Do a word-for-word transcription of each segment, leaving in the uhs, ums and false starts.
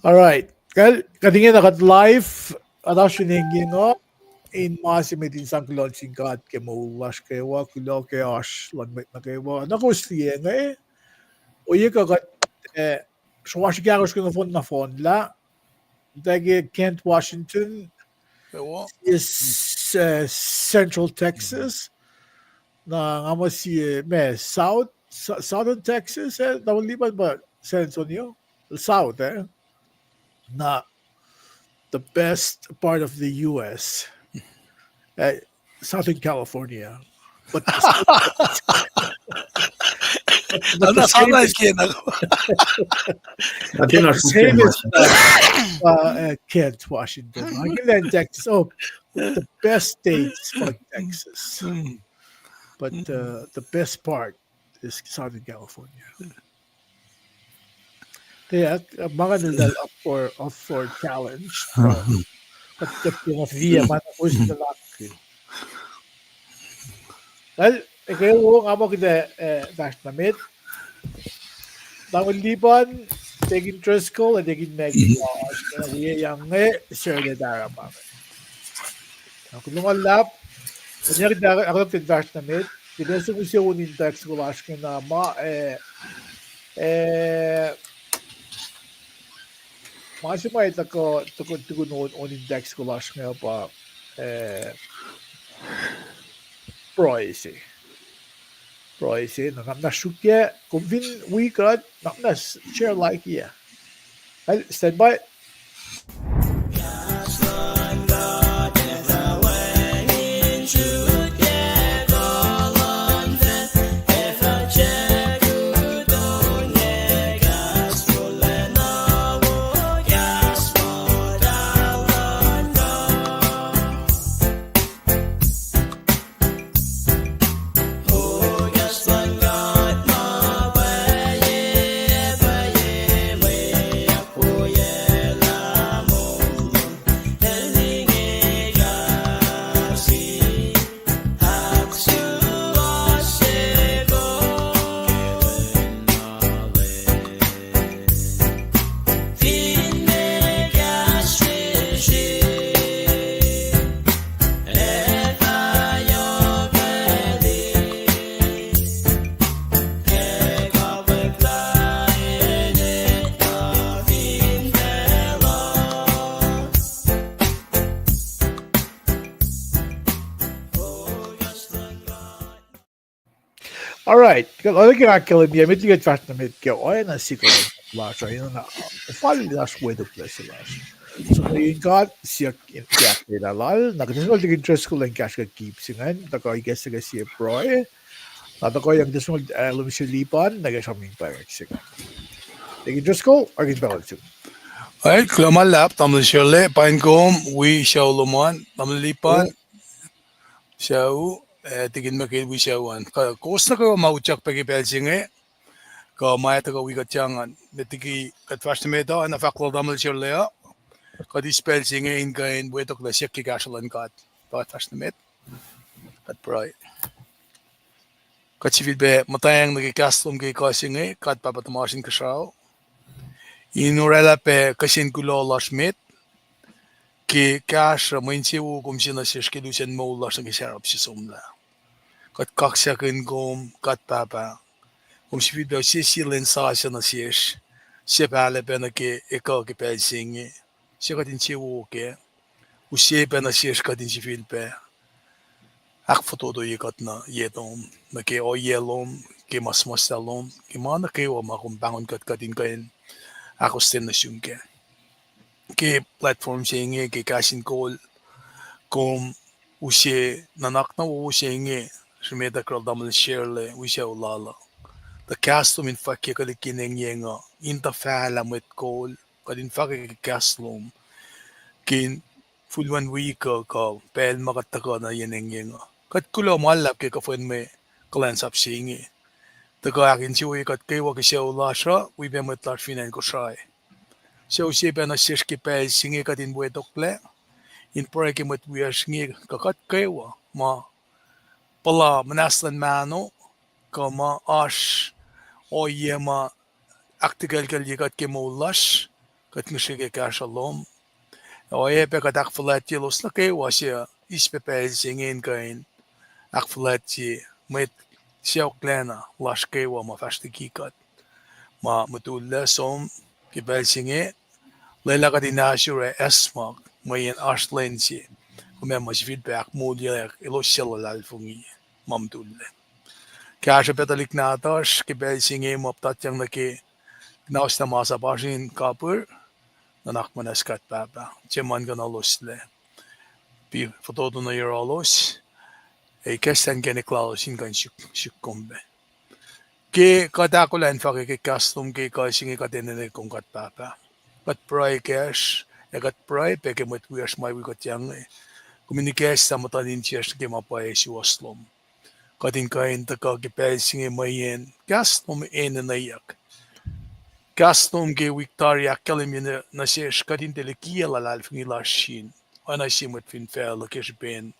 All right. Kal, kuht ingena kuht live, kuht oasr fin engyeng uh, in ma se met in sang kuloh sin God ke moul lasr kwewa, kuloh ke oasr luhn mwet nuh kwewa, na kowos liye inge, ohiyac kuh kuht, eh, sruasr kahkosr ke nohfohn nohfohnlah, tuh ke Kent, Washington, Central Texas, na nga muh sie ma South, Southern Texas, eh, tamuhlwel Lipan pa San Antonio, South, eh? Na the best part of the U S, eh, Southern California. But the same as, but the same as, uh, uh, Kent, Washington. I can land Texas. Oh, the best states for Texas. But, uh, the best part is Southern California. Yeah, uh, ma nga nel up for, up for challenge. Kuht tiac pia ma na kowos nuhnak. Well, eke wo nga muh kuht, eh, fahsr nuh met. Tamuhlwel Lipan, Deacon Driscoll, ac Deacon Maggie, uh, oasr kena wiyac inge, Sarla Tara ma. Na kuloh ma luhlahp, kuht ac, kuht ac, kuht ac fahsr nuh met, kuht ac som use on in text ko lasr ingena ma, eh, eh, ma se ma tuhkuh, tuhkuh, tukun on, on in text ko lasr inge pa, eh, pruhe se. Pruhe se, na, na, na srukyac, kom fin wi kuht, na, na share like, yeah. Well, stand by. All right. Kuht oruh ke ahkkahlwemye met liki kuht fahsr nuh met ke oacna sikuhl lasr uh, in oacna fal lasr, wetok lasr. So, nuh in God, siyuck in ahkkweye lal, na kuht ac som nuh Deacon Driscoll in kahsruh kuht keep se ingacn, tuhkuh ikacslah ke sie pruhe, na tuhkuh yang kuht ac som nuh, eh, Lum Sir Lipan, na ke sramsram pwacye se ingacn. Deacon Driscoll, orekmakihn pacl se. All right, kuloh ma luhlahp, tamuhlwel Sarla, paing kom wi sucu lom an, tamuhlwel Lipan, sucu, eh, Deacon Michael wi sucu an. Kuh kowos nuh kwewa ma utyak pac ke pacl se inge, kuh ma etuh kuh wi kuht yang an, met liki kuht fahsr nuh met uh, na fahk lal tamuhlwel Sarla uh, kuht eis pacl se inge in kuh in wetoklac siyuck ke kahsruh luhn God. Tuh kuht fahsr nuh met. Kuht pruhe. Kuht sifilpac muhtwacwacack nuh ke kahs lom ke ekuh se inge, God Pahpah tuhmasr Inkuhsrao. In oraclah pac kihsen kuloh lasr met ke kahsruh mwe insewowo kom use nuh sesr ke lusen moul lasr nuh ke sarap se somlah. Kuht kaksakihn kom, God Pahpah. Kom sifilpac use sie lwen sasuc nuh sesr, suc pahlah pac nuh ke ekuh ke pacl se inge, suc kuht insewowo kac. Use pac nuh sesr kuht in sifilpac ahkfototoye kuht nuh ye lom, nuh ke ohiyac lom, ke ma suhmuhslah lom, ke ma nuh kwewa ma kom pahngon kuht, kuht in kuh in ahkostwen nuh sum kac. Ke platform se inge, ke kahs in kol, kom use nuhnak na wowo se inge, srimetuh kacl tamuhlwel Sarla wi sucu lal uh. Tuh kahs lom in fahkye kuht liki yen engyeng uh, in tuhfahlah mwet kol, kuht in fahkwack ke kahs lom ke infulwen wik uh kuh pacl ma kuht tuhkuh nuh yen engyeng uh. Kuht kuloh ma luhlahp ke kuhfwen mwe kuhlwacnsap se inge. Tuhkuh ahkinsewowoye kuht kwewa ke sucu lasr uh, wi pac mwet lasr fin acn Kosrae. Suc use pac nuh sesr ke pacl se inge kuht in wetoklac, in pruhe ke mwet wiyacsr inge kuh kuht kwewa ma puhla muhnahs luhn mahno, kuh ma oasr ohiyac ma ahktikelkelye kuht ke moul lasr, Kuht ngihsre ke kahsruh lom. Oacyacpac kuht ahkfuhlwactye elos nuh kwewa suc eis pac pacl se inge in kuh in ahkfuhlwactye mwet sacohklacna lasr kwewa ma fahsr liki kuht. Ma mutullac som ke pacl se inge, lwelah kuht in ahsor ac acsmak mweyen oasr lwen se kom ac muh sifilpac ahkmoulyeack elos suc luhlahlfongi ma mutullac. Kahsruh pac tuhlihk nahtuhsr ke pacl se inge ma puhtatyang nuh ke kunauslah masap oasr in kapihr, nuhnak muhnahs kuht Pahpah, tiac ma in kuhnalos lac. Pi fototo nuh yohrohlos, ac ikacslah inkacnek lalos in kuh in suk, suk kom pac. Ke kuht ahkolah in fahkwack ke kahs lom ke kuh se inge, kuht enenuh kom kuht Pahpah. Kuht pruhe kacsr, ac kuht pruhe pac ke mwet wiyacsr ma wi kuht inge. Kom in ikacslah muhtuhn insiyacsr nuh ke ma pwacye suwohs lom. Kuht in kuh in tuhkuh ke pacl se inge mweyen kahs lom enenweyuck. Kahs lom ke wik tari ahkkahlwemye nuh sesr kuht in tiac likiyac luhlahlfongi lasr in oacna sie mwet fin facluh ke srihpen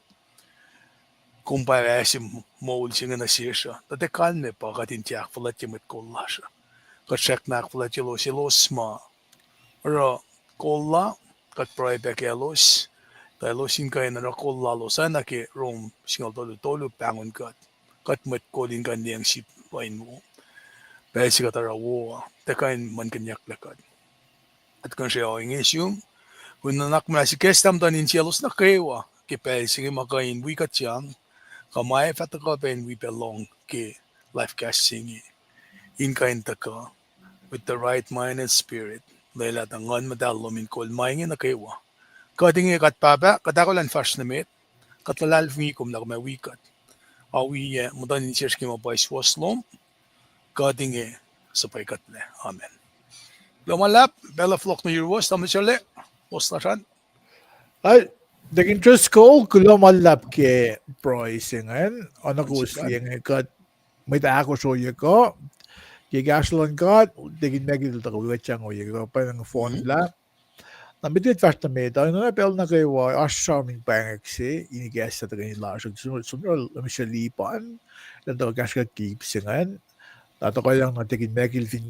kom pa ase moul se inge nuh sesr uh. Tuh tiac kalmac pa kuht in tiac ahkfuhlwactye mwet kol lasr uh. Kuht srackna ahkfuhlwactye elos, elos ma oruh kol la, kuht pruhe pac kaclos, tuh elos in kuh in oruh kol lalos oacna ke Rom singucul tolu tolu pahngon kuht. Kuht mwet kol in kuh in liyacacng sip uh in wo. Pacl se kuht oruh wo uh, tiac kuh in muhlkuhnyucklac kuht. Kuht kuh in sre ohinge sum, kom nuhnak muhnahs ikacslah muhtuhn insiyaclos nuh kwewa ke pacl se inge ma kuh in wi kuhtyang, kuh ma ac fah tuhkuh pac in wi pac lohng ke live cast se inge, in kuh in tuhkuh with the right mind and spirit, lwelah tuh Nguhn Muhtahl lom in kol ma inge nuh kwewa. Kuht inge kuht Pahpah, kuht ahkolah in fahsr nuh met, kuht luhlahlfongi kom lah kom ac wi kuht. Ac wi, eh, muhtuhn insiyacsr ke ma pwacye suwohs lom, kuht inge suhpwackuhtlac. Amen. Kuloh ma luhlahp, pacl uh fohlohk nuh yuruwos, tamuhlwel Charley, wos lasr an. Ac, Deacon Driscoll, kuloh ma luhlahp ke pruhe se ingacn, oacna kowos liye inge kuht mwet ahkosr ohiyac kuh, ke kahsruh luhn God, Deacon Michael el tuhkuh wi kuhtyang ohiyac kuh pwacnwacng fohnlah. Na met liki kuht fahsr nuh met uh, in oacna pacl nuh kwewa oasr sramsram in pwacngwack se, in ikacslah tuhkweni lasr uh, som, som, Mister Lipan, el tuhkuh kahsruh ke ip se ingacn, na tuhkuh yang nuh Deacon Michael fin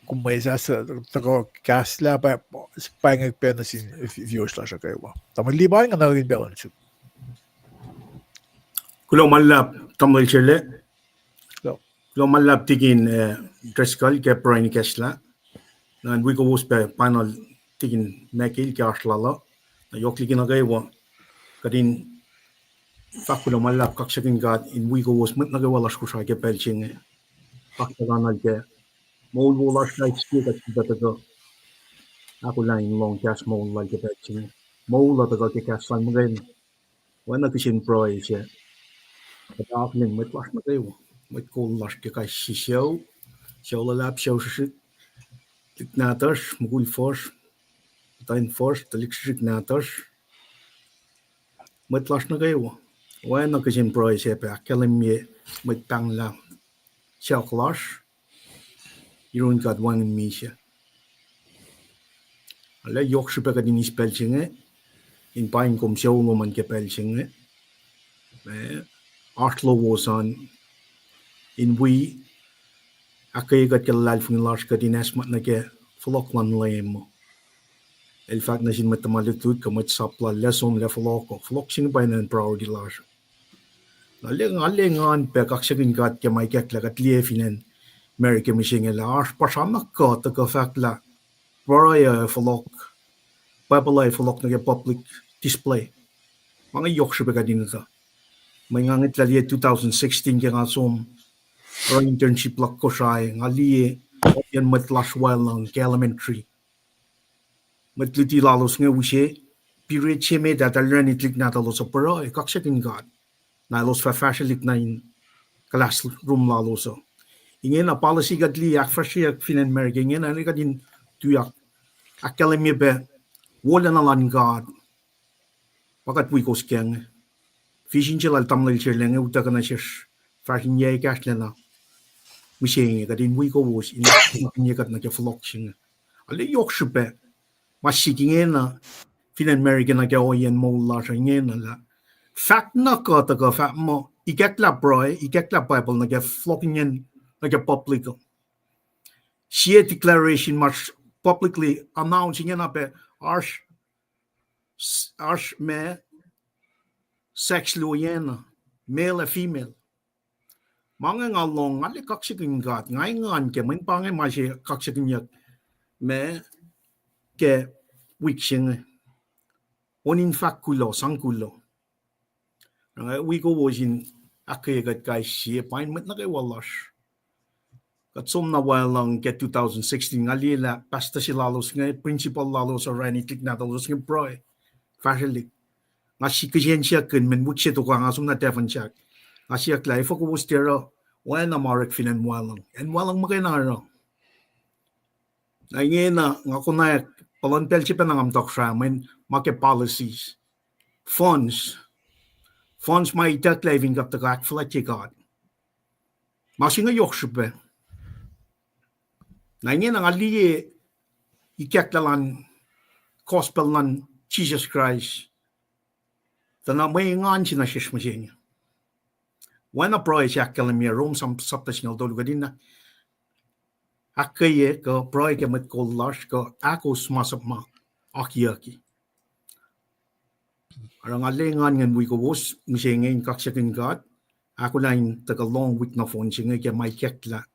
kom mwesahs tuhkuh kahslah, pwacngwack pac nuh sin viewers lasr uh kwewa. Tamuhlwel Lipan, nga nuhnkuh in pacl uh nuh sum. Kuloh ma luhlahp, tamuhlwel Charley. Kuloh ma luhlahp Deacon, eh, Driscoll ke pruhe in ikacslah. Na in wi kowos pac panel Deacon Michael ke oasr lal uh. Na yohk liki nuh kwewa, kuht in fahk kuloh ma luhlahp kaksakihn God in wi kowos mwet nuh kwewa lasr Kosrae ke pacl se inge. Kaksakihn Nguhn ke moul wo lasr, na sie kuht sifilpac tuhkuh ahkolah in lohng kahs moul lal ke pacl se inge. Moul uh tuhkuh ke kahs lal muhkwena. Oacna kihsen pruhe se, kuht akihlen mwet lasr nuh kwewa, mwet kol lasr ke kais sie sucu, sucu luhlahp, sucu srihsrihk, tuhlihk nahtuhsr, mukul fuhsr, muhtwacn fuhsr, tuhlihk srihsrihk nahtuhsr, mwet lasr nuh kwewa. Oacna kihsen pruhe se pac ahkkahlwemye mwet pahnglah sacohk lasr, yurin God wacngihn misac. Arlac yohk srihpac kuht in eis pacl se inge in paing kom sucu lom an ke pacl se inge. Eh, oasr lowos an in wi, ahkkweye kuht ke luhlahlfongi lasr, kuht in acsmak nuh ke fohlohk luhn Leum. El fahk nuh sin mwet tuhma lutlut kuh mwet sap lal, lac som, lac fohlohk uh. Fohlohk se inge pa enenuh in priority lasr. Na nga liye engan pac kaksakihn God ke ma ikacklah kuht liye fin acn America mihsenge lah oasr puhsra na kuh tuhkuh fahk lah pruhe uh fohlohk, Bible uh fohlohk nuh ke public display. Ma inge yohk srihpac kuht in etuh. Mweyen nga ngwetlah liye two thousand sixteen ke nga som oruh internship luhk Kosrae, nga liye ohiyacn mwet lasr weluhl ke elementary. Mwet luti lalos inge use period se met ah eltahl orani tuhlihk nahtuhlos uh pruhe, kaksakihn God. Na elos fah fahsrwelihk nuh in classroom lalos uh. Ingena policy kuht liye ahkfahsryeyuck fin acn America, ingena kuht in tuyak ahkkahlwemye pac wolacna luhn God. Pa kuht wi kowos ke inge. Vision se lal tamuhlwel Charley inge utuckuh nuh sesr fahsr in yac ekahsr lwen ah mihsenge, kuht in wi kowos in ahkkahlwemye kuht nuh ke fohlohk se inge. Arlac yohk srihpac ma sik ingena fin acn America nuh ke ohiyacn moul lasr uh ingena lah fahk na kuh tuhkuh fahk muh ikacklah pruhe, ikacklah Bible nuh ke fohlohk ingacn nuh ke public uh. Sie declaration ma publicly announce ingena pac oasr, oasr ma sex luo yacna, male ac female. Ma inge nga lohng, nga liye kaksakihn God, nga engan ke mweyen pa inge ma se kaksakihnyuck ma ke wik se inge. On in fahk kuloh, sang kuloh. Nga wi kowos in ahkkweye kuht kais sie, pain mwet nuh kwewa lasr. Kuht som na waclucng ke two thousand sixteen, nga liye lah pastor se lalos inge, principal lalos orani tuhlihk nahtuhlos inge pruhe, fahsrwelihk. Nga si kihsen siyuck in mwe wik se tohkoh nga som na Tafunsak. Nga siyuck lah efuh kowos tiac oruh oacna ma orek fin acn waclucng. Acn waclucng muhkwena oruh. Na ingena nga konwacack, puhlan pacl se pacna nga muhta Kosrae, mweyen ma ke policies. Funds. Funds ma itucklac fin kuht tuhkuh ahkfuhlwactye God. Ma se inge yohk srihpac. Na ingena nga liye ikacklah luhn gospel luhn Jisus Kraist. Tuh na mwe engan se nuh sesr mihsenge. Oacna pruhe se ahkkahlwemye Rom sam-, sapta singucul tolu, kuht in ahkkweye kuh pruhe ke mwet kol lasr kuh ahkos masap ma akiyucki. Oruh nga liye engan ngan wi kowos mihsenge in kaksakihn God, ahkolah in tuhkuh lohng wik nohfohn se inge ke ma ikacklah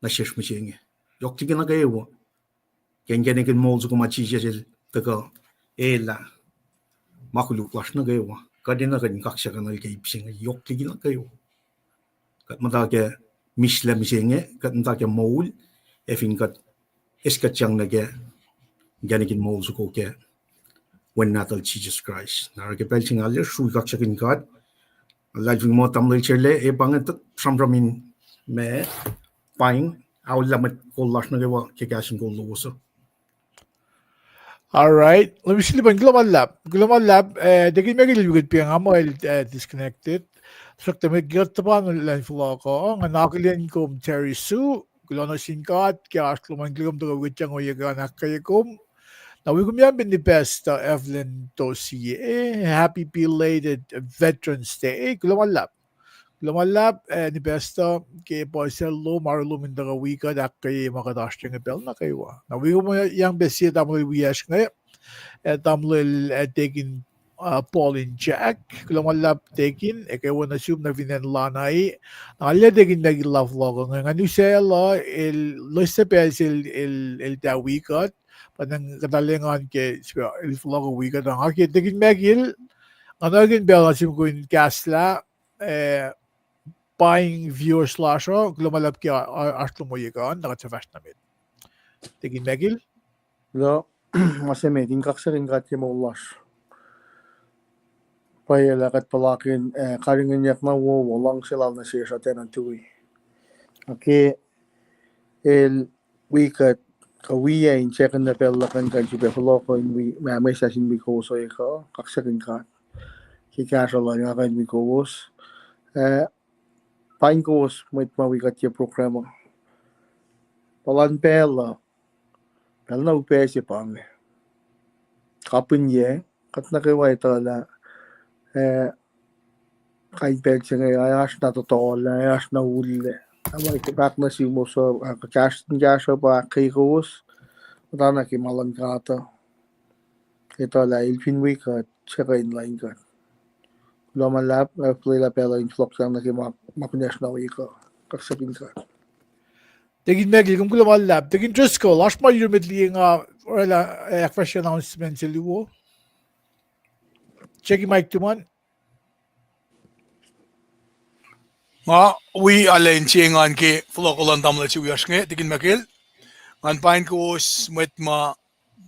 nuh sesr mihsenge. Yohk liki nuh kwewa. Ke inkacnek in moul soko ma Jisus El tuhkuh elah, ma koluk lasr nuh kwewa kuht enenuh in kaksakihnuhl ke ip se inge yohk liki nuh kwewa. Kuht muhta ke mihslac mihsenge, kuht muhta ke moul, ac fin kuht eis kuhtyang nuh ke inkacnek in moul soko ke Wen Nahtuhl Jisus Kraist. Na oruh ke pacl se inge arlac srui kaksakihn God, luhlahlfongi muh tamuhlwel Serle, e pa inge sramsram in ma, paing, aollah mwet kol lasr nuh kwewa ke kahs in kol lowos uh. All right. Let me see, kuloh ma luhlahp. Kuloh ma luhlahp, eh, Deacon Michael el wi kuht pa inge, nga muh el, eh, disconnected. Tuhsruhktuh met kuht tuhpan lwen fohlohk uh, nga akihlen kom Terry Sue, kuloh nuh sin God ke oasr lom an, kuloh kom tuhkuh wi kuht, sang ohiyac kuh in ahkkweye kom. Na wi kom yang pacna Pastor Evelyn Tosie, happy belated Veterans Day. Kuloh ma luhlahp. Kuloh ma luhlahp, eh, Pastor, ke puhsisacl lom, oaru lom in tuhkuh wi kuht ahkkweye ma kuht oasr inge pacl nuh kwewa. Na wi kom yang pac sie tamuhlwel wiyacsr inge, eh, tamuhlwel, eh, Deacon, uh, Paul in Jack. Kuloh ma luhlahp Deacon, ekuh wo nuh sum nuh fin acn Lanai. Na nga liye Deacon Michael el fohlohk inge, ngan usaclah el, loes se pacl se el, el, el tiac wi kuht, pa na kuht arlac engan ke el fohlohk wi kuht. Nga ke Deacon Michael, nga nuhnkuh pacl nuh sum kom in kahslah, eh, paing viewers lasr uh, kuloh ma luhlahp ke oasr lom ohiyac kuh in tuhkuh fahsr nuh met. Deacon Michael? Kuloh, ma se met in kaksakihn God ke moul lasr. Pwacye lah kuht puhlakihn, eh, karihngihnyuck na wowo, luhngse lal nuh sesr uh tiacna tui. Ac ke el wi kuht, kuh wiyac in siyuck na pacl luhk an kuh in sifilpac fohlohk in wi, ma mwesahs in wi kowos ohiyac kuh, kaksakihn God ke kahsruh lal nga kuh in wi kowos. Eh, paing kowos mwet ma wi kuht ke program uh. Puhlan pacl uh, pacl na upac se pa inge. Kapihn yac, kuht nuh kwewa etuh lah, eh, kain pacl se inge, ac oasr na tohtohlah, ac oasr na ullac. Ac ma fahk nuh suwos uh, ah, kahs in kahsruh pa ahkkweye kowos, muhtana ke ma luhn God uh. Etuh lah el fin wi kuht, siyuck in lain kuht. Kuloh ma luhlahp, nga fuhlwelah pacl uh in fohlohkyang nuh ke ma, ma kunacsr na wi kuh, kaksakihn God. Deacon Michael, kom kuloh ma luhlahp. Deacon Driscoll, oasr ma yurum met liye nga orwaclah, eh, ahkfahsrye announcement se luo? Check mic tuhmom an. Nga wi arlac inse engan ke fohlohkoh luhn tamuhlwel se wiyacsr inge, Deacon Michael. Ngan paing kowos mwet ma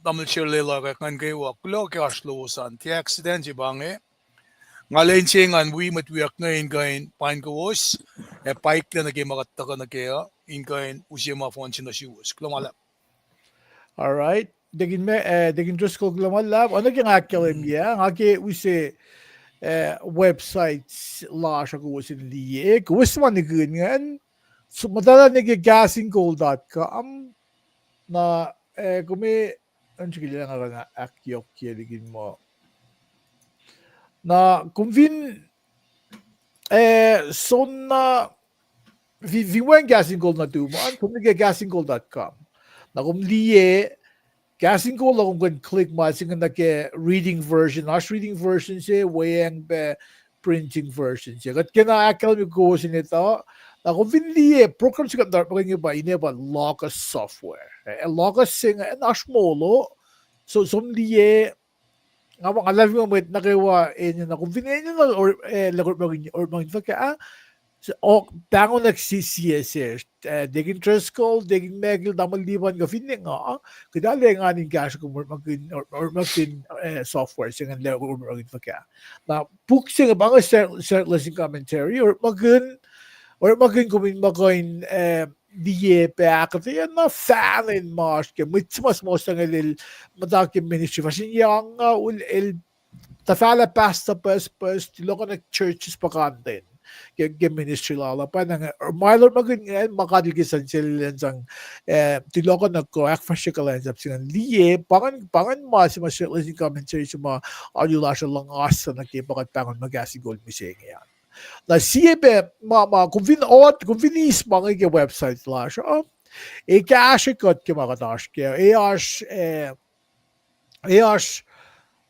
tamuhlwel Shirley el orek, ngan kwewa kuloh ke oasr lowos an. Tiac accident se pa inge. Nga arlac inse engan wi mwet wiyuck inge in kuh in paing kowos, ac paiklah nuh ke ma kuht tuhkuh nuh kac uh, in kuh in use ma fohn se nuh suwos. Kuloh ma luhlahp. All right. Deacon Me-, eh, Deacon Driscoll, kuloh ma luhlahp. Oacna ke nga ahkkahlwemye, nga ke use, eh, website lasr uh kowos in liye, kowos ma nikihn ingacn, so, muhtwacta nuh ke kahs in kol dot com, na, eh, kom, eh, an srihke lah nga kuh in ahkyohkye liki ma. Na kom fin, eh, soenna, fi-, fin wacngihn kahs in kol nuhtum an, kom nuh ke kahs in kol dot com. Na kom liye, kahs in kol lah kom kuh in click ma se inge nuh ke reading version, oasr reading version se, weacng pac printing version se. Kuht kena ahkkahlwemye kowos in etuh, na kom fin liye program se kuht orekmakihn inge pa ine pa Logos software. Eh, Logos se inge oasr molo, so som liye, nga, nga luhlahlfongi mwet nuh kwewa enenuh, kom fin enenuh, eh, lah orekmakihn, orekmakihn fuhkah, pahngonak sie sesr, eh, Deacon Driscoll, Deacon Michael, tamuhlwel Liban, kuh finne nga, kuht arlac engan in kahsruh kom orekmakihn, orekmakihn, eh, software se ingacn lah orekmakihn fuhkah. Na puk se inge pa inge Standard Lesson Commentary, orekmakihn, orekmakihn kom in muh kuh in, eh, liye pac ahkuhtweyac na fahlen ma oasr ke mwet se ma suhmuhslah inge el muhta ke ministry fahsr in yang, uh, el tuhfahlah pastor pucspucs, tulohkohnak churches puhkantwen ke, ke ministry lal uh. Pa na inge, ma el orekmakihn inge, ma God El ke sang sel in sang, eh, tulohkohnak kuh ahkfahsrye kuhlwacnsap se ingacn liye, pa ingacn, pa ingacn ma se ma Standard Lesson Commentary se ma alu lasr uh luhngaslah nuh ke pa kuht pahngon ma kahs in kol mihsenge an. Na sie pac ma, ma kom fin, kom fin eis ma inge ke website lasr uh, ac kahsrwe kuht ke ma kuht oasr kac, ac oasr, eh, ac oasr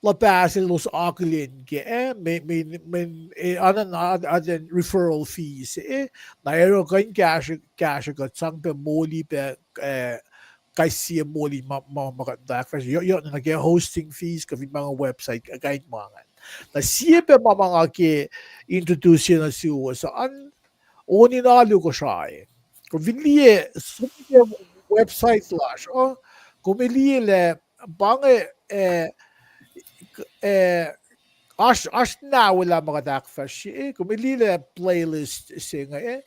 luhpah se elos akihlen kac, eh, mweyen, eh, oacna, oacna referral fees, eh, na oruh kuh in kahsrwe, kahsrwe kuht sang pac moli pac, eh, kais sie moli ma, ma, ma kuht ahkfahsrye, yohk, yohk nuh ke hosting fees, kuh fin ma inge website, kain ma ingacn. Na sie pac ma ma nga ke introduce nuh suwos an, on in alu Kosrae. Kom fin liye, som ke website lasr uh, kom liye lah pa inge, eh, eh, oasr, oasr nawelah ma kuht ahkfahsrye, kom liye lah playlist se inge, eh,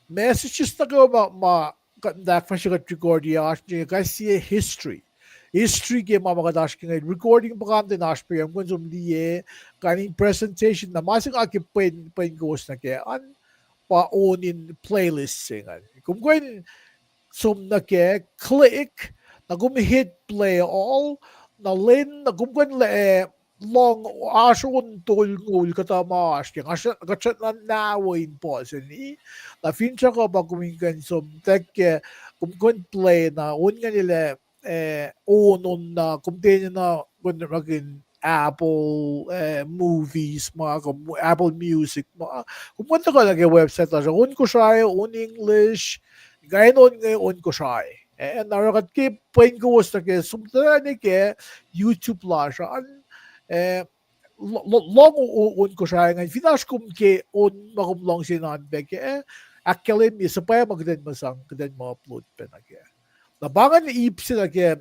messages nuh kwewa ma, ma kuht ahkfahsrye kuht recordi oasr, kais sie history. History ke ma ma kuht oasr ke inge, recording puhkantwen oasr pac, kom kuh in som liye, kain in presentation, na ma se nga ke pwen, pwen kowos nuh kac an, pa on in playlist se ingacn. Kom kuh in som nuh kac, click, na kom hit play all, na lwen na kom kuh in, eh, lohng oasr on tolngoul kuhtuh ma oasr ke, kuht srackna nawe in puhseni, na finsrak uh pa kom in kuh in som tuh ke, kom kuh in play na on ingacn lah, eh, on, on na kom tiacna kuh in orekmakihn Apple, eh, Movies ma, kom Apple Music ma, kom kuh in tuhkuh nuh ke website lasr uh, on Kosrae, on English, kain on inge on Kosrae. Eh, na oruh kuht ke pwen kowos nuh ke som tuh nuh ke YouTube lasr an, eh, lohng on Kosrae ingacn, fin oasr kom ke on ma kom luhngse an pac kac, ahkkahlwemye, suhpwacma kuht in muh sang, kuht in muh upload pac nuh kac. Na pa ingacn ip se nuh ke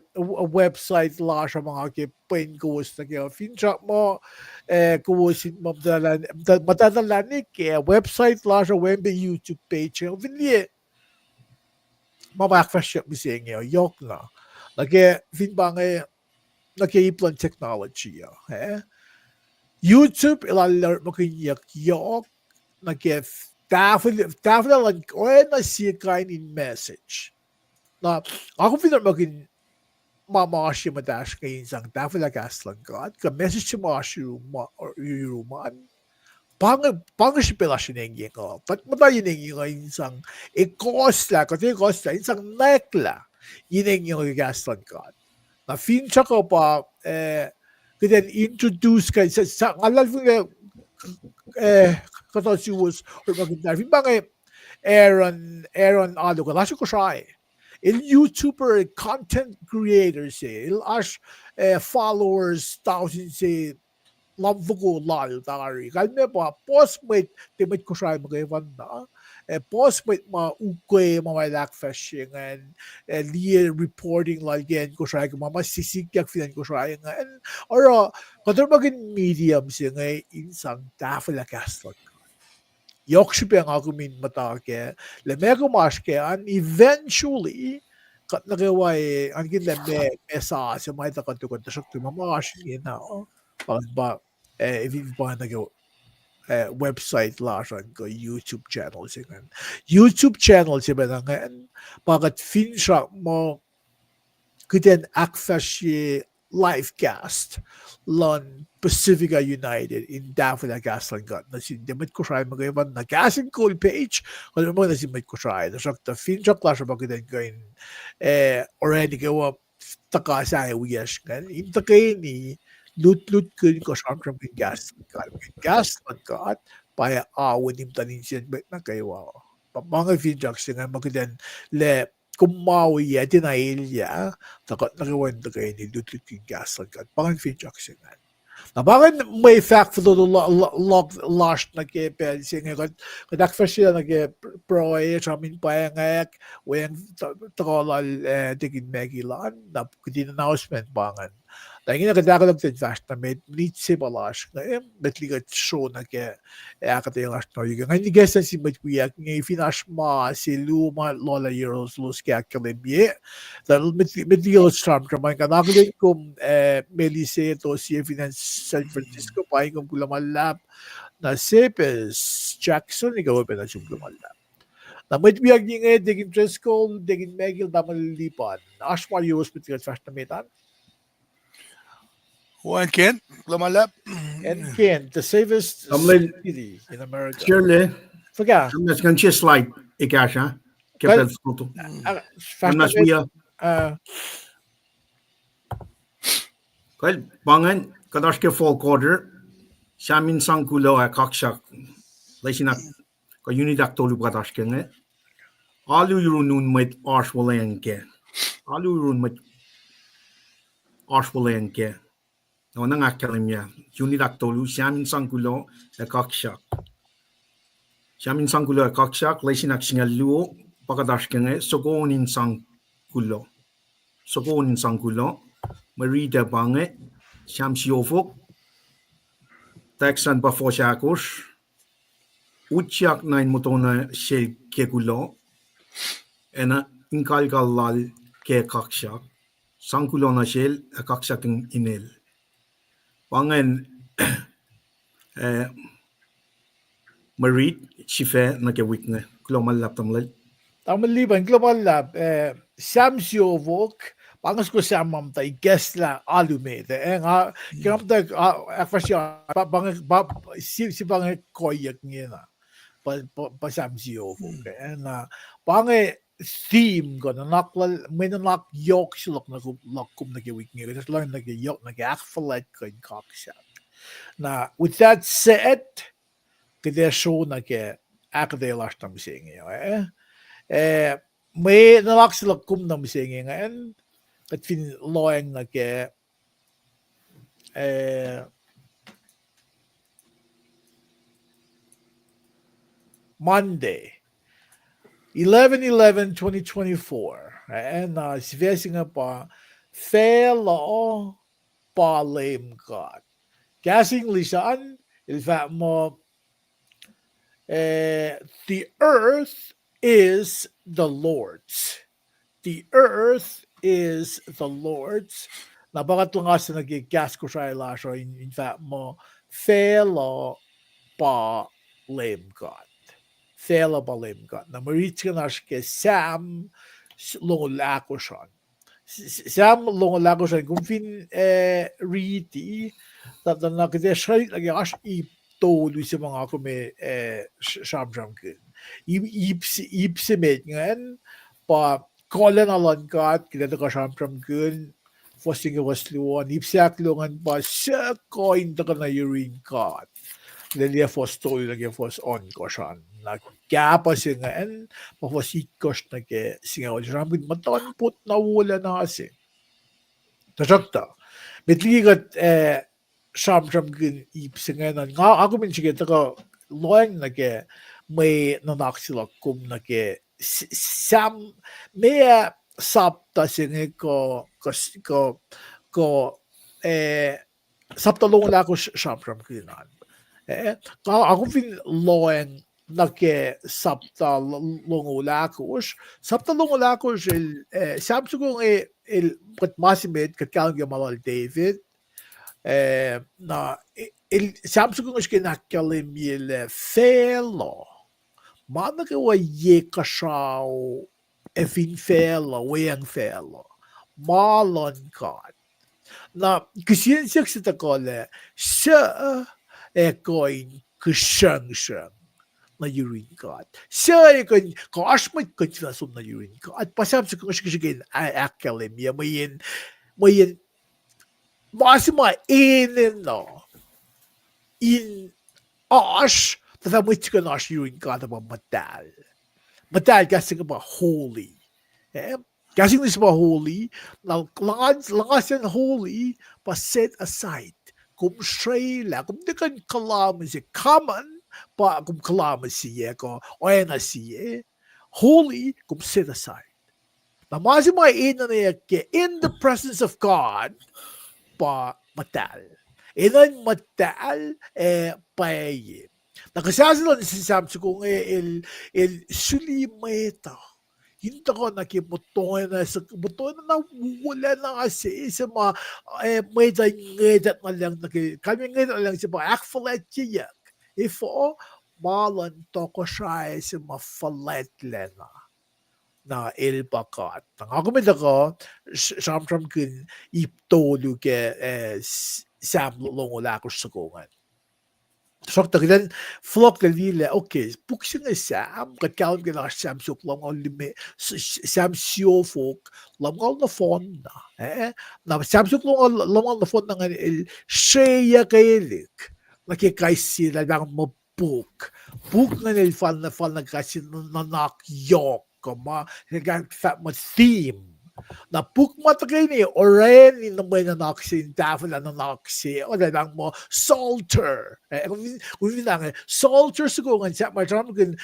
website lasr uh ma nga ke pwen kowos nuh kac, finsrak muh, eh, kowos in muh muhtwacta lah nuh ke website lasr uh, weacng pac YouTube page uh, fin liye ma ma ahkfahsryeyuck mihsenge uh, yohkna. Nuh ke fin pa inge, nuh ke ip luhn technology uh, eh? YouTube el arlac orekmakihnyuck yohk nuh ke tahfwelah luhn oacna sie kain in message. Na nga kom fin orekmakihn ma ma oasr ye muhtahsr inge in sang tahfwelah kahs luhn God, kuh message se ma oasr yurum an, pa inge, pa inge srihpac lasr in engyeng uh. Kuht muhta in engyeng uh in sang ekohslah, kuht ekohslah in sang nwacklah in engyeng uh ke kahs luhn God. Na finsrak uh pa, eh, kuht in introduce kuh, nga luhlahlfongi, eh, kuhtuh suwos orekmakihn tari. Fin pa inge Aaron, Aaron Aluka, lasr Kosrae. El YouTuber, content creator se. El oasr, eh, followers thousand se, lamfoko lal tari. Kalmac pa puhs mwet, tiac mwet Kosrae muhkwena, eh, puhs mwet ma ukwe ma ma el ahkfahsrye ingacn, eh, liye reporting lal ke acn Kosrae, ke ma ma sisikyak fin acn Kosrae ingacn. Oruh kuht orekmakihn medium se inge in sang tahfwelah kahs luhn God. Yohk srihpac nga kom in muhta kac, lah meac kom oasr kac an, eventually, kuht nuh kwewa, eh, onkihn lah meac, meac sasuc ma etuh kuht, kuht tuhsruhktuh ma ma oasr ingena, pa, pa, eh, if, if pa nuh ke, eh, website lasr an kuh YouTube channel se ingacn. YouTube channel se pa ingacn, pa kuht finsrak muh kuht in ahkfahsrye live cast luhn Pacifica United in tahfwelah kahs luhn God nuh sin tiac mwet Kosrae muhkwena, kahs in kol page, kuh ma nuh sin mwet Kosrae, tuhsruhktuh finsrak lasr uh pa kuht in kuh in, eh, orani kwewa tuhka sahyac wiyacsr ingacn in tuhkweni lutlutkihn kuh sramsramkihn kahs luhn God, kahs luhn God pa oa wi muhtuhn insiyacn mwet nuh kwewa. Pa, pa inge finsrak se ingacn ma kuht in lah kom ma oyac tiacna elyah, tuh kuht nuh kwewa in tuhkweni lutlutkihn kahs luhn God. Pa ingacn finsrak se ingacn. Na pa ingacn mwe fahk fototo la-, la-, la-, lasr nuh ke pacl se inge, kuht, kuht ahkfahsryelah nuh ke pr-, pruhe, sramsram in pwacngack, weacng t-, tuhkuh lal, eh, Deacon Maggie an, na kuht in announcement pa ingacn. Na ingena kuht ahkolah kuht in fahsr nuh met, minit se pa lasr inge, met liki kuht sro nuh ke ahkuhtweyac lasr nuh yuc. Nga ikacslah nuh sin mwet wiyuck inge fin oasr ma se luo ma lolah yohrohlos ke ahkkahlwemye. Tuh met, met liki elos sramsram an, kuh na kuht in kom, eh, Melise Tosie fin acn San Francisco, pa in kom kuloh ma luhlahp. Na Sepes Jackson, ikac oacpacna sum kuloh ma luhlahp. Na mwet wiyuck inge, Deacon Driscoll, Deacon Maggie, tamuhlwel Lipan. Oasr ma yohrohlos met liki kuht fahsr nuh met an? Acn Kent, kuloh ma luhlahp. Acn Kent, the safest city in America. Shirley. Fuhkah? Kom na skan share slide ekahsr ah. Ke pacl fototo. Kom na skan, uh, kal pa ingacn, kuht oasr ke fourth quarter, Sam in sang kuloh ac kaksak, lesin ahk-, kuh unit ahktolu pa kuht oasr ke inge. Alu yurun un mwet oasr wuhlweacng kac. Alu yurun mwet oasr wuhlweacng kac. Na oacna nga ahkkahlwemye, unit ahktolu, Sam in sang kuloh ac kaksak. Sam in sang kuloh ac kaksak, lesin ahksingucul luo pa kuht oasr ke inge, soko on in sang kuloh. Soko on in sang kuloh. Mwe riti uh pa inge, Sam siofok, text an pa fuhs ahkosr, utyak nuh in motona sel ke kuloh, ac nuh in kalkal lal ke kaksak, sang kuloh nuh sel ac kaksak in inel. Pa ingacn, eh, mwe rit sifac nuh ke wik inge. Kuloh ma luhlahp tamuhlwel. Tamuhlwel Lipan, kuloh ma luhlahp, eh, Sam siofok, pa inge soko Sam ma muhta ikacslah alu met, eh, nga, ke nga muhta, ah, ahkfahsrye, pa, pa inge, pa, si, si pa inge koyuck ingena. Pa, pa, pa Sam siofok, eh, na, pa inge theme kuh nuhnak lal, mwe nuhnak yohk se luhk nuh kom, luhk kom nuh ke wik inge, kuht lohng nuh ke yohk nuh ke ahkfuhlwact kuh in kaksak. Na, with that said, kuht ac sro nuh ke ahkuhtweyac lasr nuh mihsenge, eh? Eh, mwe nuhnak se luhk kom nuh mihsenge ingacn, kuht fin lohacng nuh ke, eh, Monday, eleven eleven twenty twenty-four. Eh, na sifac se inge pa, Facluh pa Leum God. Kahs English an, el fahk muh, eh, the earth is the Lord's. The earth is the Lord's. Na pa kuht luhngaslah nuh ke kahs Kosrae lasr uh in, in fahk muh, Facluh pa Leum God. Facluh pa Leum God. Na mwe rit se ingacn oasr ke Sam s-, longoul ahkosr an. S-, s-, Sam longoul ahkosr an, kom fin, eh, riti, tuh, tuh na kuht ac srihke nuh ke oasr ip tolu se ma nga kom, eh, s-, sramsramkihn. Ip, ip se, ip se met ingacn, pa kuhlacna luhn God, kuht ac tuhkuh sramsramkihn, fuhs se inge fuhs luo an, ip se ahkluo ingacn pa suc kuh in tuhkuh nuh yurin God. Lwelah fuhs tolu nuh ke fuhs ohnkohsr an. Na kahpah se ingacn, pa fuhs itkohsr nuh ke singucul, sramsramkihn muhtuhnpot na wolacna se. Tuhsruhktuh, met liki kuht, eh, sramsramkihn ip se ingacn an, nga, nga kom in srihke tuhkuh lohacng nuh ke mwe nuhnak se luhk kom nuh ke S-, Sam, meac sapta se inge kuh, kuh, kuh, kuh, eh, sapta longoul ahkosr sramsramkihn an. Eh, nga, nga kom fin lohacng nuh ke sapta l-, longoul ahkosr, sapta longoul ahkosr el, eh, Sam soko inge el, kuht ma se met, kuht kahlwem ke ma lal David, eh, na, e-, el, Sam soko inge srihke in ahkkahlwemye lah facluh, ma nuh kwewa ye kuhsrao ac fin facluh, weacng facluh, ma luhn God. Na kihsen siyuck se tuhkuh lah, suc ac kuh in kihsruhngsruhng nuh yurin God? Suc ac kuh in, kuh oasr mwet kuh in som nuh yurin God? Pa Sam soko srihke in ahkkahlwemye mweyen, mweyen ma se ma enenuh in oasr, tuh fah mwet se kuh in oasr yurin God uh pa muhtahl. Muhtahl kahs se inge pa holy. Eh, kahs English pa holy, na luhngse, luhngse in holy pa set aside. Kom srwaclah, kom tiac kuh in kuhlama se, common pa kom kuhlama sie kuh oacna sie. Holy, kom set aside. Na ma se ma enenweyuck ke in the presence of God pa muhtahl. Enenuh in muhtahl, eh, pwacye. Na kuhsah se luhn Sam soko inge el, el suli mwet uh in tuhkuh nuh ke muhtuhnoa, muhtuhnoa wolacna se, se ma, eh, mwet uh in ngwetacng nuh lucng nuh ke, kalmac ngwetacng nuh lucng se pa ahkfuhlwactyeyuck. Efuh? Ma luhn tohkohsrahi se ma fuhlwactlacna na el pa God. Na nga kom ac tuhkuh sramsramkihn ip tolu ke, eh, Sam longoul ahkosr soko ingacn. Tuhsruhktuh kuht in fohlohklac liye lah, okay, puk se inge Sam, kuht kahlwem ke lah Sam siofok lumngaul limekohsr, Sam siofok lumngaul nohfohnna, eh? Na Sam siofok lumngaul nohfohnna ingacn el sreyuckelihk nuh ke kais sie lah pahng muh puk. Puk ingacn el fal, fal nuh ke kais sie nuhnak yohk, kuh ma, fahk muh theme. Na puk ma tuhkweni orani nuh mwe nuhnak se in tahfwelah nuhnak se, oacna pahng muh Psalter. Eh, kom fin, Psalter soko ingacn, Sam, ma sramsramkihn,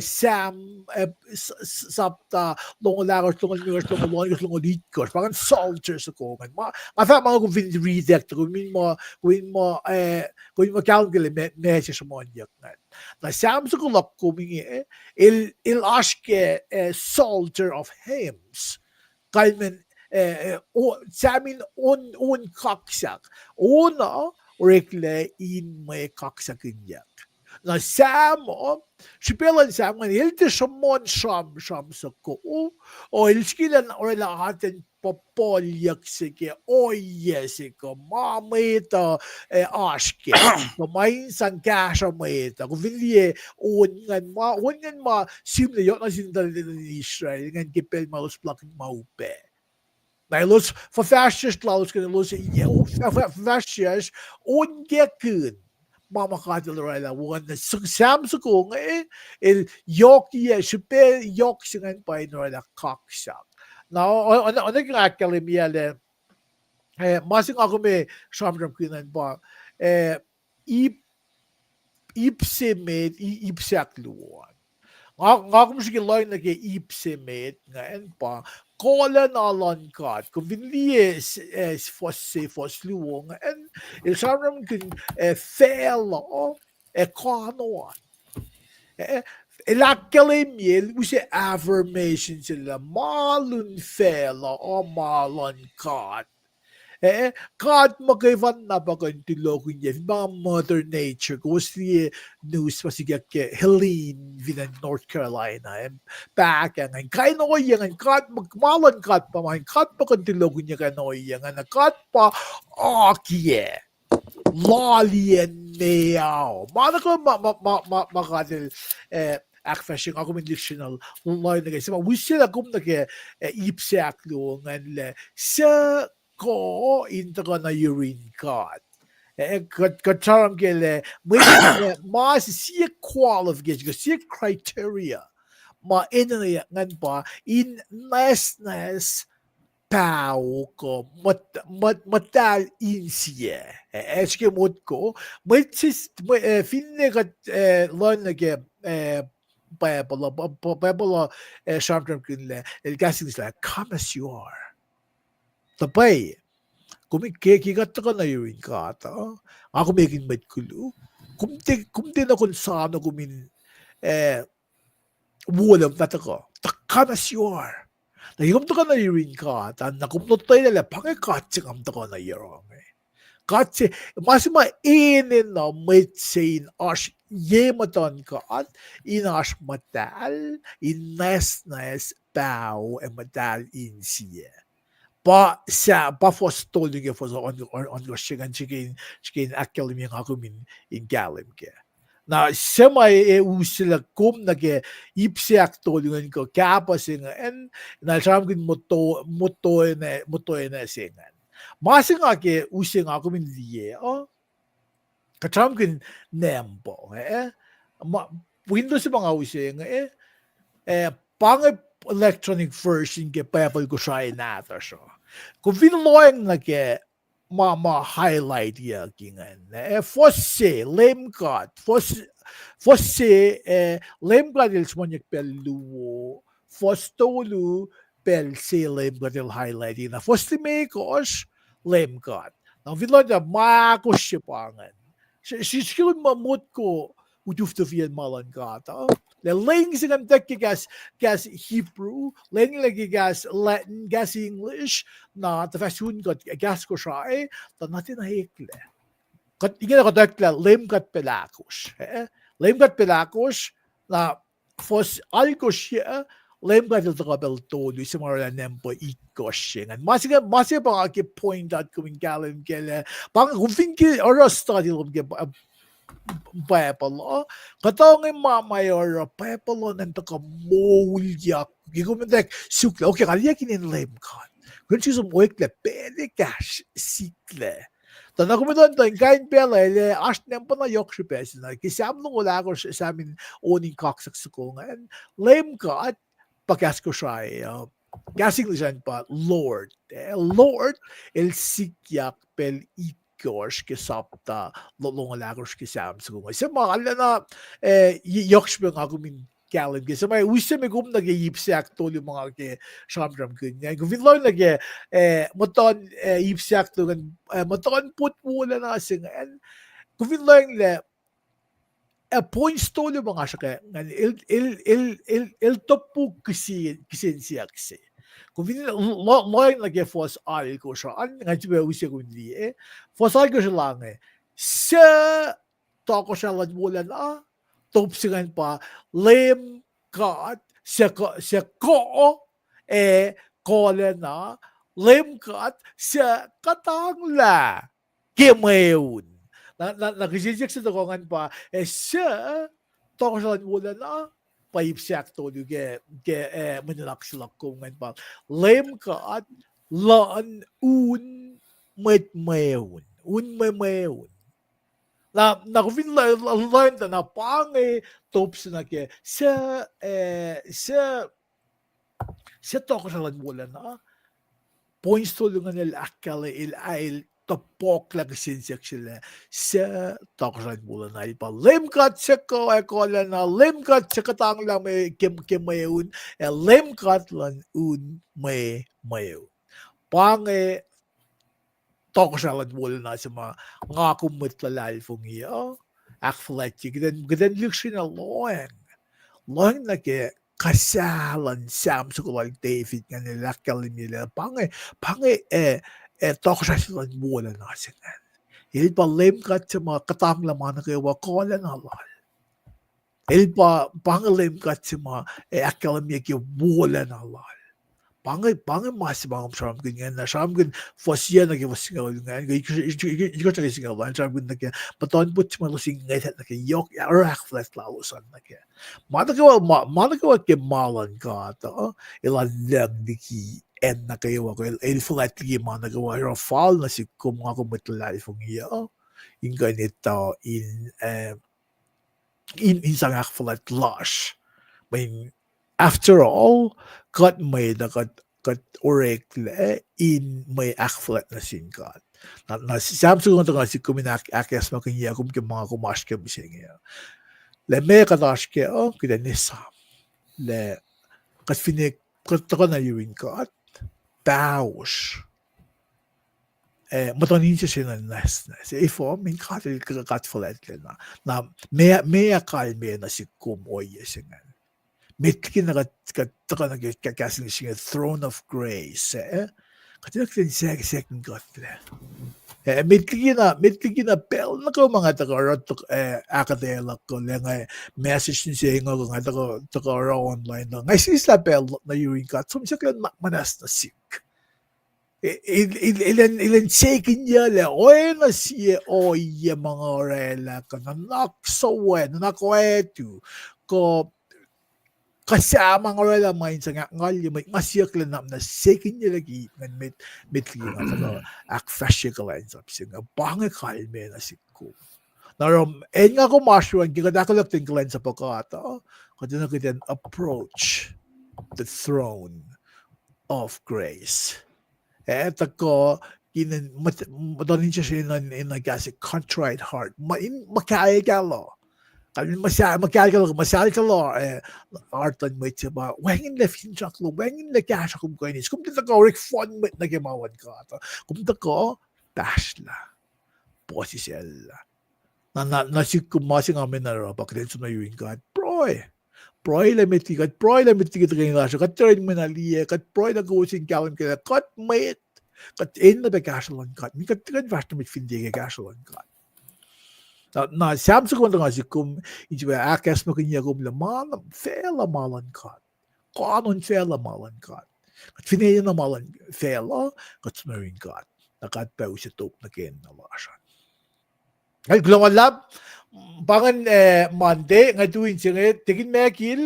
Sam, eh, sapta longoul ahkosr, longoul limekohsr, longoul ohnkohsr, longoul itkohsr. Pa ingacn Psalter soko ingacn. Ma, nga fahk ma kom fin read, kom in muh, kom in muh, eh, kom in muh kahlwem ke lah meac se sruhmuhnyuck ingacn. Na Sam soko luhk kom inge, el, el oasr ke, eh, Psalter of Hymns. Kalmen, eh, Sam in on, on kaksak. On uh oreklac in mwe kaksakihnyuck. Na Sam uh, srihpac luhn Sam ingacn, el tiac sruhmuhn sramsram soko, o el srihke lah orwaclah atacn puhpuhlyuck se ke ohiyac se kuh ma mwet uh, eh, oasr kac, kuh ma in sang kahsruh mwet uh. Kom fin liye on ingacn ma, on ingacn ma sihmlac yohk nuh sin tuhlihk nuhtin Israel ingacn ke pacl ma elos puhlakihn ma upac. Na elos fuhfahsryucsr lalos ke elos, fuhfahsryucsr, on kackihn ma ma God El orwaclah. Wona Sam soko inge, el yohkiyac, srihpac yohk se ingacn pa in orwaclah kaksak. Na oacna ke nga ahkkahlwemye lah, eh, ma se nga kom ac sramsramkihn an pa, eh, ip, ip se met, ip se ahkluo an. Nga, nga kom srihke lohng nuh ke ip se met ingacn pa kolacna luhn God. Kom fin liye, eh, fuhs se, fuhs luo ingacn, el sramsramkihn, eh, facluh, eh, kano an. Eh, el ahkkahlwemye, el use affirmation se lah ma lun facluh uh ma luhn God. Eh, God muhkwena pa kuh in tulokihnyac, fin pa Mother Nature, kowos liye news pa sikyak ke Helene fin acn North Carolina, eh, pahkah ingacn, kain ohiyac ingacn, God, ma luhn God pa ma, God pa kuh in tulokihnyac kain ohiyac ingacn, na God pa akiyac, loaliyacn meoa. Ma nuh kwewa ma, ma, ma, ma, ma God El, eh, ahkfahsrye, nga kom in lihksreni lohng nuh ke, se ma use lah kom nuh ke, eh, ip se ahkluo ingacn lah, suc kuh in tuhkuh nuh yurin God? Eh, kuht, kuht sramsram ke lah, mwe, ma se sie qualification, sie criteria ma enenweyuck ingacn pa in nwacsnwacs paho kuh muhtahl insiyac. Eh, srihke motko, mwet se, eh, finne kuht, eh, lohng nuh ke, eh, Bible uh, Bible uh, eh, sramsramkihn lah, el kahs English lah, come as you are. Tuh pwacye, kom ke, ke kuht tuhkuh nuh yurin God uh, nga kom ekihn mwet koluk, kom tiac, kom tiac nuh kom soano kom in, eh, wolacna fah tuhkuh, tuh come as you are. Na ke kom tuhkuh nuh yurin God an, na kom lotwelah lah pa inge God se nga tuhkuh nuh yohrohl inge. God se, ma se ma enenuh mwet se in oasr ye muhtuhn God, in oasr muhtahl, in nwacsnwacs, paho, ac muhtahl insiyac. pa sa, pa fuhs tolu ke fuhs ohnkohsr se ingacn, srihke in, srihke in ahkkahlwemye nga kom in, in kahlwem kac. Na se ma e, e uslah kom nuh ke ip se ahktolu ingacn kuh kahpuh se ingacn, na el sramsramkihn muhto-, muhtoena, muhtoena se ingacn. Ma se nga ke use nga kom in liye uh, kuht sramsramkihn nampuh, eh? Ma, window se ma nga use inge, eh, pa inge electronic version ke Bible Kosrae nahtuhsr uh. Kom fin lohacng nuh ke ma, ma highlight-iyuck ingacn, eh, fuhs se, Leum God, fuhs, fuhs se, eh, Leum God el sruhmuhnyuck pacl luo, fuhs tolu, pacl se Leum God el highlight-i, na fuhs limekohsr, Leum God. Na fin lohacng ma ahkosr se pa ingacn. Srihke ma motko utuftufiyen ma luhn God uh. Lah leng se ingacn tuh ke kahs, kahs Hebrew, leng lah ke kahs Latin, kahs English, na tuh fah sun kuht kahs Kosrae, tuh na tiacna eklac. Kuht ingena kuht eklac Leum God pacl ahkosr, eh? Leum God pacl ahkosr, na fuhs alkosr ah, Leum God el tuhkuh pacl tolu, se ma orwaclah nampuh itkohsr se ingacn. Ma se, ma se pa nga ke point out kom in kahlwem kac lah, pa nga kom fin ke oruh study lom ke Bible uh, kuhtuh inge ma, ma oruh Bible uh ngan tuhkuh moulyak. Ke kom in tak suk lah, okay, nga liye kihtin Leum God. Kom in sisem oeklac pacl ekahsr sikla. Tuh na kom in tuh in kain pacl ah, lah oasr nampuh na yohk srihpac se na ke Sam longoul ahkosr, Sam in on in kaksak soko ingacn, Leum God, pa kahs Kosrae uh, kahs English an pa Lord, eh, Lord, el sikyak pacl itkohsr ke sapta lo-, longoul ahkosr ke Sam soko ingacn. Se ma arulacna, eh, yohk srihpac nga kom in kahlwem kac. Se ma use me kom nuh ke ip se ahktolu ma nga ke sramsramkihn ingacn. Kom fin lohacng nuh ke, eh, muhtuhn, eh, ip se ahktolu ingacn, eh, muhtuhnpot wolacna se ingacn. Kom fin lohacng lah, eh, points tolu ma nga sruhkwack ingacn, el, el, el, el, el topuk kihsen, kihsen siyuck se. Kom fin lo-, lohacng nuh ke fuhs alkosr an, nga sifilpac use kom in liye. Fuhs alkosr la inge, suc tohkohsrah luhn wolacna, top se ingacn pa Leum God, suc kuh, suc kuh ac kuhlacna, Leum God suc kuhtanglah ke mweun. Na, na, na kihsen siyuck se tohkoh ingacn pa, ac suc tohkohsrah luhn wolacna, pa ip se ahktolu ke, ke, eh, mwe nuhnak se luhk kom ingacn pa, Leum God luhn un mwet mweun, un mwe mweun. Na, na kom fin la-, la-, lohacng tuh na pa inge top se nuh ke, suc, eh, suc, suc tohkohsrah luhn wolacna, points tolu ingacn el ahkkahlwemye, el, el topuklah kihsen siyuck se lah, suc tohkohsrah luhn wolacna, el pa Leum God suc kuh ac kuhlacna, Leum God suc kuhtanglah mwe ke, ke mweun, ac Leum God luhn un mwe mweun. Pa inge tohkohsrah luhn wolacna se ma nga kom mwet luhlahlfongi uh ahkfuhlwactye, kuht in, kuht in lihksreni lohacng, lohacng nuh ke kahs luhn Sam soko lal David ingacn el ahkkahlwemye lah pa inge, pa inge, eh, eh, tohkohsrah se luhn wolacna se ingacn. El pa Leum God se ma kuhtanglah ma nuh kwewa kuhlacna lal. El pa, pa inge Leum God se ma, eh, ahkkahlwemye ke wolacna lal. Pa inge, pa inge ma se ma kom sramsramkihn ingacn, na sramsramkihn fuhs yac nuh ke fuhs singucul ingacn, ke, ke, ke, ke singucul an, sramsramkihn nuh ke muhtuhnpot se ma elos in ngwetwack nuh ke yohk, oruh ahkfuhlwact lalos an nuh ke. Ma nuh kwewa, ma, ma nuh kwewa ke ma luhn God uh, elan lucng liki acn nuh kwewa, kuh el, el fuhlwact liki ma nuh kwewa, oruh fal nuh sihk kom, nga kom mwet luhlahlfongi uh, in kuh in etuh in, eh, in, in sang ahkfuhlwact lasr. Mweyen, after all, kuht mwet uh, kuht, kuht oreklac in mwe ahkfuhlwact nuh sin God. Na, na Sam soko ingacn tuhkuh nuh sihk kom in ahk-, ahkacsmakihnye kom ke ma kom oasr ke mihsenge uh. Lah meac kuht oasr kac uh, kuht in esam lah kuht finne, kuht tuhkuh nuh yurin God, pahosr, eh, muhtuhn inse se na nwacsnwacs. Efuh? Mweyen God el, God fuhlwactlacna. Na, meac, meac kalmeyac nuh sihk kom ohiyac se ingacn? Met liki na kuht, kuht tuhkuh nuh ke, ke kahs English inge throne of grace, eh? Kuht in kuh in sek, sek in kuhtlac. Eh, met liki na, met liki na pacl nuh kwewa ma nga tuhkuh oruh, eh, ahkuhtweyac luhk uh, lah nga message nuh se inge, nga tuhkuh, tuhkuh oruh online uh, nga sislah pacl nuh yurin God, som siyuck lah muhnahs nuh sihk. El, el, el, el in sekinyuclac oacna sie ohiyac ma nga orwaclah, kuh nuhnak suwohs, nuhnak oatu, kuh kuh sahp ma nga orwaclah ma in sang ahkngalye, mwe nga siyuck lah na, na sekinyuclac ke ip ingacn met, met liki nga tuhkuh ahkfahsrye kuhlwacnsap se inge, pa inge kalmac nuh sihk kom. Na oruh, acn nga kom oasr yurin ke kuht ahkolah kuht in kuhlwacnsap uh, kuht, uh, kuht enenuh kuht in approach the throne of grace. Eh, tuhkuh in, in muhtuhn insiyacsr in, in, in kahs a contrite heart. Ma, in muhkahlkahl uh. Kalmac muhsa-, muhkahlkahl uh, muhsahlkahl uh, eh, heart luhn mwet se pa wacngihnlac finsrak lom, wacngihnlac kahsruh kom kuh in eis. Kom tiac tuhkuh orek fohn mwet nuh ke ma luhn God uh. Kom tuhkuh pahsrlah, puhsisacllah. Na, na, nuh sihk kom, ma se nga enenuh oruh pa kuht in som nuh yurin God. Pruhe. Pruhe lah met liki kuht, pruhe lah met liki tuhkweni lasr uh, kuht tiac oruh in mwe na liye, kuht pruhe lah kowos in kahlwem kac lah kuht mwet, kuht enenuh pac kahsruh luhn God. Meaning kuht tiac kuh in fahsr nuh met fin tiac ke kahsruh luhn God. Na, na Sam soko ma tuhkuh sihk kom, in sifilpac ahkacsmakihnye kom lah ma na facluh ma luhn God. Koanon facluh ma luhn God. Kuht fin enenuh ma luhn facluh, kuht som nuh yurin God. Na God pa use top nuh ke enenuh lasr an. Nga kuloh ma luhlahp, pa ingacn, eh, Monday, nga tu in se inge, Deacon Michael,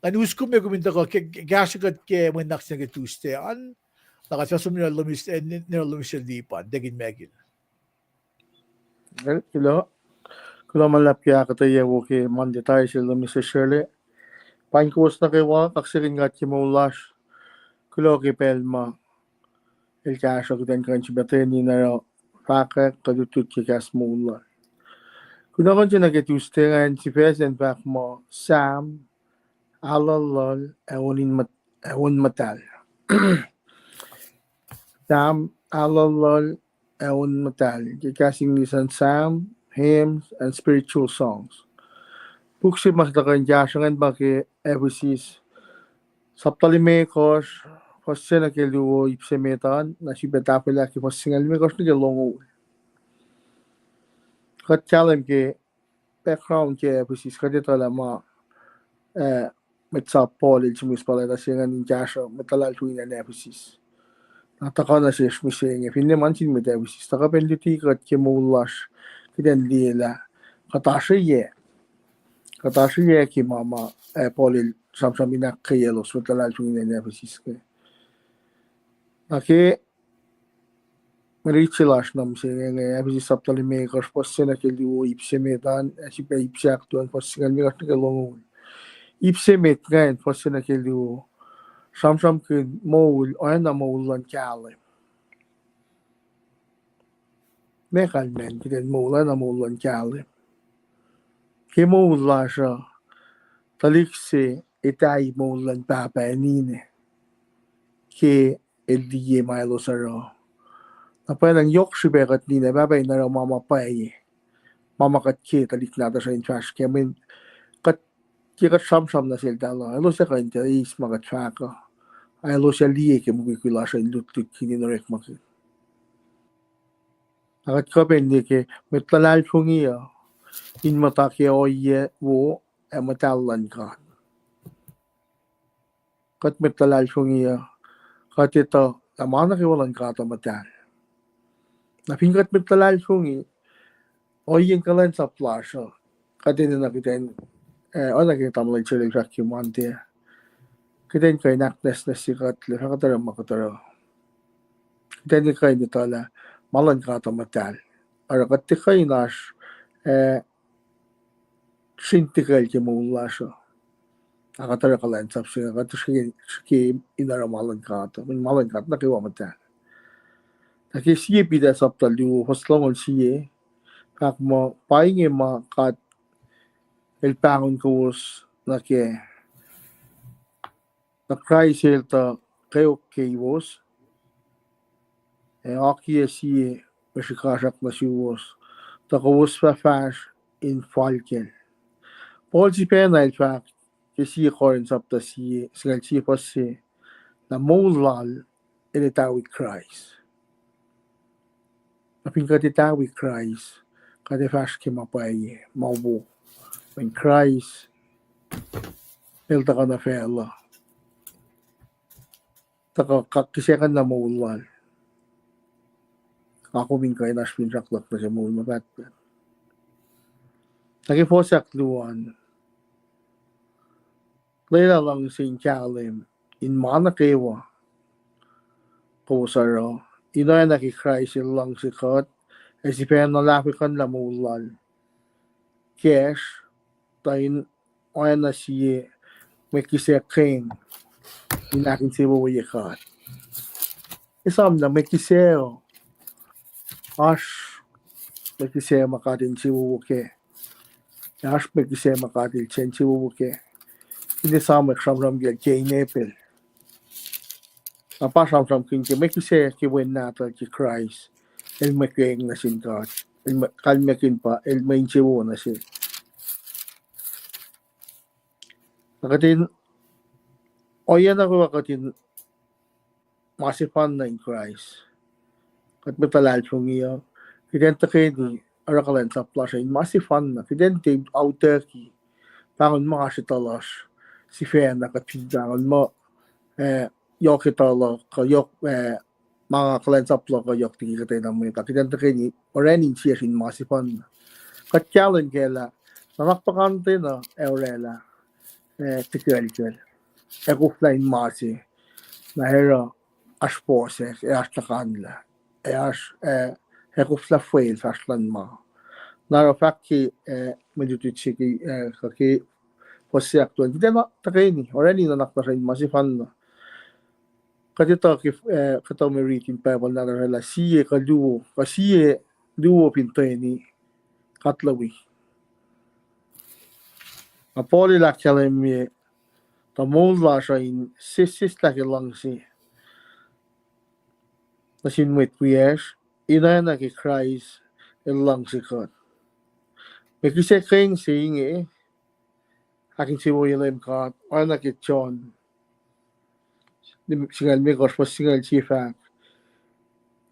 ngan us kom, kom in tuhkuh ke, ke, kahsruh kuht ke mwe nuhnak se nuh ke Tuesday an, na kuht fah som nuh lomis, eh, nuh lomis se lip an, Deacon Michael. Kuloh, kuloh ma luhlahp ke ahkuhtweyac wo ke Monday tari se lomis se srele. Paing kowos nuh kwewa, kaksakihn God ke moul lasr. Kuloh ke pacl ma El kahsruh kuht in kuh in sifilpac tuhkweni in oruh fahkwack kuh lutlut ke kahs moul lal. Kunohkohn se nuh ke Tuesday ingacn sifac se in fahk muh Sam aluhluhl ac on in muht-, ac on muhtahl. Sam aluhluhl ac on muhtahl. Ke kahs English an, Psalm, Hymns, and Spiritual Songs. Puk se ma tuhkuh in kahsruh ingacn pa ke Ephesus sapta limekohsr, fuhs se nuh ke luo, ip se met an, na sifilpac tahfwelah ke fuhs singucul limekohsr nuh ke longoul. Kuht kahlwem ke background ke Ephesus, kuht etuh lah ma, eh, mwet sap Paul el sihmihs pacl se ingacn in kahsruh mwet luhlahlfongi nuh Ephesus. Na tuhkuh nuh sesr mihsenge, finne ma nuh sin mwet Ephesus, tuhkuh pac in luti kuht ke moul lasr, kuht in liye lah kuht oasr yac, kuht oasr yac ke ma ma, eh, Paul el sramsram in ahkkweyaclos mwet luhlahlfongi nuh Ephesus ke. Na ke mwe rit se lasr nuh mihsenge inge, Ephesus sapta limekohsr, fuhs se nuh ke luo, ip se met an, ac sifilpac ip se ahkluo an, fuhs singucul limekohsr nuh ke longoul. Ip se met ingacn, fuhs se nuh ke luo, sramsramkihn moul oacna moul luhn kahlwem. Meac kalmacn kuht in moul oacna moul luhn kahlwem? Ke moul lasr uh, tuhlihk se etahi moul luhn pahpah ac ninac ke el liye ma elos oruh. Na pwacnwacng yohk srihpac kuht ninac pahpah in oruh ma ma pwacye, ma ma kuht ke tuhlihk nahtuhsr uh in fahsr kac, mweyen kuht, ke kuht sramsram nuh seltahl uh, elos ac kuh in tiac eis ma kuht fahk uh, ac elos ac liye ke mukwikwi lasr uh in lutlutkihn in orekmakihn. Na kuht kuh pac in liye ke mwet luhlahlfongi uh in muhta ke ohiyac wo ac muhtahl luhn God. Kuht mwet luhlahlfongi uh, kuht etuh lah ma nuh kwewa luhn God uh muhtahl. Na fin kuht mwet luhlahlfongi, ohiyacn kuhlwacnsap lasr uh, kuht enenuh kuht in, eh, oacna ke tamuhlwel Chelel fahk ke Monday, kuht in kuh in ahknwacsnwacsye kuht lah fah kuht oruh ma kuht oruh. Kuht in kuh in etuh lah ma luhn God uh muhtahl. Oruh kuht tiac kuh in oasr, eh, srihn tikucl ke moul lasr uh, ac kuht oruh kuhlwacnsap se inge, kuht srihke, srihke in oruh ma luhn God uh, mweyen ma luhn God nuh kwewa muhtahl. Na ke sie Peter sapta luo, fuhs longoul sie, fahk muh pa inge ma God el pahngon kowos nuh kac, na Kraist el tuh kweok keiwos, ac akiyac sie mwe srihkasrak nuh suwos, tuh kowos fah fahsr in falkacl. Paul sifacna el fahk ke sie Corinth sapta sie, singucul sie fuhs se, na moul lal el etawi Kraist. Na fin kuht etawi Kraist, kuht ac fahsr ke ma pwacye, ma wo, mweyen Kraist el tuhkuh nuh facluh, tuhkuh kihsackuhnlah moul lal. Nga kom in kuh in oasr finsrak luhk nuh ke moul ma pahtpaht. Na ke fuhs ahkluo an, lwelah luhngse in kahlwem in ma nuh kwewa kowos oruh, in oacna ke Kraist el luhngse kuht, ac sifacna lahfwekuhnlah moul lal kacsr, tuh in oacna sie mwet kihsac keng in ahkinsewowoye God. Esam na mwet kihsac uh, oasr mwet kihsac ma God el insewowo kac. Oasr mwet kihsac ma God el tiac insewowo kac. Ine samwek sramsram kacl Cain Abel. Na pa sramsramkihn ke mwet kihsac ke Wen Nahtuhl ke Kraist, el mwe keng nuh sin God, el mwe, kalmackihn pa el mwe insewowo nuh sel. Na kuht in, ohiyac na kwewa kuht in ma sefanna in Kraist, kuht mwet luhlahlfongi uh, kuht in tuhkweni oruh kuhlwacnsap lasr uh in ma sefanna, kuht in tiac autucki pahngon ma oasr etuh lasr sifacna, kuht fin pahngon muh, eh, yohk etuh luhk, kuh yohk, eh, ma nga kuhlwacnsap luhk uh yohk liki kuhtwena mwet uh, kuht in tuhkweni orani insiyacsr in ma sefanna. Kuht kahlwem kac lah nuhnak puhkantwen uh ac orwaclah, eh, tikuclkucl, ac koflah in ma se, na oruh oasr fohsack, ac oasr tuhkanlah, ac oasr, eh, ac koflah fwel fahsr luhn ma. Na oruh fahk ke, eh, mwe lutlut se ke, eh, kuh ke fuhs se ahkluo an, kuht in tuhkweni orani nuhnak lasr uh in ma sefanna. Kuht etuh ke, eh, kuhtuh mwe rit in Bible nahtuhsr lah sie kuh luo, kuh sie luo fin toeni, kuht luhi. Na Paul el ahkkahlwemye tuh moul lasr uh in sesseslah ke luhngse nuh sin mwet wiyacsr, in oacna ke Kraist el luhngse kuht. Mwe kihsac keng se inge ahkinsewowoye Leum God, oacna ke John singucul limekohsr, fuhs singucul sie fahk,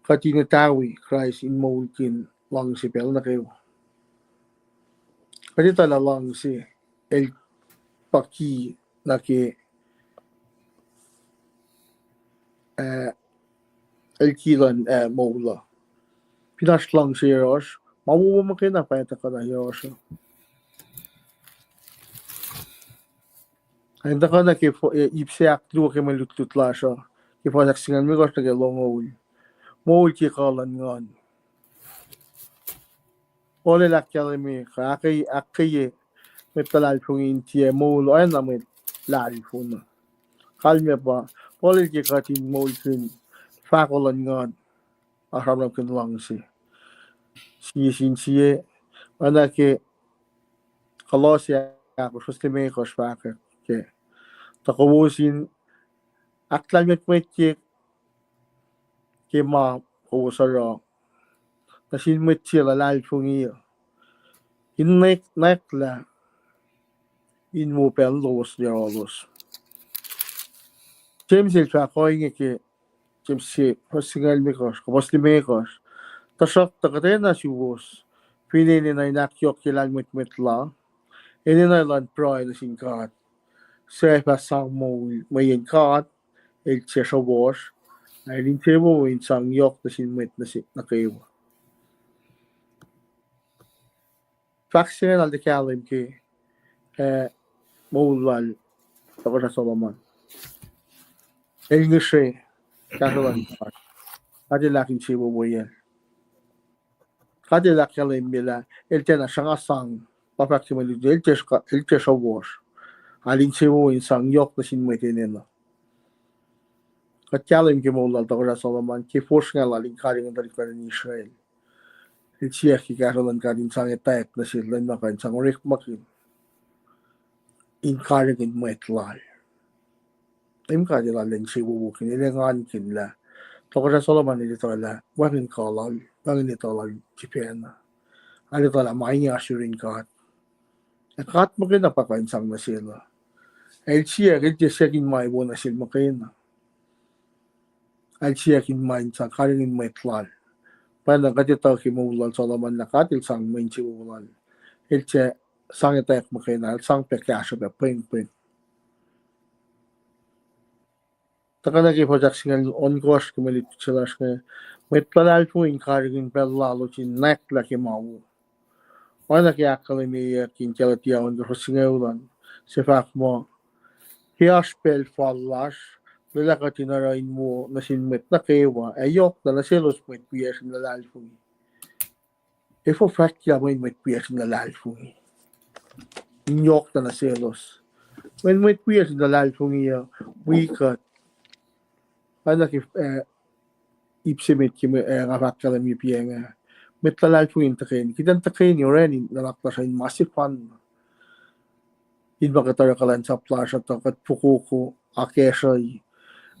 kuht in etawi Kraist in moulkihn luhngse pacl nuh kwewa. Kuht etuh lah luhngse el pa ki nuh ke, eh, el ki luhn, eh, moul uh. Fin oasr luhngse yohrohsr, ma wowo muhkwena fah tuhkuh nuh yohrohsr uh. Ac in tuhkuh nuh ke fo-, eh, ip se ahkluo ke mwe lutlut lasr uh, ke fuhs ahksingucul limekohsr nuh ke longoul. Moul ke kuh luhn nguhn. Paul el ahkkahlwemye, kuh ahkkweye, ahkkweye mwet luhlahlfongi in tiac moul oacna mwet luhlahlfongi. Kalmac pa, Paul el ke kuht in moulkihn fahko luhn nguhn, asramramkihn luhngse. Sie sin sie, oacna ke Kolosse ahkosr, fuhs limekohsr fahkwack ke, tuh kowos in ahklahlmwetmwetye ke ma kowos oruh nuh sin mwet se luhlahlfongi uh, in nwack-, nwacklah in wo pacl lowos yohrohlos. James el fahk ohinge ke James sie, fuhs singucul limekohsr, kuh fuhs limekohsr, tuhsruhktuh kuhtwena suwos, finne enenuh in ahkyohkye lahlmwetmwet la, enenuh elan pruhe nuh sin God, suc fah sang moul, mweyen God el tiac srohwohsr, ac el insewowo in sang yohk nuh sin mwet nuh se nuh kwewa. Fahk se ingacn arlac kahlwem ke, eh, moul lal Tohkohsrah Solomon. El ngihsre kahsruh luhn God, God el ahkinsewowoyacl. God el ahkkahlwemye lah el tiacna sruhnga sang, pa fahk ke mwe lutlut, el tiac sruh-, el tiac srohwohsr, ac el insewowo in sang yohk nuh sin mwet enenuh. Kuht kahlwem ke moul lal Tohkohsrah Solomon, ke fosrngah lal in karihngihn tuhlihk nuhtin Israel, el siyuck ke kahsruh luhn God in sang etwacack nuh sel, lwen ma kuh in sang orekmakihn in karihngihn mwet lal. Leum God el arlac insewowoyacl, el engankihn lah Tohkohsrah Solomon el etuh lah wacngihn kuh lal, wacngihn etuh lal sifacna. El etuh lah ma inge oasr yurin God, ac God muhkwena pa kuh in sang nuh sel uh. El siyuck, el tiac siyuck in ma wo nuh sel muhkwena. El siyuck in ma in sang karihngihn mwet lal. Pwacna kuht etuh ke moul lal Solomon lah God el sang mwe insewowo lal, el tiac sang etwacack muhkwena, el sang pac kahsruh pac pwengpweng. Tuhkuh nuh ke fuhs ahksingucul ohnkohsr ke mwe lutlut se lasr inge, Mwet luhlahlfongi in karihngihn pacl lalos in nwacklah ke ma wo. Oacna ke ahkkahlwemyeyuck in Galatia ohnkohsr fuhs singucul an, se fahk muh, ke oasr pacl fal lasr, lwelah kuht in oruh in wo nuh sin mwet nuh kwewa, ac yohkna nuh selos mwet wiyacsr in luhlahlfongi. Efuh fahk lah mweyen mwet wiyacsr in luhlahlfongi? In yohkna nuh selos. Mweyen mwet wiyacsr in luhlahlfongi uh wi kuht. Oacna ke, eh, ip se met ke mwe, eh, nga fahk kahlwem ye piacng ah. Mwet luhlahlfongi in tuhkweni. Kuht in tuhkweni orani nuhnak lasr uh in ma sefanna. In ma kuht oruh kuhlwacnsap lasr uh tuh kuht fokoko, akacsruhi,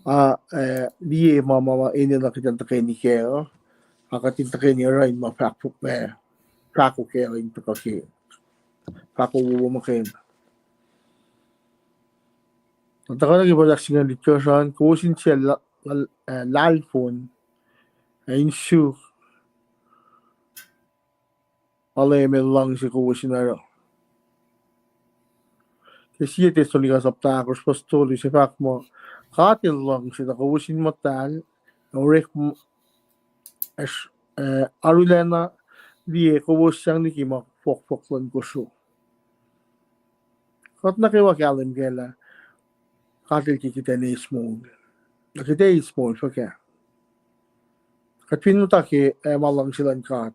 a, eh, liye ma, ma, ma enenuh kuht in tuhkweni kac uh, a kuht in tuhkweni oruh in ma fahk, eh, fahko kac uh in tuhkuh ke fahko wowo muhkwena. Na tuhkuh nuh ke fuhs singucul itkohsr an, kowos in sie la-, la-, eh, lahlfon, ac in suk ma Leum El luhngse kowos in oruh. Ke sie Thessalonica sapta ahkosr fuhs tolu se fahk muh, God El luhngse tuh kowos in muhtahl, ac orek m-, ac, eh, arulacna liye kowos sang liki ma fohkfohk luhn kosro. Kuht nuh kwewa kahlwem kac lah God El ke kuht in eis moul. Na kuht eis moul fuhkah? Kuht fin muhta ke, eh, ma luhngse luhn God,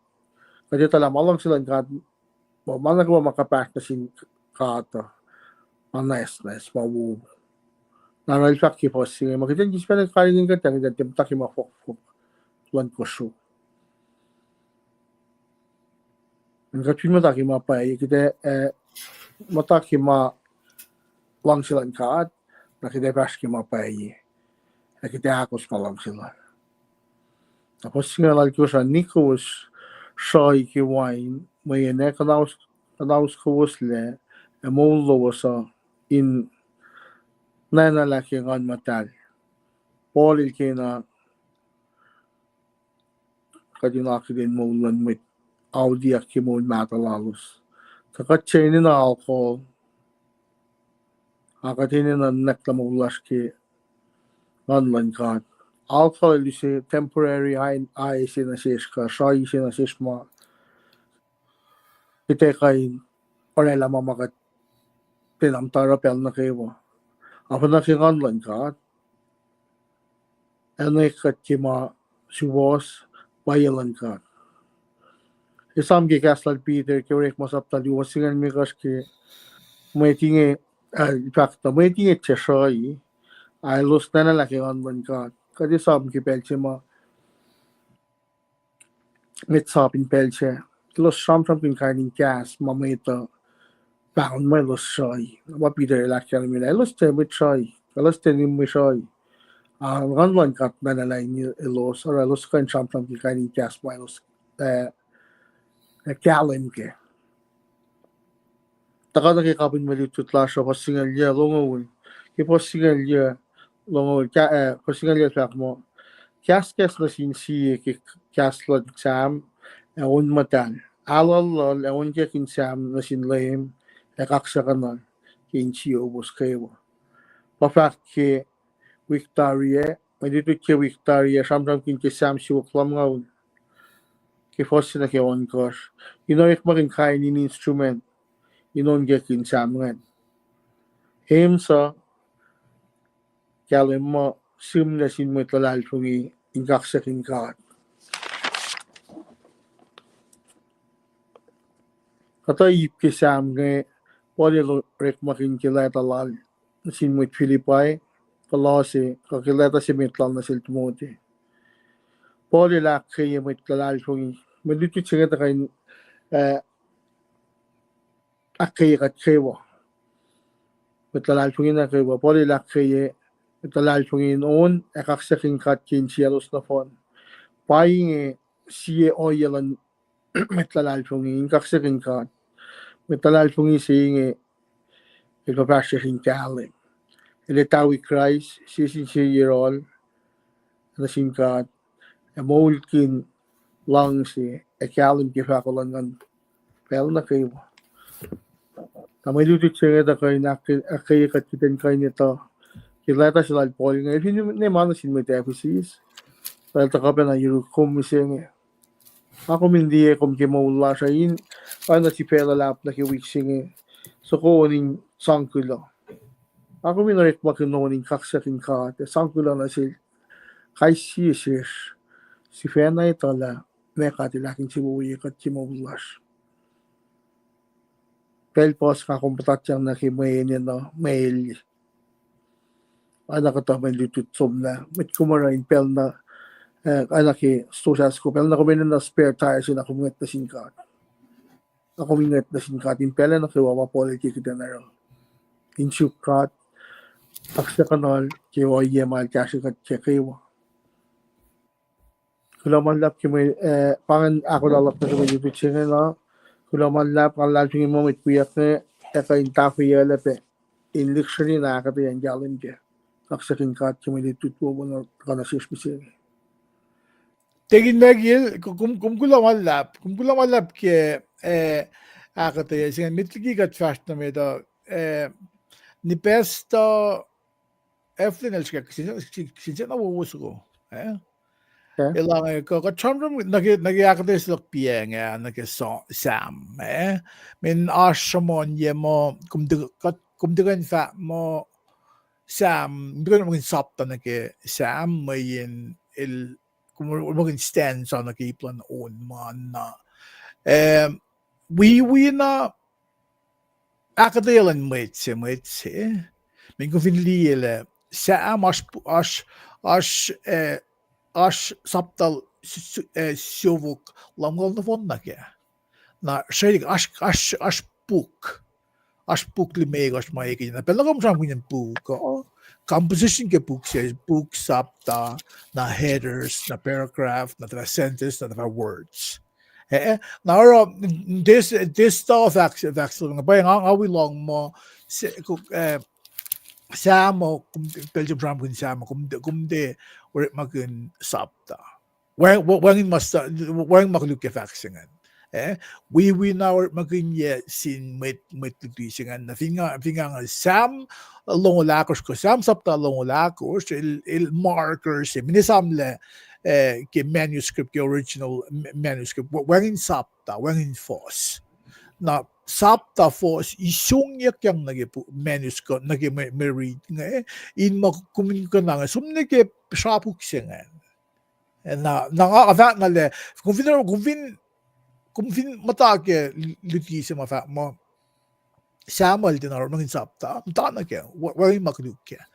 kuht etuh lah ma luhngse luhn God, ma, ma nuh kwewa ma kuhpahsr nuh sin God uh, ma nwacsnwacs, ma wo. Na El fahk ke fuhs singucul, ma kuht in kihs pacna karihngihn kuht, kuht in tiac muhta ke ma fohkfohk luhn kosro. Kuht fin muhta ke ma pwacye, kuht, eh, muhta ke ma luhngse luhn God, na kuht ac fahsr ke ma pwacye, ac kuht ac ahkos ma luhngse Lal. Na fuhs singucul alkosr an, nik kowos sruhi ke wain, mweyen ac kuhnaus, kuhnaus kowoslac, ac moul lowos uh in nwacnwaclah ke Nguhn Muhtahl. Paul el kena kuht in akihlen moul luhn mwet auliyak ke moul mahtuh lalos. Tuh kuht tiac enenuh alcohol, a kuht enenuh nwacklah moul lasr ke Nguhn luhn God. Alcohol el use temporary high, high se nuh sesr kuh sruhi se nuh sesr ma kuht ac kuh in orwaclah ma ma kuht tiacna muhta oruh pacl nuh kwewa. Afuhnah ke Nguhn luhn God, ac nwe kuht ke ma suwohs, pwacye luhn God. Esam ke kahs lal Peter ke Orekma sapta luo fuhs singucul limekohsr ke mwet inge, ah, fahk tuh mwet inge tiac sruhi, a elos nwacnwaclah ke Nguhn luhn God. Kuht esam ke pacl se ma mwet sap in pacl sac, elos sramsramkihn kain in kahs ma mwet uh pahngon muh elos sruhi. Ma Peter el ahkkahlwemye lah elos tiac mwet sruhi, elos tiac mwet sruhi. Ah, Nguhn luhn God nwacnwaclah in elos, oruh elos kuh in sramsramkihn kain in kahs ma elos, eh, eh, kahlwem kac. Tuhkuh nuh ke kapihn mwe lutlut lasr uh, fuhs singucul yac longoul. Ke fuhs singucul yac longoul, ka-, eh, fuhs singucul yac fahk muh, kahskahs nuh sin sie ke kahs luhn Sam ac On Muhtahl. Alu lal ac onkakihn Sam nuh sin Leum ac kaksakihnuhl ke insiyowos kwewa. Pa fahk ke wik tari ah, mwe lutlut ke wik tari ah sramsramkihn ke Sam siofok lumngaul, ke fuhs se nuh ke ohnkohsr, in orekmakihn kain in instrument in onkakihn Sam ingacn. Hymn suc kahlwem muh sihmlac sin mwet luhlahlfongi in kaksakihn God. Kuhtuh ip ke Sam inge Paul el orekmakihn ke leta lal nuh sin mwet Philippi, Kolosse, kuh ke leta se met lal nuh sel Timothy. Paul el ahkkweye mwet luhlahlfongi. Mwe lutlut se inge tuhkuh in, eh, ahkkweye kuht kwewa. Mwet luhlahlfongi nuh kwewa. Paul el ahkkweye mwet luhlahlfongi in on ac kaksakihn God ke insiyaclos nohfohn. Pa inge sie ohiyac luhn mwet luhlahlfongi in kaksakihn God. Mwet luhlahlfongi se inge el fuhfahsryucsr in kahlwem. El etahwi Kraist, sie sin sie yohrohl nuh sin God, ac moulkihn luhngse ac kahlwem ke fahko luhn Nguhn pacl nuh kwewa. Na mwe lutlut se inge tuhkuh in ahk-, ahkkweye kuht kuht in kuh in etuh ke leta se lal Paul inge, el fin ne ma nuh sin mwet Ephesus, Pacl tuhkuh pacna yuruk kom mihsenge. Nga kom in liye kom ke moul lasr uh in, oacna sifacna luhlahp nuh ke wik se inge, soko on in sang kuloh. Nga kom in orekmakihn on in kaksakihn God ac sang kuloh nuh sel kais sie sesr, sifacna etuh lah meac God El ahkinsewowoye kuht ke moul lasr. Pacl puhs nga kom puhtatyang nuh ke mwe enenuh, mwe el. Oacna kuhtuh mwe lutlut somlah, mwet kom oruh in pacl na, eh, oacna ke stosah soko, pacl na kom enenuh spare tire se na kom ngwet nuh sin God. Na kom in ngwet nuh sin God in pacl nuh kwewa ma Paul el ke kuhtwena oruh. In suk God, kaksakihnuhl ke ohiyac ma El kahsrwe kuht ke kwewa. Kuloh ma luhlahp ke mwe, eh, pa ingacn ahkolah luhk nuh ke mwe lutlut se inge na. Kuloh ma luhlahp, nga luhlahlfongi muh mwet wiyuck inge ac kuh in tahfweyuclac pac in lihksreni na ahkuhtweyac in kahlwem kac. Kaksakihn God ke mwe lutlut wowo na kuh nuh sesr mihsenge. Tekin Michael, kom, kom kuloh ma luhlahp, kom kuloh ma luhlahp ke, eh, ahkuhtweyac se inge. Met liki kuht fahsr nuh met uh, eh, Nipastuh Evelyn el srihke, kihsen, kihsen na wowo soko, eh? Elange kuh, kuht sramsram nuh ke, nuh ke ahkuhtweyac se luhk piacng ah, nuh ke Sam, eh? Mweyen oasr sruhmuhnye muh, kom tiac, kuht, kom tiac kuh in fahk muh Sam, kom tiac kuh in sapta nuh ke Sam, mweyen el, kom orekmakihn stanza nuh ke ip luhn on ma na. Eh, wiwina ahkuhtweyac luhn mwet se, mwet se. Mweyen kom fin liye lah Sam oasr, oasr, oasr, eh, oasr sapta, eh, siofok lumngaul nohfohn nuh kac. Na srihke oasr, oasr, oasr puk. Oasr puk limekohsr ma ekihn. Na pacl na kom sramsramkihn puk uh, composition ke puk se, puk, sapta, na headers, na paragraph, na tuhfah sentence, na tuhfah words. Eh, na oruh, this, this stuff fahk, fahk se, nga pwacye nga, nga wi lohng muh, se, Sam uh, pacl kom sramsramkihn Sam uh, kom tiac, kom tiac orekmakihn sapta. Wacngihn ma, wacngihn ma koluk ke fahk se ingacn. Eh, wiwina orekmakihnyac sin mwet, mwet luti se ingacn. Na fin nga, fin nga Sam longoul ahkosr kuh Sam sapta longoul ahkosr, el, el marker se, mweyen esamlah, eh, ke manuscript, ke original manuscript, wacngihn sapta, wacngihn fuhs. Na sapta, fuhs, isongyuckyang nuh ke manuscript, nuh ke mwe, mwe rit inge, in ma kom in kuh na inge, som nuh ke srapuk se ingacn. Na, na nga fahk na lah, kom fin, kom fin, kom fin muhta ke luti se ma fahk muh Samuel tiacna orekmakihn sapta, muhta nuh kac, wacngihn ma koluk kac.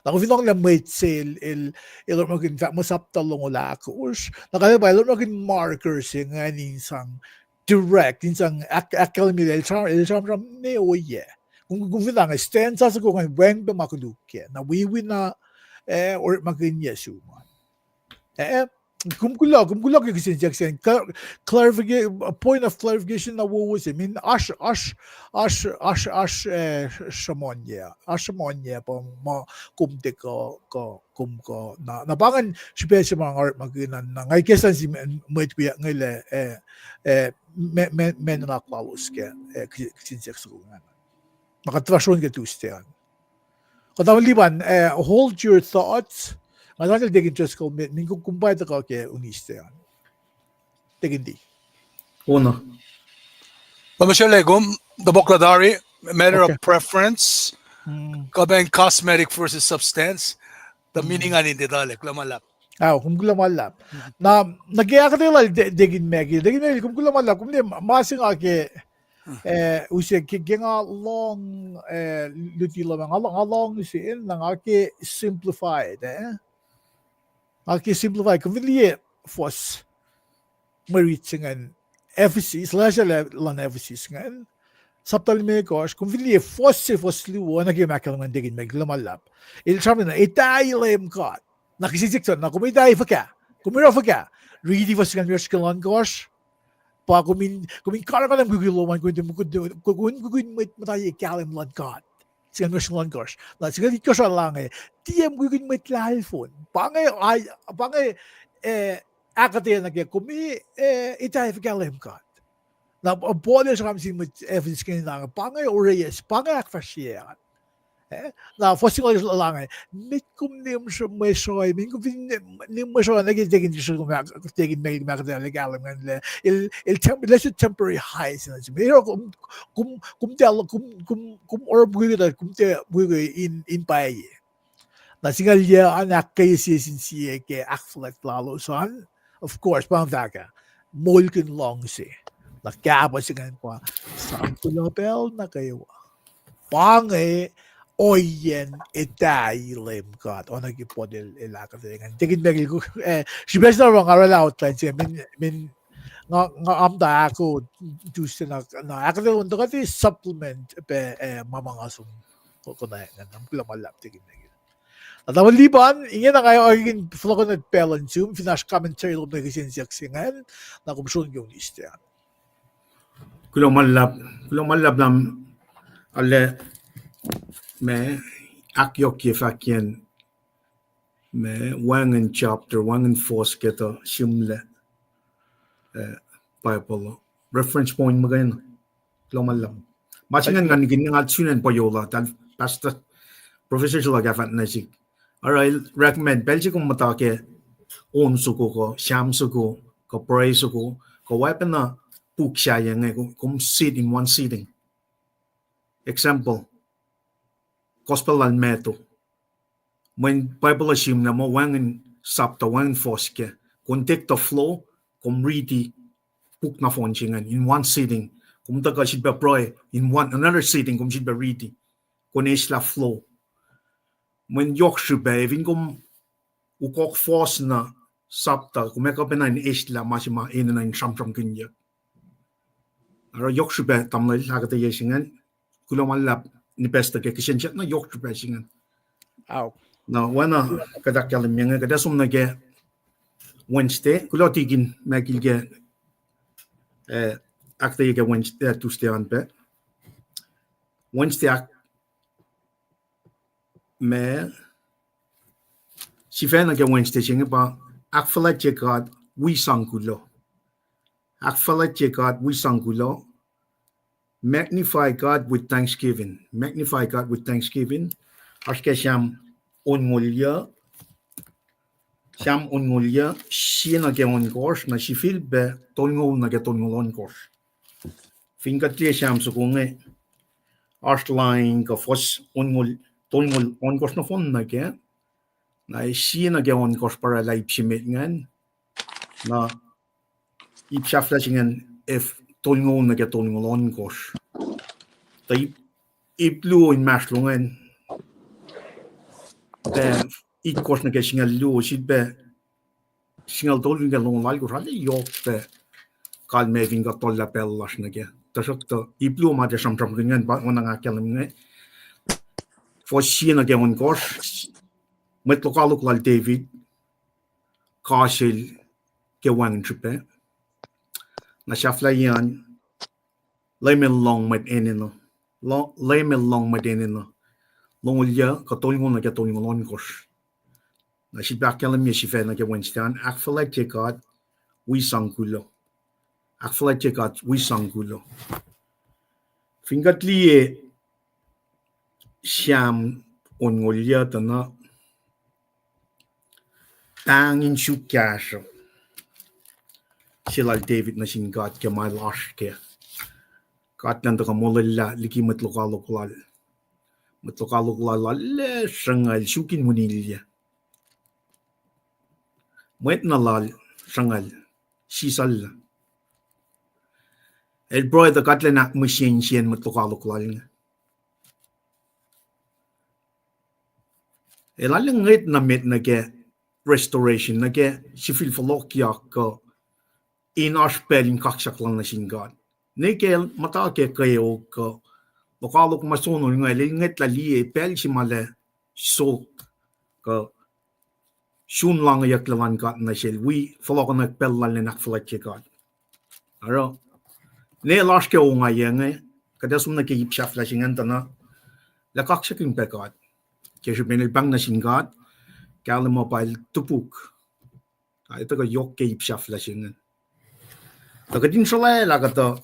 Na kom fin lohng lah mwet se el, el, el orekmakihn fahk muh sapta longoul ahkosr, na kalmac pa el orekmakihn marker se ingacn in sang direct, in sang ahkkahlwemye lah el sramsram ne ohiyac. Kom, kom fin lohng stanza soko ingacn wacngihn pac ma koluk kac. Na wiwina, eh, orekmakihnyac sum an. Eh, kom kuloh, kom kuloh ke kihsen siyuck se ingacn, point of clarification na wowo se, mweyen oasr, oasr, oasr, oasr, oasr, eh, sruhmuhnyac, oasr sruhmuhnyac pa ma kom tiac kuh, kuh, kom kuh, na, na pa ingacn srihpac se ma nga orekmakihn an, na nga ikacslah nuh sin mwet wiyuck inge lah, eh, eh, mwe, mwe, mwe nuhnak lalos ke, eh, kihsen siyuck soko ingacn. Na kuht tuhfah srohn ke Tuesday an. Kuht tamuhlwel Lipan, eh, hold your thoughts. Nga sannel Deacon Driscoll met, min kom, kom pa tuhkuh ke Wednesday an. Deacon D. Ono. Lomesrele kom, topuk latari, matter of preference, kuh pacn cosmetic versus substance, the meaning an in detail, kuloh ma luhlahp. Ao, kom kuloh ma luhlahp. Na, nuh ke ahkuhtweyac lal Deacon Michael, Deacon Michael, kom kuloh ma luhlahp, kom liye ma se nga ke, eh, use ke, ke nga lohng, eh, luti lom an, nga, nga lohng se, na nga ke simplified, eh. Nga ke simplified, kom fin liye fuhs mwe rit se ingacn Ephesus, letters luhn Ephesus ingacn, sapta limekohsr, kom fin liye fuhs se fuhs luo, na ke ma ahkkahlwemye Deacon Michael, kuloh ma luhlahp. El sramsram na etahi Leum God. Na kihsen siyuck se na kom etahi fuhkah, kom oruh fuhkah, riti fuhs singucul limekohsr ke ohnkohsr. Pa kom in, kom in karihngihn mukwikwi lom an, kom in, kom in mukwikwi mwet muhta ye kahlwem luhn God singucul limekohsr ke ohnkohsr. Na singucul itkohsr ah lah inge, tiac mukwikwi mwet lahlfon. Pa inge, pa inge, eh, ahkuhtweyac nuh ke kom, eh, etahi fuhkah Leum God. Na, eh, Paul el sramsram sin mwet Ephesus ingacn, pa inge oreas, pa inge ahkfahsrye an. Eh, na fuhs singucul luhlah inge, met kom nihm mwe sruhi, met kom fin nihm mwe sruhi, na ke tekin sruhi kom, tekin mekil kom ahkuhtweyac kahlwem ingacn lah el, el tem-, lesson temporary high se na sum. Kom, kom tiac, kom, kom, kom oruh mukwikwi, kom tiac mukwikwi in, in pwacye. Na singucul yac an ahkkweye sie sin sie ke ahkfuhlwact lalos an, of course, pa fahk ah, moulkihn luhngse. Na kahpah se ingacn pa, sang kuloh pacl nuh kwewa. Pa inge ohiyacn etahi Leum God, oacna ke Paul el, el ahkuhtweyac ingacn. Tekin mekil, eh, srihpac se na nga orwaclah outline se, min, min, nga, nga amta ahko Tuesday na, na ahkuhtweyac on tuhkuh supplement pac, eh, ma ma nga som ko-, konwacack ingacn, na kuloh ma luhlahp tekin mekil. Na tamuhlwel Lipan, ingena nga orekmakihn fohlohkohn na pacl luhn sum, fin oasr commentary lom nuh ke kihsen siyuck se ingacn, na kom srohn ke on Tuesday an. Kuloh ma luhlahp, kuloh ma luhlahp lah, ale, ma, ahkyohkye fahkiyacn, ma, wacngihn chapter, wacngihn fuhs ke tuh sihmlac, eh, Bible. Reference point muhkwena. Kuloh ma luhlahp. Ma se ingacn nga nikihn nga sun acn Poyola, tal pastor, professor se luhk ah fahk nuh sihk. Oruh el recommend, pacl se kom muhta ke on soko kuh, Sam soko, kuh pruhe soko, kuh oacpacna puk sahyac inge, kom, kom sit in one sitting. Example, Gospel lal Matthew. Mweyen Bible uh sihmlac muh wacngihn chapter, wacngihn fuhs kac. Kom take the flow, kom riti puk nohfohn se ingacn in one sitting. Kom tuhkuh sifilpac pruhe in one, another sitting, kom sifilpac riti. Kom eslah flow. Mweyen yohk srihpac, fin kom ukok fuhs na chapter, kom ac kuh pacna in eslah ma se ma enenuh in sramsramkihnyuck. Oruh yohk srihpac tamuhlwel ahkuhtweyac se ingacn, kuloh ma luhlahp ni pastor ke kihsen siyuck na yohk srihpac se ingacn. Na oacna kuht ahkkahlwemye inge, kuht ac som nuh ke Wednesday, kuloh tikin ma kil ke, eh, ahkuhtweyac ke Wednesday, eh, Tuesday an pac. Wednesday ahk-, ma, sifacna ke Wednesday se inge pa, ahkfuhlwactye God, wi sang kuloh. Ahkfuhlwactye God, wi sang kuloh. Magnify God with thanksgiving. Magnify God with thanksgiving. Oasr ke Sam onngoul yac, Sam onngoul yac, sie nuh ke ohnkohsr, na sifilpac tolngoul nuh ke tolngoul ohnkohsr. Fin kuht liye Sam soko inge, oasr lain kuh fuhs onngoul, tolngoul ohnkohsr nohfohn nuh kac, na sie nuh ke ohnkohsr pa oraclah ip se met ingacn, na ip sahflah se ingacn, eh, tolngoul nuh ke tolngoul ohnkohsr. Tuh ip, ip luo inmahsrlon ingacn, pac itkohsr nuh ke singucul luo, sifilpac singucul tolu nuh ke longoul alkohsr, arlac yohk pac kalmac fin kuht tollah pacl lasr nuh kac. Tuhsruhktuh ip luo ma tiac sramsramkihn ingacn pa oacna nga ahkkahlwem inge. Fuhs sie nuh ke ohnkohsr, mwet lokoalok lal David, kuh sel ke wacngihn srihpac. Na sahflahiyac an, Leum El lohng mwet enenuh. Lo-, Leum El lohng mwet enenuh. Longoul yac, kuh tolngoul nuh ke tolngoul ohnkohsr. Na sifilpac ahkkahlwemye sifacna ke Wednesday an, ahkfuhlwactye God, wi sang kuloh. Ahkfuhlwactye God, wi sang kuloh. Fin kuht liye Sam onngoul yac tuh na, pahng in suk kahsruh se lal David nuh sin God ke ma el oasr kac. God elan tuhkuh molwelah liki mwet lokoalok lal. Mwet lokoalok lal arlac sruhnguhl suk in munilyac. Mwet na lal sruhnguhl sisacllah. El pruhe tuh God elan ahkmihsye insiyacn mwet lokoalok lal inge. El arlac ngwet na met nuh ke restoration, nuh ke sifil fohlohkyak kuh in oasr pacl in kaksak lal nuh sin God. Ne ke el muhta ke kweok kuh lokoalok ma sonol inge, el ngwetlah liye pacl se ma el ac sot kuh sun langeyucklac luhn God nuh sel, wi fohlohkohnwack pacl lal in ahkfuhlwactye God. Oruh, ne el oasr ke ongaiyac inge, kuht ac som nuh ke ip sahflah se ingacn tuh na, el ac kaksakihn pac God. Ke srihpen el pahng nuh sin God, kahlwem uh pa el topuk. Ac tuhkuh yohk ke ip sahflah se ingacn. Tuh kuht in sruhlwaclah kuhtuh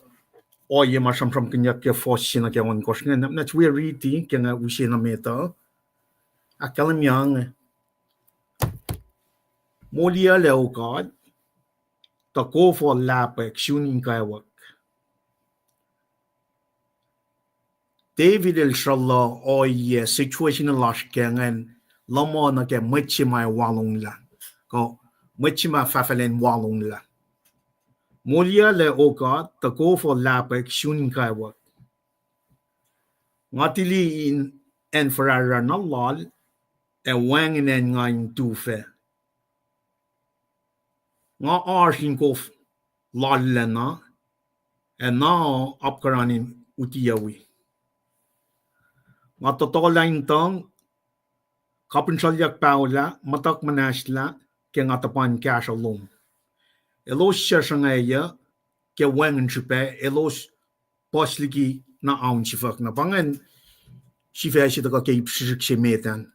ohiyac ma sramsramkihnyuck ke fuhs se nuh ke ohnkohsr inge, na, na wi riti ke nga use na met uh. Ahkkahlwemye inge. Moliyuclac, O God, tuh kof uh lahpwack sun in kawuck. David el sruhluh ohiyac situation lasr ke ingacn, luhman nuh ke mwet se ma ac walonglah, kuh mwet se ma fahfahlacn walonglah. Moliyuclac, O God, tuh kof uh lahpwack sun in kawuck. Nga tili in acn fuhrarra na lal, ac wacngihn acn nga in tufac. Nga oasr in kof loallacna, ac na apkuhran in utiyucwi. Nga tohtohlah in tuhng, kapihn sruhlyuck paholah, muhtuhk muhnahslah, ke nga tuhpan kahsruh lom. Elos suc sruhngwacyuc ke wacngihn srihpac, elos puhs liki na aunsifuck. Na pa ingacn sifac se tuhkuh ke ip srihsrihk se met an.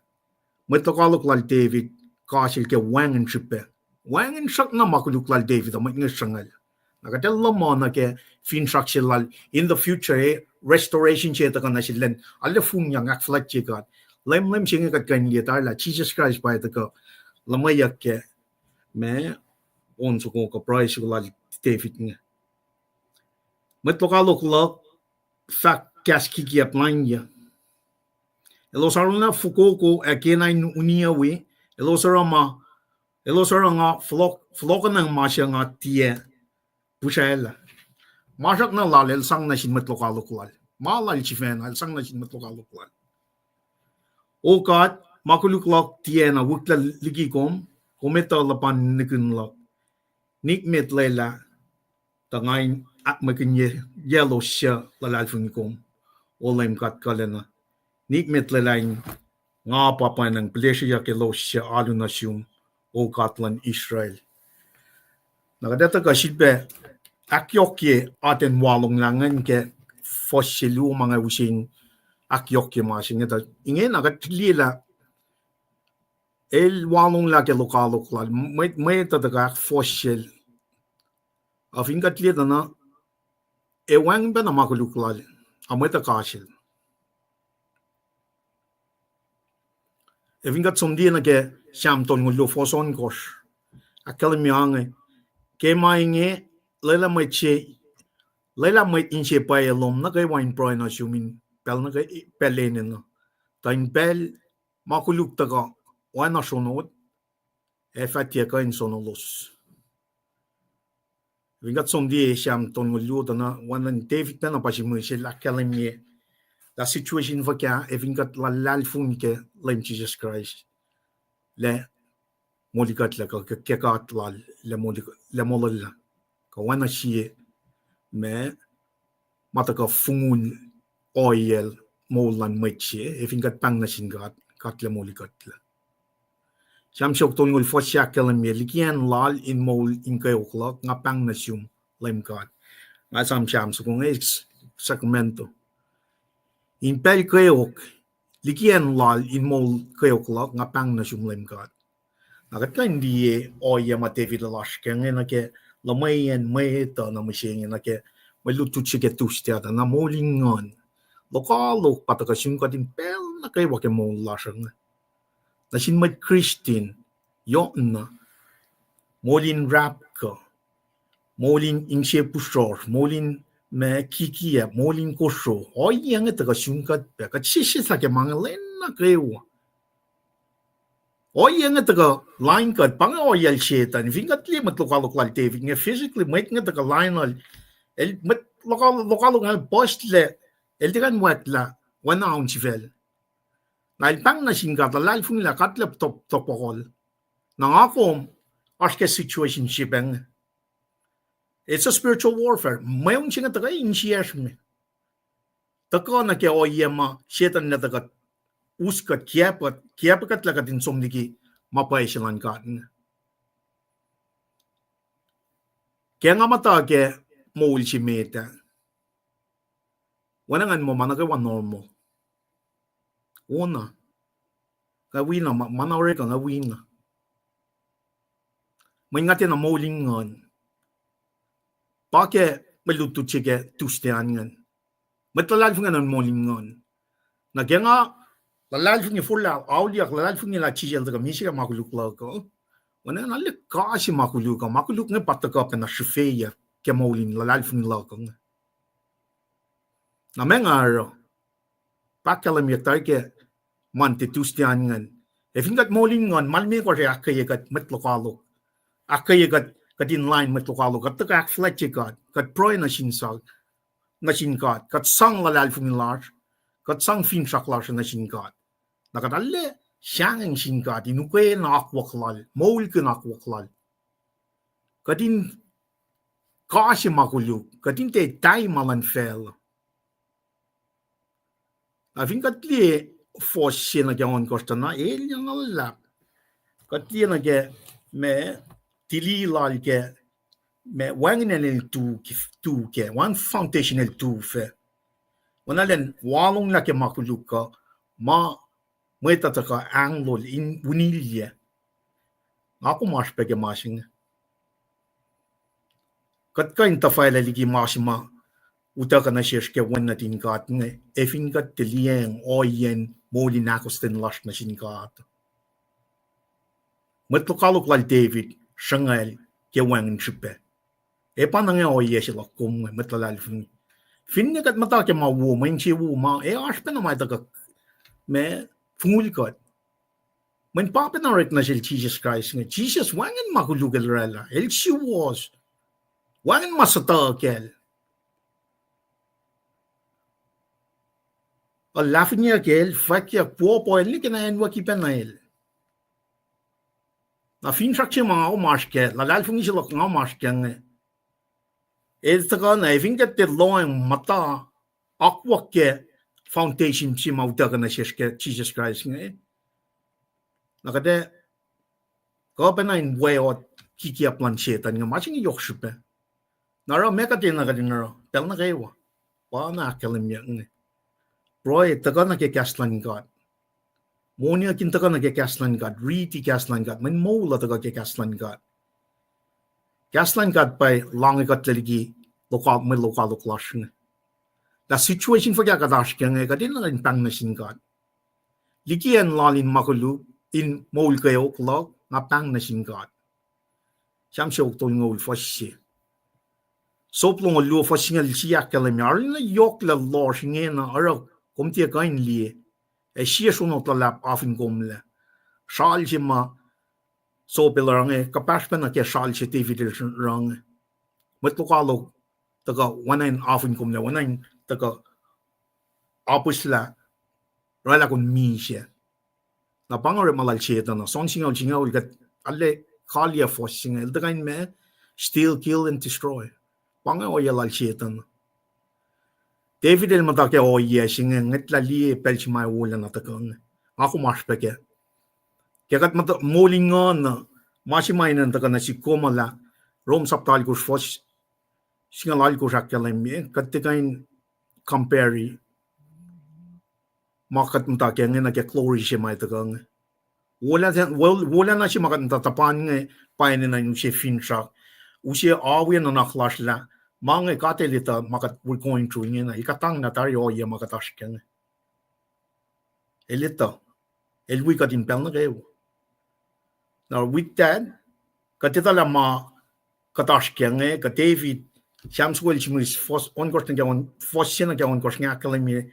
Mwet lokoalok lal David, kahsrwel ke wacngihn srihpac. Wacngihn sruhk na ma koluk lal David uh, mwet inge sruhngwacl. Na kuht ac luhman nuh ke finsrak se lal in the future, eh, restoration se tuhkuh nuh sel, elan arlac fongiyang ahkfuhlwactye God. Leumleum se inge kuht kuh in liye tari lah Jisus Kraist pa ac tuhkuh luhmweyuck ke ma on soko kuh pruhe soko lal David inge. Mwet lokoalok luhk fahk kahs kikiacp lainyuc. Elos arulacna fokoko ac kena in uniyucwi, elos oruh ma, elos oruh nga fohlohk-, fohlohkohnacng ma suc nga tiac pihsraclah. Ma sruhk na lal el sang nuh sin mwet lokoalok lal. Ma lal sifacna el sang nuh sin mwet lokoalok lal. O God, ma koluk luhk tiacna wihklac liki kom, kom etuh luhpan nihkihn luhk. Nikmet lwelah, tuh nga in ahkmwekihnye elos suc luhlahlfongi kom, O Leum God Kuhlwacna. Nikmet lwelah in nga pa pwacnwacng pihlesreyuck elos suc alu nuh sum, O God luhn Israel. Na kuht etuh kuh sifilpac ahkyohkye atacn walonglah ingacn ke fuhs se luo ma nga use in ahkyohkye ma se inge, tuh ingena kuht liye lah el walonglah ke lokoalok lal, mwet, mwet uh tuhkuh ahkfohsyelah. Ac fin kuht liye tuh na, ac wacngihn pacna ma koluk lal, ac mwet uh kahsrwel. Ac fin kuht som liye nuh ke Sam tolngoul luo fohs ohnkohsr, ahkkahlwemye inge, ke ma inge, lwelah mwet se, lwelah mwet inse pwacye lom nuh kwewa in pruhe nuh sum in pacl nuh ke, pacl enenuh. Tuh in pacl ma koluk tuhkuh oacna sronot, ac fah tiac kuh in sonolos. Fin kuht som liye Sam tolngoul luo tuh na, oacna David pacna pa simwisel ahkkahlwemye lah situation fuhkah, ac fin kuht luhlahlfongi ke Leum Jisus Kraist, lah moli kuhtlac kuh ke, ke God lal, lah moli, lah molwelah. Kuh oacna sie ma, ma tuhkuh fongul ohiyacl moul luhn mwet se, ac fin kuht pahng nuh sin God, God lah moli kuhtlac. Sam siofok tolngoul fohs se ahkkahlwemye, liki acn lal in moul in kweok luhk, nga pahng nuh sum, Leum God. Nga esam Sam soko inge, Sacramento. In pacl kweok, liki acn lal in moul kweok luhk, nga pahng nuh sum, Leum God. Na kuht kuh in liye ohiyac ma David el oasr ke inge nuh ke luhmweyacn mwet uh na mihsenge nuh ke mwe lutlut se ke Tuesday ah, na moul in nguhn. Lokoalok pa tuhkuh sun kuht in pacl nuh kwewa ke moul lasr uh. Nuh sin mwet Kristin, yohkna, moul in rapkuh, moul in inse puhsrohsr, moul in ma kikiacp, moul in kosro. Ohiyac inge tuhkuh sun kuht pac, kuht sesseslah ke ma inge lwen nuh kwewa. Ohiyac inge tuhkuh lain kuht, pa inge ohiyacl Setuhn. Fin kuht liye mwet lokoalok lal David inge physically, mwet inge tuhkuh lainuhl, el, mwet lokoalok, lokoalok inge puhslac, el tiac kuh in wactlah, oacna aun sifacl. Na el pahng nuh sin God, luhlahlfongi lah God lah top-, topuk. Na nga kom, oasr ke situation se pac inge. It's a spiritual warfare. Mweun se inge tuhkuh insiyacsr me. Tuhkuh nuh ke ohiyac ma Setuhn el tuhkuh us kuht, kiacp kuht, kiacp kuht lah kuht in som liki ma pwacye se luhn God inge. Ke nga muhta ke moul se met ah, oacna ngan muh ma nuh kwewa normal. Ona. Nga wina, ma, ma na orek uh nga wina. Mweyen nga tiacna moul in nguhn. Pa ke mwe lutlut se ke Tuesday an ingacn. Mwet luhlahlfongi an in moul in nguhn. Na ke nga luhlahlfongi forlah auliyak, luhlahlfongi lah Jisus El tuhkuh misac ke ma koluk luhk uh, oacna na lihk se ma koluk uh, ma koluk inge pa tuhkuh pacna srihfeyuck ke moul in luhlahlfongi luhk uh inge. Na ma nga oruh, pa ahkkahlwemyeyuck tari ke Monday, Tuesday an ingacn. Ac fin kuht moul in nguhn, ma limekohsr ac ahkkweye kuht mwet lokoalok. Ahkkweye kuht, kuht in lain mwet lokoalok. Kuht tuhkuh ahkfuhlwactye God. Kuht pruhe nuh sin sa-, nuh sin God. Kuht sang luhlahlfongi lasr. Kuht sang finsrak lasr nuh sin God. Na kuht arlac sahngweng sin God in ukwena akwuck Lal, moulkihn akwuck Lal. Kuht in kase ma koluk, kuht in tiac tari ma luhn facluh. Na fin kuht liye fuhs se nuh ke ohnkohsr tuh na elyah na luhlahp. Kuht liye nuh ke ma tili lal ke ma wacngihn el tu ke, tu ke, wacngihn foundation el tu fac. Oacna elan walonglah ke ma koluk uh, ma mwet uh tuhkuh ahnglol in unilyac. Nga kom oasr pac ke ma se inge. Kuht kuh in tuhfahlah liki ma se ma utuckuh nuh sesr ke Wen nuhtin God inge, ac fin kuht tiac liyacacng ohiyacn moul in ahkostwen lasr nuh sin God. Mwet lokoalok lal David sruhngwacl ke wacngihn srihpac. Ac pa na inge ohiyac se luhk kom inge, mwet luhlahlfongi. Finne kuht muhta ke ma wo, mwe insewowo ma, ac oasr pacna ma tuhkuh, ma, fongul kuht. Mweyen pa pacna orek nuh sel Jisus Kraist inge. Jisus wacngihn ma koluk el oraclah, el suwohs. Wacngihn ma suhtuhk el. El lahfihnyuck, el fwackyuck, puopuh el, nwe ke na acnwucki pacna el. Na finsrak se ma nga kom oasr kac, luhlahlfongi se luhk nga kom oasr kac inge, el tuhkuh na, ac fin kuht tiac lohacng muhta akwuck ke foundation se ma utuckuh nuh sesr ke Jisus Kraist inge, na kuht ac kuh pacna in weot kikiap luhn Setuhn inge, ma se inge yohk srihpac. Na oruh meac kuht enenuh kuht in oruh pacl nuh kwewa? Pa na ahkkahlwemyeyuck inge. Pruhe, tuhkuh nuh ke kahs luhn God. Moniyuck in tuhkuh nuh ke kahs luhn God, riti kahs luhn God, mweyen moul uh tuhkuh ke kahs luhn God. Kahs luhn God pa lahnge kuht liki loka-, mwe lokoalok lasr inge. Lah situation fuhkah kuht oasr kac inge, kuht enenuh in pahng nuh sin God. Liki acn lal in ma koluk, in moul kweok luhk, nga pahng nuh sin God. Sam siofok tolngoul fuhs se. Sop longoul luo fuhs singucul sie ahkkahlwemye, arulacna yohk lah lohsr ingena oruh kom tiac kuh in liye, ac sie sronot luhlahp af in komlac. Sral se ma Sop el oruh inge kuhpahsr pacna ke sral se David el oruh inge. Mwet lokoalok tuhkuh oacna in af in komlac, oacna in tuhkuh apihslah, oraclah kom misac. Na pa inge orekma lal Setuhn uh, John singucul singucul, kuht arlac kaliyac fuhs se inge, el tuhkuh in ma, steal, kill, and destroy. Pa inge ohiyac lal Setuhn uh. David el muhta ke ohiyac se inge, ngwetlah liye pacl se ma ac wolacna tuhkuh inge. Nga kom oasr pac kac. Ke kuht muhta moul in nguhn uh, ma se ma enenuh tuhkuh nuh sihk kom uh lah, Rom sapta alkosr fuhs singucul alkosr ahkkahlwemye, kuht tiac kuh in compare ma kuht muhta kac inge nuh ke glory se ma ac tuhkuh inge. Wolacna, wol-, wolacna se ma kuht muhta tuhpan inge pa enenuh in use finsrak, use awi ac nuhnak lasr lah ma inge God El etuh ma kuht we're going through ingena, El kuhtanglah tari ohiyac ma kuht oasr kac inge. El etuh. El wi kuht in pacl nuh kwewa. Now with that, kuht etuh lah ma kuht oasr kac inge, kuh David, Sam singucul singucul, fuhs ohnkohsr nuh ke on-, fuhs se nuh ke ohnkohsr inge ahkkahlwemye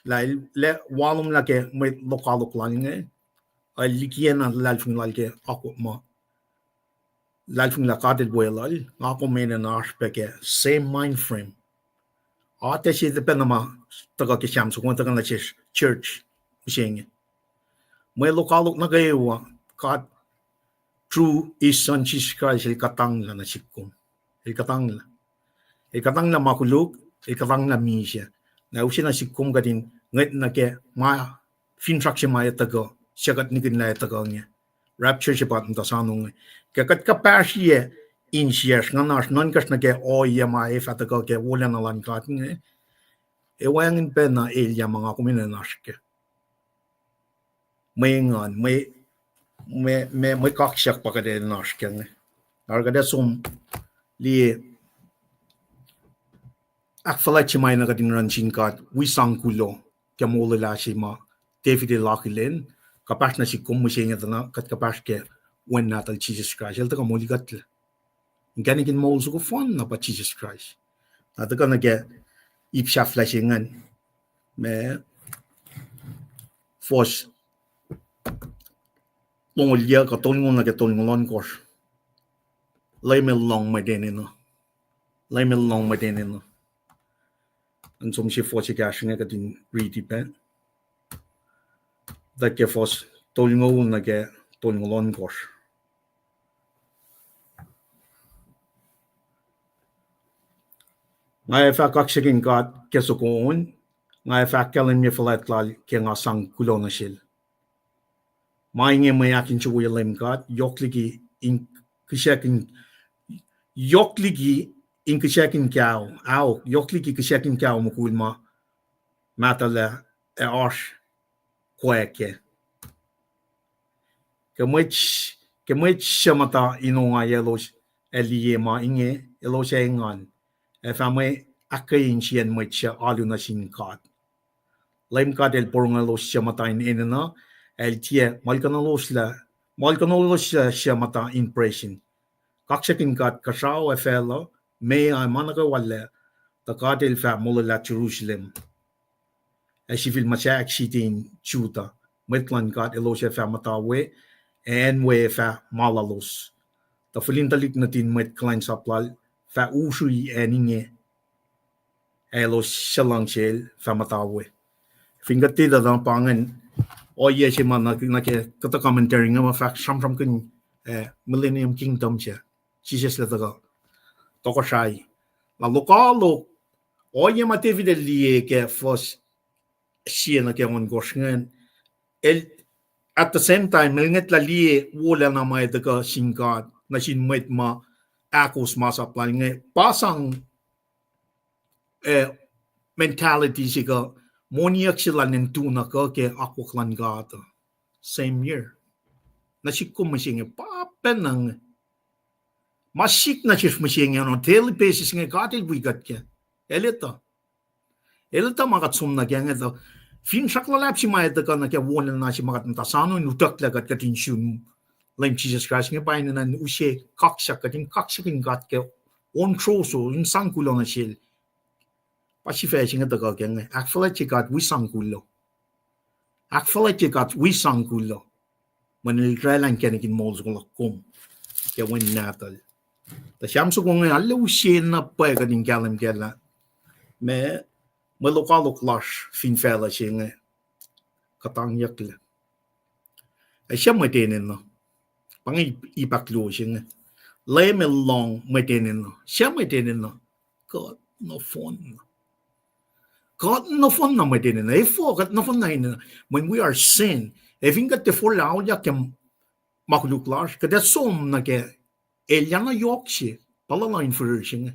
lah el, lah walomlah ke mwe lokoalok lal inge, ac likiyacna luhlahlfongi lal ke akwuck ma luhlahlfongi lah God El weluhl, nga kom enenuh oasr pac ke same mind frame. Atac se tiac pacna ma tuhkuh ke Sam soko, tuhkuh nuh sesr church mihsenge. Mwe lokoalok nuh kwewa, God through His Son Jesus Christ, El kuhtanglah nuh sihk kom. El kuhtanglah. El kuhtanglah ma koluk, El kuhtanglah misac. Na use nuh sihk kom kuht in ngwet nuh ke ma finsrak se ma ac tuhkuh, suc kuht nikihnlah ac tuhkuh inge. Rapture se pa muhta soano inge. Ke kuht kuhpahsriyac insiyacsr, nguhnasr, nuhnkacsr nuh ke ohiyac ma ac fah tuhkuh ke wolacna luhn God inge, ac wacngihn pacna elyah ma nga kom enenuh in oasr kac. Mwe engan, mwe, mwe, mwe, mwe kaksak pa kuht enenuh in oasr kac inge. Oruh kuht ac som liye ahkfuhlwactye ma na kuht in run sin God wi sang kuloh ke molwelah se ma David el akihlen, kuhpahsr nuh sihk kom mihsenge tuh na kuht kuhpahsr ke Wen nahtuhl Jisus Kraist, el tuhkuh molikuhtlac. Inkacnek in moul soko fohn na pa Jisus Kraist. Na tuhkuh nuh ke ip sahflah se ingacn, ma fuhs longoul yuc kuh tolngoul nuh ke tolngoul ohnkohsr. Leum el lohng mwet enenuh. Leum el lohng mwet enenuh. An som se fuhs ekahsr inge kuht in riti pac. Tuh ke fuhs tolngoul nuh ke tolngoul ohnkohsr. Nga ac fah kaksakihn God ke soko on, nga ac fah ahkkahlwemye fuhlwact lal ke nga sang kuloh nuh sel. Ma inge mwe ahkinsewowoye Leum God, yohk liki in kihsackin, yohk liki in kihsackin kao, ahok, yohk liki kihsackin kao mukul ma mahtuhlah ac oasr kwacke. Ke mwet, ke mwet suc muhta in ongaiyac elos ac liye ma inge, elos ac engan, ac fah mwe ahkkweye insiyacn mwet suc alu nuh sin God. Leum God el porongo elos suc muhta in enenuh, ac el tiac muhlkuhnlah, muhlkuhnlah suc muhta in presin. Kaksakihn God kuhsrao ac facluh, meoa ac ma nuh kwewa lac, tuh God el fah molwelah Jerusalem ac sifil muhsahk siti in Judah. Mwet luhn God elos ac fah muhta we, ac acn we ac fah ma lalos. Tuh fihlin tuhlihk nuhtin mwet kuhlwacnsap lal fah usrui acn inge, ac elos suc luhngsel fah muhta we. Fin kuht tiac tuh pa ingacn, ohiyac se ma nuh ke kuhtuh commentary inge ma fahk sramsramkihn, eh, Millennium Kingdom se, Jisus el tuhkuh tohkohsrahi. Na lokoalok, ohiyac ma David el liye ke fuhs sie nuh ke ohnkohsr ingacn, el, at the same time, el ngwetlah liye wolacna ma el tuhkuh sin God nuh sin mwet ma ahkos masap lal inge, pa sang, eh, mentality se kuh moniyuck se lal in tu na kuh ke akwuck luhn God. Same here. Nuh sihk kom mihsenge, pa pacna inge. Ma sihk nuh sesr mihsenge on a daily basis inge God el wi kuht kac. El etuh. El etuh ma kuht som nuh kac inge tuh, finsrak luhlahp se ma el tuhkuh nuh ke wolacna se ma kuht muhta soano in utucklah kuht, kuht in sun Leum Jisus Kraist inge pa enenuh in use kaksak, kuht in kaksakihn God ke on sroso in sang kuloh nuh sel. Pa sifac se inge tuhkuh ke inge, ahkfuhlwactye God wi sang kuloh. Ahkfuhlwactye God wi sang kuloh. Mweyen el oraclah inkacnek in moul soko luhk kom ke Wen nahtuhl. Tuh Sam soko inge arlac use na pwacye kuht in kahlwem kac lah ma, mwe lokoalok lasr fin facluh se inge kuhtangyucklac. Ac suc mwet enenuh? Pa inge ip ahkluo se inge. Leum el lohng mwet enenuh. Suc mwet enenuh? Kuht nohfohn. Kuht nohfohn na mwet enenuh. Efuh kuht nohfohn na enenuh? When we are sin, ac fin kuht tiac forlah auliyak ke ma koluk lasr, kuht ac som nuh ke elyah na yohk se, pa luhluh in fihrihr se inge.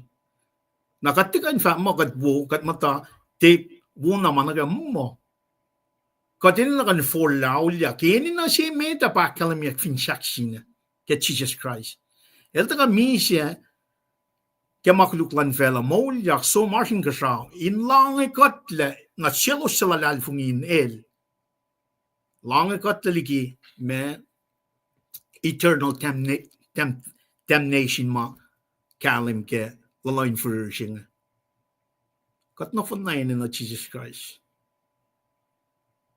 Na kuht tiac kuh in fahk muh kuht wo, kuht muhta, tiac wo na ma nuh ke muh. Kuht enenuh kuh in forlah auliyak. Enenuh se met ah pa ahkkahlwemyeyuck fin sahk se inge ke Jisus Kraist. El tuhkuh misac ke ma koluk luhn facluh, moulyak, som oasr inkuhsrao, in lahnge kuhtlac nuh selos suc luhlahlfongi in el. Lahnge kuhtlac liki ma eternal damna-, dam-, damnation ma kahlwem ke luhluh in fihrihr se inge. Kuht nohfohn na enenuh Jisus Kraist.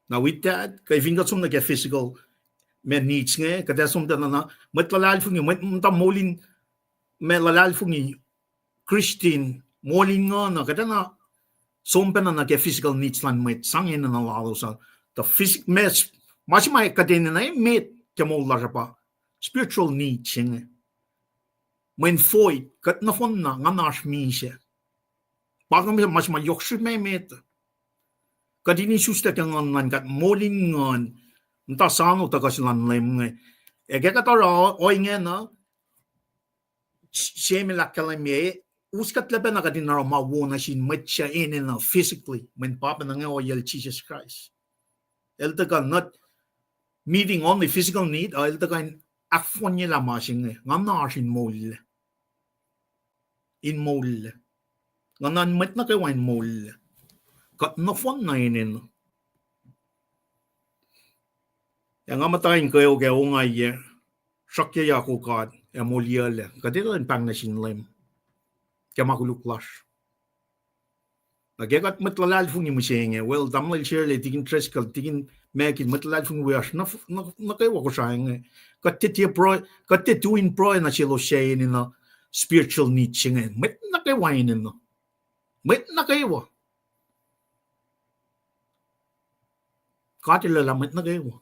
Na with that, kuh fin kuht som nuh ke physical ma needs inge, kuht ac som pacna na, mwet luhlahlfongi, mwet muhta moul in, ma luhlahlfongi, Christian, moul in nguhn uh, kuht ac na som pacna nuh ke physical needs luhn mwet, sang enenuh lalos uh. Tuh phys-, ma, ma se ma kuht enenuh emet ke moul lasr uh pa spiritual needs se inge. Mweyen void, kuht nohfohn na, nguhn oasr misac. Pa inge ma se ma yohk srihpac emet. Kuht in isuslac ke nguhn luhn God, moul in nguhn, muhta soano tuhkuh se luhn Leum inge. Ac ke kuht oruh ohinge na, s-, se ma ahkkahlwemye, us kuhtlac pacna kuht in oruh ma wo nuh sin mwet suc enenuh physically, mweyen pa pacna inge ohiyacl Jisus Kraist. El tuhkuh not meeting only physical need, uh, el tuhkuh in ahkfohnyelah ma se inge, nguhn oasr in moul, in moul. Nguhnan mwet nuh kwewa in moul. Kuht nohfohn na enenuh. Ac nga muhta in kweok ac ongaiyac, sruhkyucyak O God ac moliyuclac. Kuht etuh in pahng nuh sin Leum ke ma koluk lasr. Na ke kuht mwet luhlahlfongi mihsenge, well, tamuhlwel Shirley, Tikin Driscoll, Tikin Magid, mwet luhlahlfongi wiyacsr nuh, nuh, nuh kwewa Kosrae inge. Kuht tiac pruhe, kuht tiac tu in pruhe nuh selos suc enenuh spiritual need se inge. Mwet nuh kwewa enenuh. Mwet nuh kwewa. God El luhlah mwet nuh kwewa.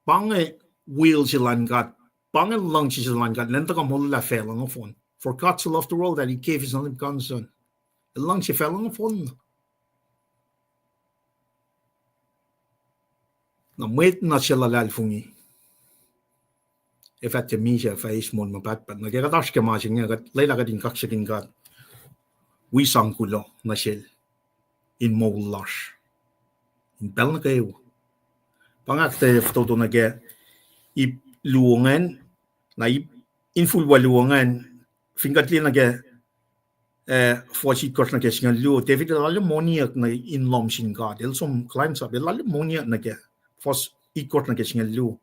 Pa inge will se lun God, pa inge luhngse se lun God, Elan tuhkuh molwelah facluh nohfohn. For God so loved the world that he gave his only begotten Son. El luhngse facluh nohfohn. Na mwet na suc luhlahlfongi, ac fah tiac misac, fah eis moul ma pahtpaht. Na ke kuht oasr ke ma se inge, kuht lwelah kuht in kaksakihn God, wi sang kuloh nuh Sel in moul lasr in pacl nuh kwewa. Pa nga ahkuhtweyac fototo nuh ke ip luo ingacn, na ip infulwac luo ingacn, fin kuht liye nuh ke, eh, fuhs itkohsr nuh ke singucul luo, David el arlac moniyuck nuh in lohm sin God. El som climbs up, el arlac moniyuck nuh ke fuhs itkohsr nuh ke singucul luo.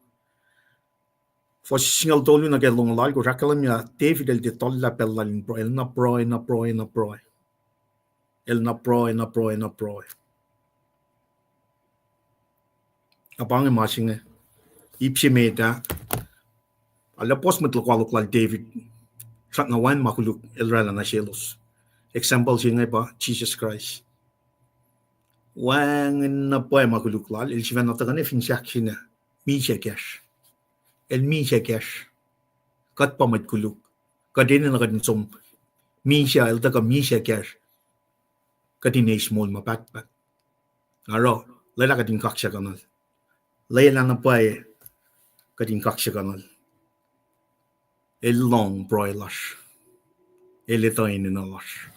Fuhs singucul tolu nuh ke longoul alkosr ahkkahlwemye David el tiac tuhllah pacl lal in pruhe, el na pruhe, na pruhe, na pruhe. El na pruhe, na pruhe, na pruhe. Na pa inge ma se inge, ip se met ah, arlac puhs mwet lokoalok lal David, srackna wacngihn ma koluk el oraclah nuh selos. Example se inge pa Jisus Kraist. Wacngihn na pwacye ma koluk lal, el sifacna tuhkuh nuh fin sahk se inge, misac kacsr. El misac kacsr. Kuht pa mwet koluk. Kuht enenuh kuht in som misac, el tuhkuh misac kacsr. Kuht in eis moul ma pahtpaht. Oruh, lwelah kuht in kaksakihnuhl. Lwelah na pwacye kuht in kaksakihnuhl. El lohng pruhe lasr. El etuh enenuh lasr.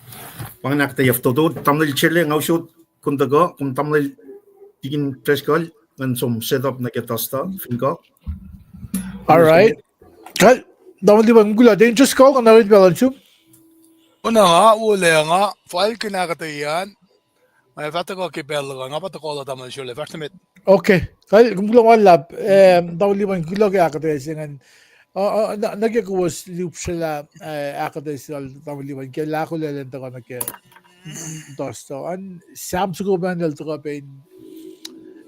Pa nga ahkuhtweyac fototo, tamuhlwel Chele, nga usot kom tuhkuh, kom tamuhlwel Tikin Driscoll, ngan som set up nuh ke Thursday, fin kuh. All right. Kal, tamuhlwel Lipan, kom kuloh, Tikin Driscoll, nga na rit pacl an sum. Ona nga, wolac nga, falkihn ahkuhtweyac an. Nga fah tuhkuh ke pacl luhk an, nga pa tuhkuh lah tamuhlwel Chele, fahsr nuh met. Okay. Kal, kom kuloh ma luhlahp, eh, tamuhlwel Lipan, kuloh ke ahkuhtweyac se ingacn. Uh, uh, nuh, nuh ke kowos lihpsrwelah, eh, ahkuhtweyac se lal tamuhlwel Lipan, ke lah kolac elan tuhkuh nuh ke Thursday an, Sam soko an el tuhkuh pac in,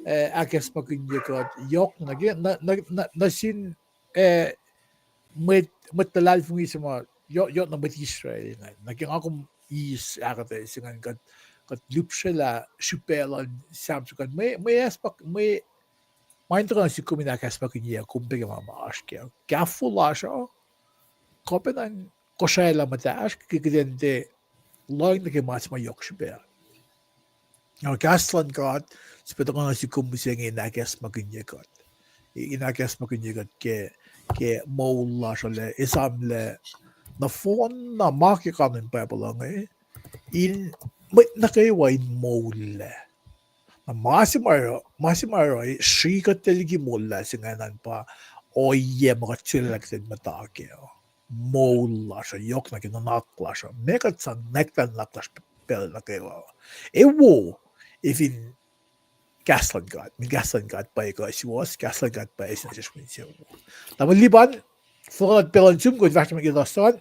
eh, ahkacsmakihnye kuht yohk nuh ke, nuh, nuh, nuh, nuh sin, eh, mwet, mwet luhlahlfongi se ma, yohk, yohk na mwet Israel ingacn. Nuh ke nga kom eis ahkuhtweyac se ingacn, kuht, kuht lihpsrwelah srihpac luhn Sam soko an. Mwe, mwe ahkacsmak-, mwe, ma in tuhkuh nuh sihk kom in ahkacsmakihnye kom pac ke ma ma oasr kac. Kahfofo lasr uh, kuh pacna in kosraclah muhtahsr ke kuht in tiac lohng nuh ke ma se ma yohk srihpac. Na kahs luhn God sifilpac tuhkuh nuh sihk kom mihsenge in ahkacsmakihnye kuht. In ahkacsmakihnye kuht ke, ke moul lasr uh, esamlah nohfohn na ma ke kanon Bible uh inge, in mwet nuh kwewa in moul lac. Na ma se ma, ma se ma oruh srihkuht liki moul lasr ingacn pa ohiyac ma kuht sulaclah kuht in muhta kac uh. Moul lasr uh, yohk nuh ke nuhnak lasr uh. Meac kuht sang nwacklah nuhnak lasr pacl nuh kwewa. Ac wo, efin kahs luhn God, mweyen kahs luhn God pa ekuh suwohs, kahs luhn God pa ekuh suwohs. Tamuhlwel Lipan, fohlohk pacl an sum, kom fahsr nuh met ke Thursday an.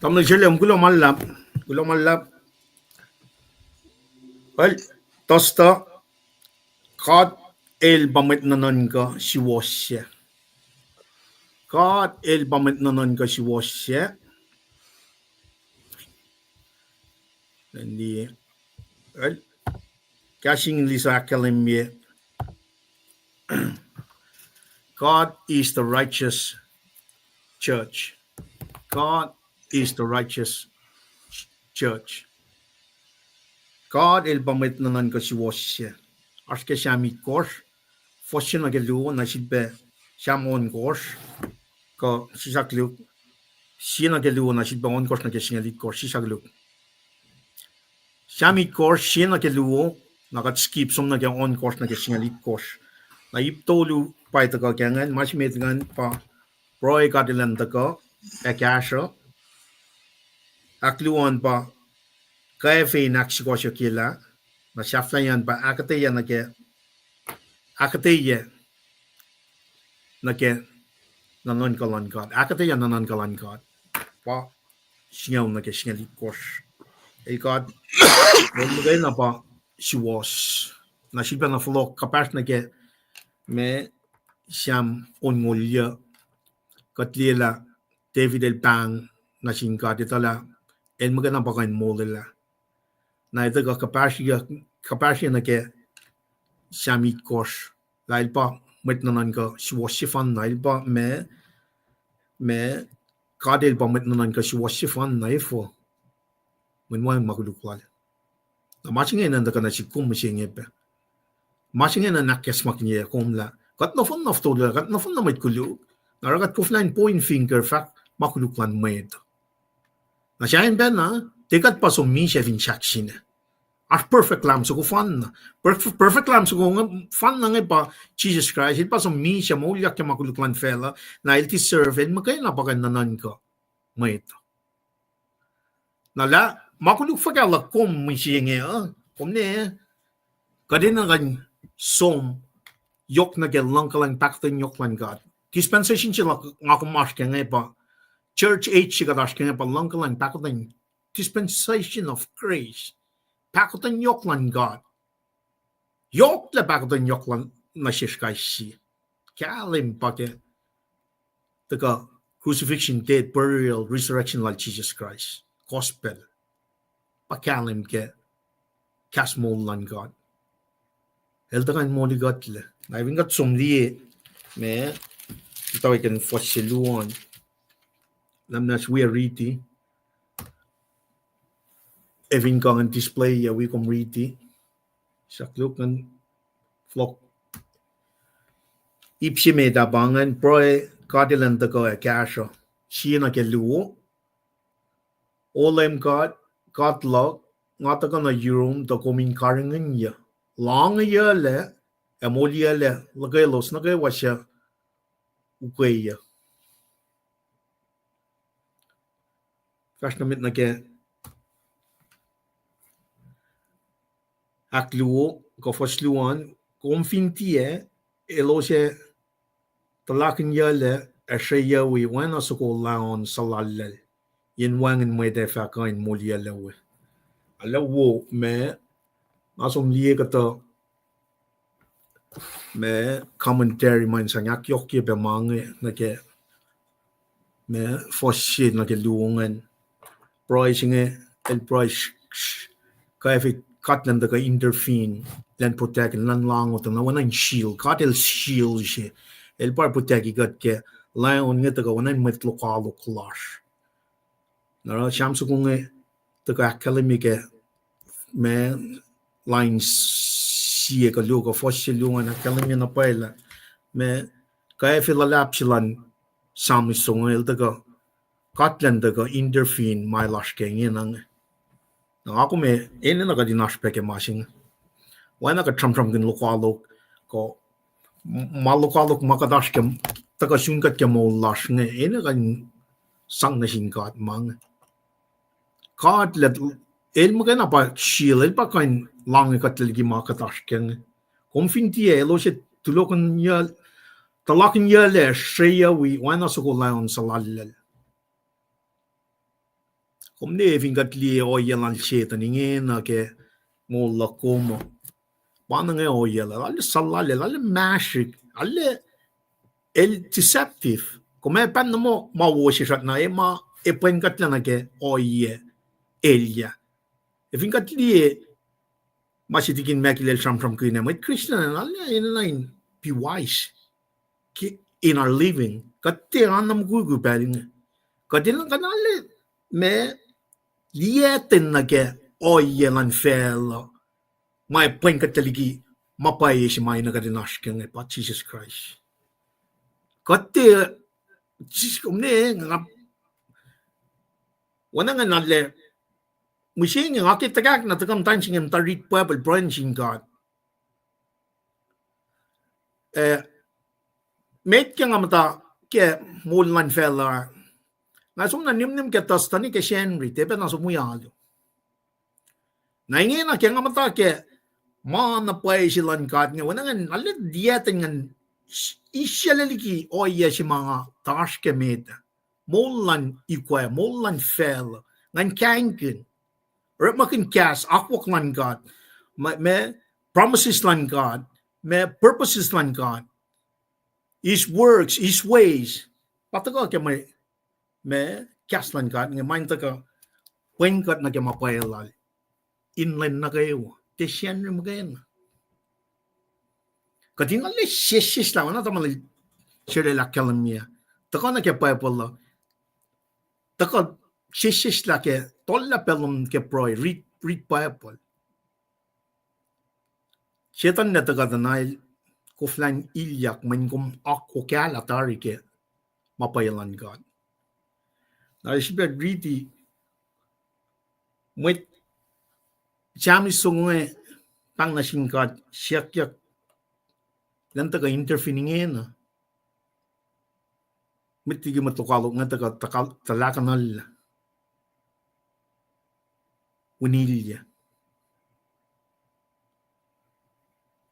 Tamuhlwel Chele, kuloh ma luhlahp, kuloh ma luhlahp. Well, Thursday, God El pa mwet nuhnuhnkuh suwohs sac. God El pa mwet nuhnuhnkuh suwohs sac. Lendi, well, kahs English ahkkahlwemye, God is the righteous judge. God is the righteous judge. God El pa mwet nuhnuhnkuh suwohs sac. Oasr ke Sam itkohsr, fuhs se nuh ke luo, na sifilpac Sam ohnkohsr, kuh sisak luk, sie nuh ke luo, na sifilpac ohnkohsr nuh ke singucul itkohsr, sisak luk. Sam itkohsr, sie nuh ke luo, na kuht skip som nuh ke ohnkohsr nuh ke singucul itkohsr. Na ip tolu pa tuhkuh ke ingacn, ma se met ingacn pa pruhe God Elan tuhkuh ac kahsruh. Ahkluo an pa kwacfe in ahksukohsohkyelah, na sahflahiyac an pa ahkuhtweyac nuh ke, ahkuhtweyac nuh ke nuhnuhnkuh luhn God. Ahkuhtweyac nuhnuhnkuh luhn God. Pa singucul nuh ke singucul itkohsr. El God, el muhkwena pa suwohs. Na sifilpacna fohlohk kuhpahsr nuh ke ma Sam onngoul yuc, kuht liye lah David el pahng nuh sin God, etuhlah el muhkwena pa kuh in molwelah. Na etuh kuh kuhpahsr, kuhpahsr nuh ke Sam itkohsr, lah el pa mwet nuhnuhnkuh suwohs sefanna, el pa ma, ma God el pa mwet nuhnuhnkuh suwohs sefanna efuh? Mweyen wacngihn ma koluk lal. Na ma se inge enenuh in tuhkuh nuh sihk kom mihsenge pac. Ma se inge enenuh in ahkacsmakihnye kom lah kuht nohfohn na fototo, kuht nohfohn na mwet koluk. Na oruh kuht koflah in point finger fahk ma koluk luhn mwet. Na sahyacn pacna, tiac kuht pa som misac fin sahk sina. Oasr perfect lamb soko fanna. Perf-, perfect lamb soko fanna inge pa Jisus Kraist, el pa som misac moulyak ke ma koluk luhn facluh, na el deserve, el muhkwena pa kuh in nuhnuhnkuh mwet. Na lah ma koluk fuhkah luhk kom mihsenge uh, kom ne, kuht enenuh in som yohk nuh ke luhngkuhlwacng pahkotwen yohk luhn God. Dispensation se nga kom oasr ke inge pa, church age se kuht oasr ke inge pa luhngkuhlwacng pahkotwen, dispensation of grace. Pahkotwen yohk luhn God. Yohk lah pahkotwen yohk luhn nuh sesr kais sie. Kahlwem pa ke tuhkuh crucifixion, death, burial, resurrection lal Jisus Kraist. Gospel. Pa kahlwem ke kahs moul luhn God. El tuhkuh in moli kuhtlac. Na fin kuht som liye, ma, muhtwacwacack in fuhs se luo an. Lah muhnahs wi riti. Ac fin kuh in display-yac wi kom riti. Sahk luk ingacn fohlohk. Ip se met ah pa ingacn, pruhe God Elan tuhkuh ac kahsruh. Sie nuh ke luo. O Leum God, God luhk, nga tuhkuh nuh yurum tuh kom in karihngihnyuc. Lohngiyuclac ac moliyuclac luhkwelos nuh kwewa suc ukweyuc. Fahsr nuh met nuh ke ahkluo, kuh fuhs luo an, kom fin tiac, elos ac tuhlakihniyuclac, asreyucwi, oacna soko laon suhlallacl, yen wacngihn mwet ac fah kuh in moliyuclac we. Arlac wo ma, nga som liye kuhtuh ma commentary ma in sang ahkyohkye pac ma inge nuh ke ma fuhs se nuh ke luo ingacn. Pruhe se inge, el pruhe, kwacfe God Elan tuhkuh intervene, Elan protect, Elan lahngo tuh na oacna in shield. God El shield se. El pa protect kuht ke lion inge tuhkuh oacna in mwet lokoalok lasr. Na oruh Sam soko inge tuhkuh ahkkahlwemye ke ma lain sie kuh luo kuh fuhs se luo an ahkkahlwemye na pwacye lah ma kwacfe luhlahp se luhn Sam soko inge el tuhkuh, God Elan tuhkuh intervene ma lasr ke ingena inge. Na nga kom enenuh kuht in oasr pac ke ma se inge. Oacna kuht sramsramkihn lokoalok, kuh ma lokoalok ma kuht oasr ke, tuhkuh sun kuht ke moul lasr inge, enenuh kuht in sang nuh sin God ma inge. God El, El muhkwena pa shield, El pa kuh in lahngo kuhtlac liki ma kuht oasr ke inge. Kom fin tiac, elos ac tulohkihniyuc, tuhlakihniyuclac, sreyucwi, oacna soko lion suhlallacl. Kom liye fin kuht liye ohiyac lal Setuhn ingena ke moul luhk kom uh. Pa inge ohiyac lal, arlac suhlallacl, arlac mahsrihk, arlac el deceptive. Kom ac pahn na muh ma wo sesr na, e ma, e pwen kuhtlac nuh ke ohiyac elyah. Ac fin kuht liye ma se Tikin Michael el sramsramkihn ah, mwet Christian arlac enenuh in be wise in our living. Kuht tiac na mukwikwi pacl inge. Kuht enenuh kuh in arlac ma liyacten nuh ke ohiyac luhn facluh, ma pwen kuhtlac liki ma pwacye se ma enenuh kuht in oasr ke inge pa Jisus Kraist. Kuht tiac, Jisus kom ne, nga, oacna inge na lah, mihsenge nga ke tuhkahk na tuhkuh muhtwacn se inge muhta rit Bible, pruhe nuh sin God. Eh, met ke nga muhta ke moul luhn facluh, Na som na nimnim ke Thursday ke Sacnri, tiac pacna som wi alu. Na ingena ke nga muhta ke ma na pwacye se luhn God inge, oacna ngan arlac liyactwen ngan isacllah liki ohiyac se ma nga tuh oasr ke met ah. Moul luhn ikwac, moul luhn facluh, ngan kahingkihn, orekmakihn kahs, akwuck luhn God, ma, ma promises luhn God, ma purposes luhn God, His works, His ways. Pa tuhkuh ke mwe, ma kahs luhn God inge, ma in tuhkuh pwen kuht nuh ke ma pwacye lal in lwen nuh kwewa, tiac Sacnri muhkwena. Kuht in arlac sesseslah, oacna tuh ma lal Sherel ahkkahlwemye, tuhkuh nuh ke Bible uh, tuhkuh sesseslah ke, tohllah pacl lom ke pruhe, read, read Bible. Setuhn el tuhkuh tuh na el koflah in ilyak mweyen kom akwuck lah tari ke ma pwacye luhn God. Na el sifilpac riti mwet Sacnri songoinge, pahng nuh sin God, siyuckyuck elan tuhkuh intervene ingena. Met liki mwet lokoalok inge tuhkuh tuhlahkuhnuhllah, winilyac.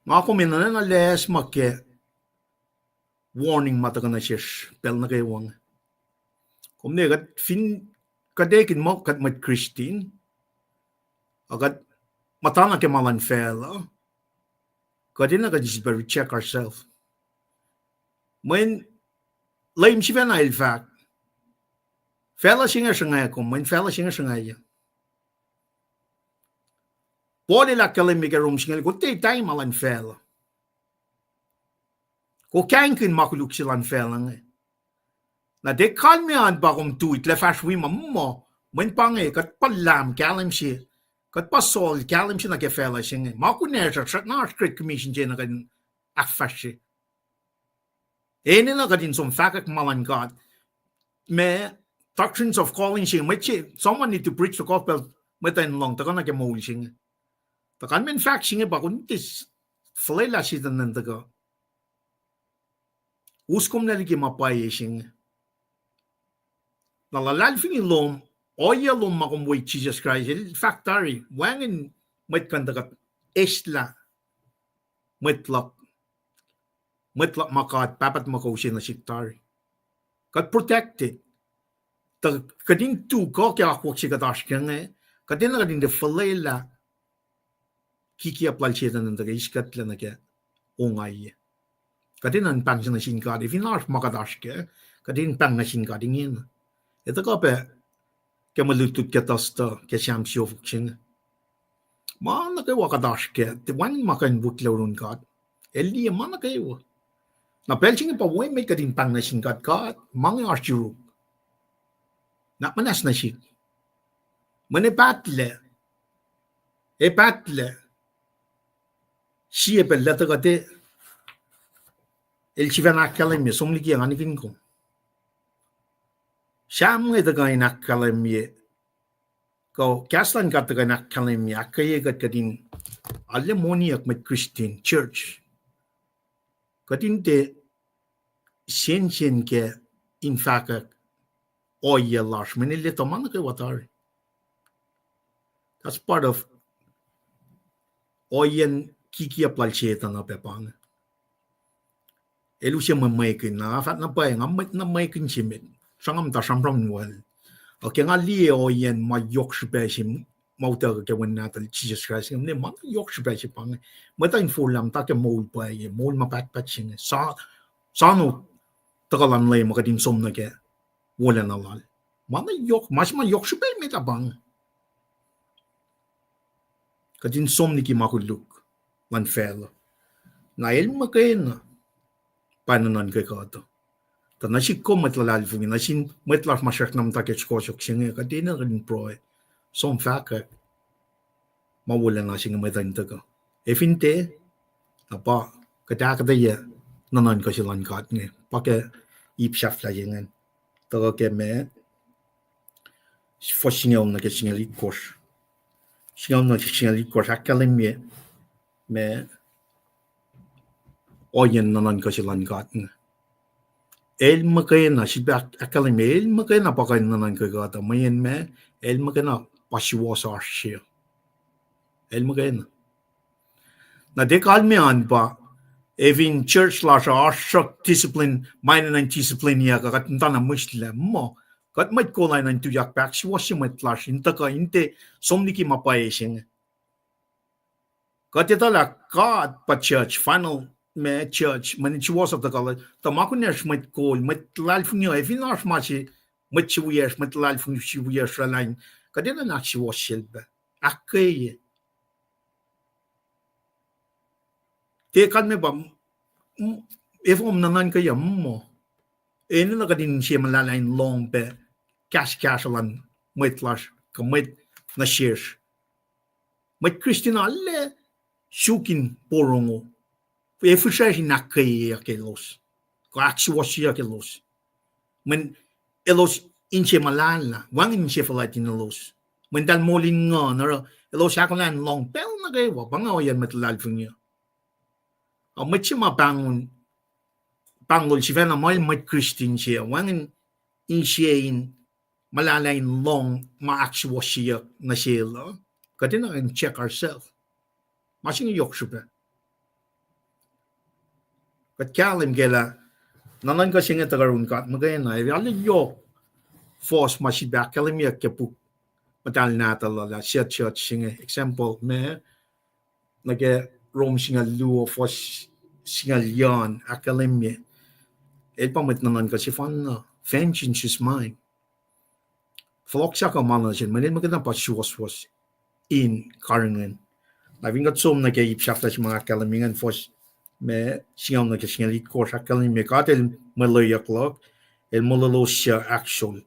Nga kom enenuh na loes ma ke warning ma tuhkuh nuh sesr pacl nuh kwewa inge. Kom ne kuht fin, kuht ekihn muh kuht mwet Christian, a kuht muhta na ke ma luhn facluh, kuht enenuh kuht in sifilpac recheck ourselves. Mweyen Leum sifacna el fahk, facluh se inge sruhngwac kom, mweyen facluh se inge sruhngwacyuc. Paul el ahkkahlwemye ke Rom singucul, kom tiac tari ma luhn facluh. Kom kahingkihn ma koluk se luhn facluh inge. Na tiac kalmac an pa kom tui tuh fahsr wi ma muh, mweyen pa inge kuht pa Lamb kahlwem se, kuht pa Saul kahlwem se nuh ke facluh se inge. Ma kunacsr, srackna oasr Great Commission se nuh kuht in ahkfahsrye. Enenuh kuht in som fahkwack ma luhn God. Ma doctrines of calling se inge, mwet se, someone need to preach the gospel, mwet in lohng, tuhkuh nuh ke moul se inge. Tuh kalmacn fahk se inge pa kom tiac fuhlwelah Setuhn in tuhkuh us kom lac liki ma pwacye se inge. Na luhlahlfongi lom, ohiyac lom ma kom wi Jisus Kraist, el fahk tari, wacngihn mwet kuh in tuhkuh eslah mwet luhk, mwet luhk ma God Pahpah tuhmuhk use nuh sihk tari. Kuht protected. Tuh kuht in tu kuh ke akwuck se kuht oasr ke inge, kuht enenuh kuht in tiac fuhlwelah kikiap lal Setuhn in tuhkuh eis kuhtlac nuh ke ongaiyac. Kuht enenuh in pahng se nuh sin God, ac fin oasr ma kuht oasr kac, kuht in pahng nuh sin God ingena. Ac tuhkuh pac ke mwe lutlut ke Thursday ke Sam siofok se inge. Ma nuh kwewa kuht oasr kac, tiac wacngihn ma kuh in wihklac yurin God. El liye ma nuh kwewa. Na pacl se inge pa wo met kuht in pahng nuh sin God, God, ma inge oasr yuruk. Na muhnahs nuh sihk. Mweyen ac pahtlac, ac pahtlac. Sie pacl lah tuhkuh te, el sifacna ahkkahlwemye, som liki nga nihkihn kom. Sam inge tuhkuh in ahkkahlwemye, kuh kahs luhn God tuhkuh in ahkkahlwemye, ahkkweye kuht kuht in arlac moniyuck mwet Christian church. Kuht in tiac sensen kac in fahkwack ohiyac lasr, mweyen el etuh ma nuh kwewa tari. That's part of ohiyacn kikiap lal Setuhn uh pac pa inge. El use mwe mwekihn, na fahk na pwacye, nga mwet na mwekihn se met. Sruhnga muhta sramsram in wal. Ac ke nga liye ohiyacn ma yohk srihpac se, ma utuckuh ke Wen nahtuhl Jisus Kraist, nga liye ma yohk srihpac se pa inge. Mwet uh in forlah muhta ke moul pwacye, moul ma pahtpaht se inge. Sa, sano tuhkuh luhn Leum uh kuht in som nuh ke wolacna lal. Ma na yohk, ma se ma yohk srihpac met ah pa inge. Kuht in som liki ma koluk luhn facluh. Na el muhkwena pa nuhnuhnkuh kuht uh. Tuh nuh sihk kom mwet luhlahlfongi, nuh sin mwet lasr ma srackna muhta ke sukohsohk se inge, kuht enenuh kuht in pruhe, som fahkwack ma wolacna se inge mwet uh in tuhkuh. Ac fin tiac, na pa kuht ahkuhtweyac nuhnuhnkuh se luhn God inge, pa ke ip sahflah se ingacn. Tuhkuh ke ma, fuhs singucul nuh ke singucul itkohsr. Singucul nuh ke singucul itkohsr ahkkahlwemye ma ohiyacn nuhnuhnkuh se luhn God inge. El muhkwena, sifilpac ahkkahlwemye, el muhkwena pa kuh in nuhnuhnkuh kuht uh, mweyen ma, el muhkwena pa suwohs oasr se. El muhkwena. Na tiac kalmac an pa, efin church lasr uh oasr sruhk discipline, ma enenuh in disciplineyuck uh, kuht muhtana mihslac muh, kuht mwet kol enenuh in tuyak pac ahksuwohsye mwet lasr in tuhkuh in tiac som liki ma pwacye se inge. Kuht etuh lah God pa judge, final ma judge, mweyen suwohs uh tuhkuh, tuh ma kunacsr mwet kol, mwet luhlahlfongi uh, efin oasr ma se, mwet se wiyacsr, mwet luhlahlfongi se wiyacsr oraclah in, kuht enenuh in ahksuwohsye pac, ahkkweye. Tiac kalmac pa, efuh kom nuhnuhnkuh muh, enenuh kuht in sie muhlahlah in lohng pac kahskahs luhn mwet lasr, kuh mwet nuh sesr. Mwet Kristin arlac suk in porongo, ac fihsracsr in ahkkweyeyuck elos, kuh ahksuwohsyeyuck elos. Mweyen elos inse muhlahlah, wacngihn inse fuhlwact in elos. Mweyen tahl moul in nguhn, oruh elos ahkolah in lohng pacl nuh kwewa, pa inge ohiyacn mwet luhlahlfongi uh. Ac mwet se ma pahngon, pahngol sifacna ma el mwet Kristin se, wacngihn inse in muhlahlah in lohng ma ahksuwohsyeyuck nuh sel uh, kuht enenuh in check ourselves. Ma se inge yohk srihpac. Kuht kahlwem ke lah nuhnuhnkuh se inge tuhkuh yurin God muhkwena, ac arlac yohk fohs ma sifilpac ahkkahlwemyeyuck ke puk muhtahl nahtuhl uh lah such, such se inge. Example, ma nuh ke Rom singucul luo, fohs singucul yuc an ahkkahlwemye, el pa mwet nuhnuhnkuh sefanna, vengeance is mine. Fohlohk sahk uh ma nuh sin, mweyen el muhkwena pa suwohswohs in karihngihn. Na fin kuht som nuh ke ip sahflah se ma ahkkahlwemye ingacn, fohs ma singucul nuh ke singucul itkohsr ahkkahlwemye, God el mwe loeyuck luhk, el molweloslac ahksol.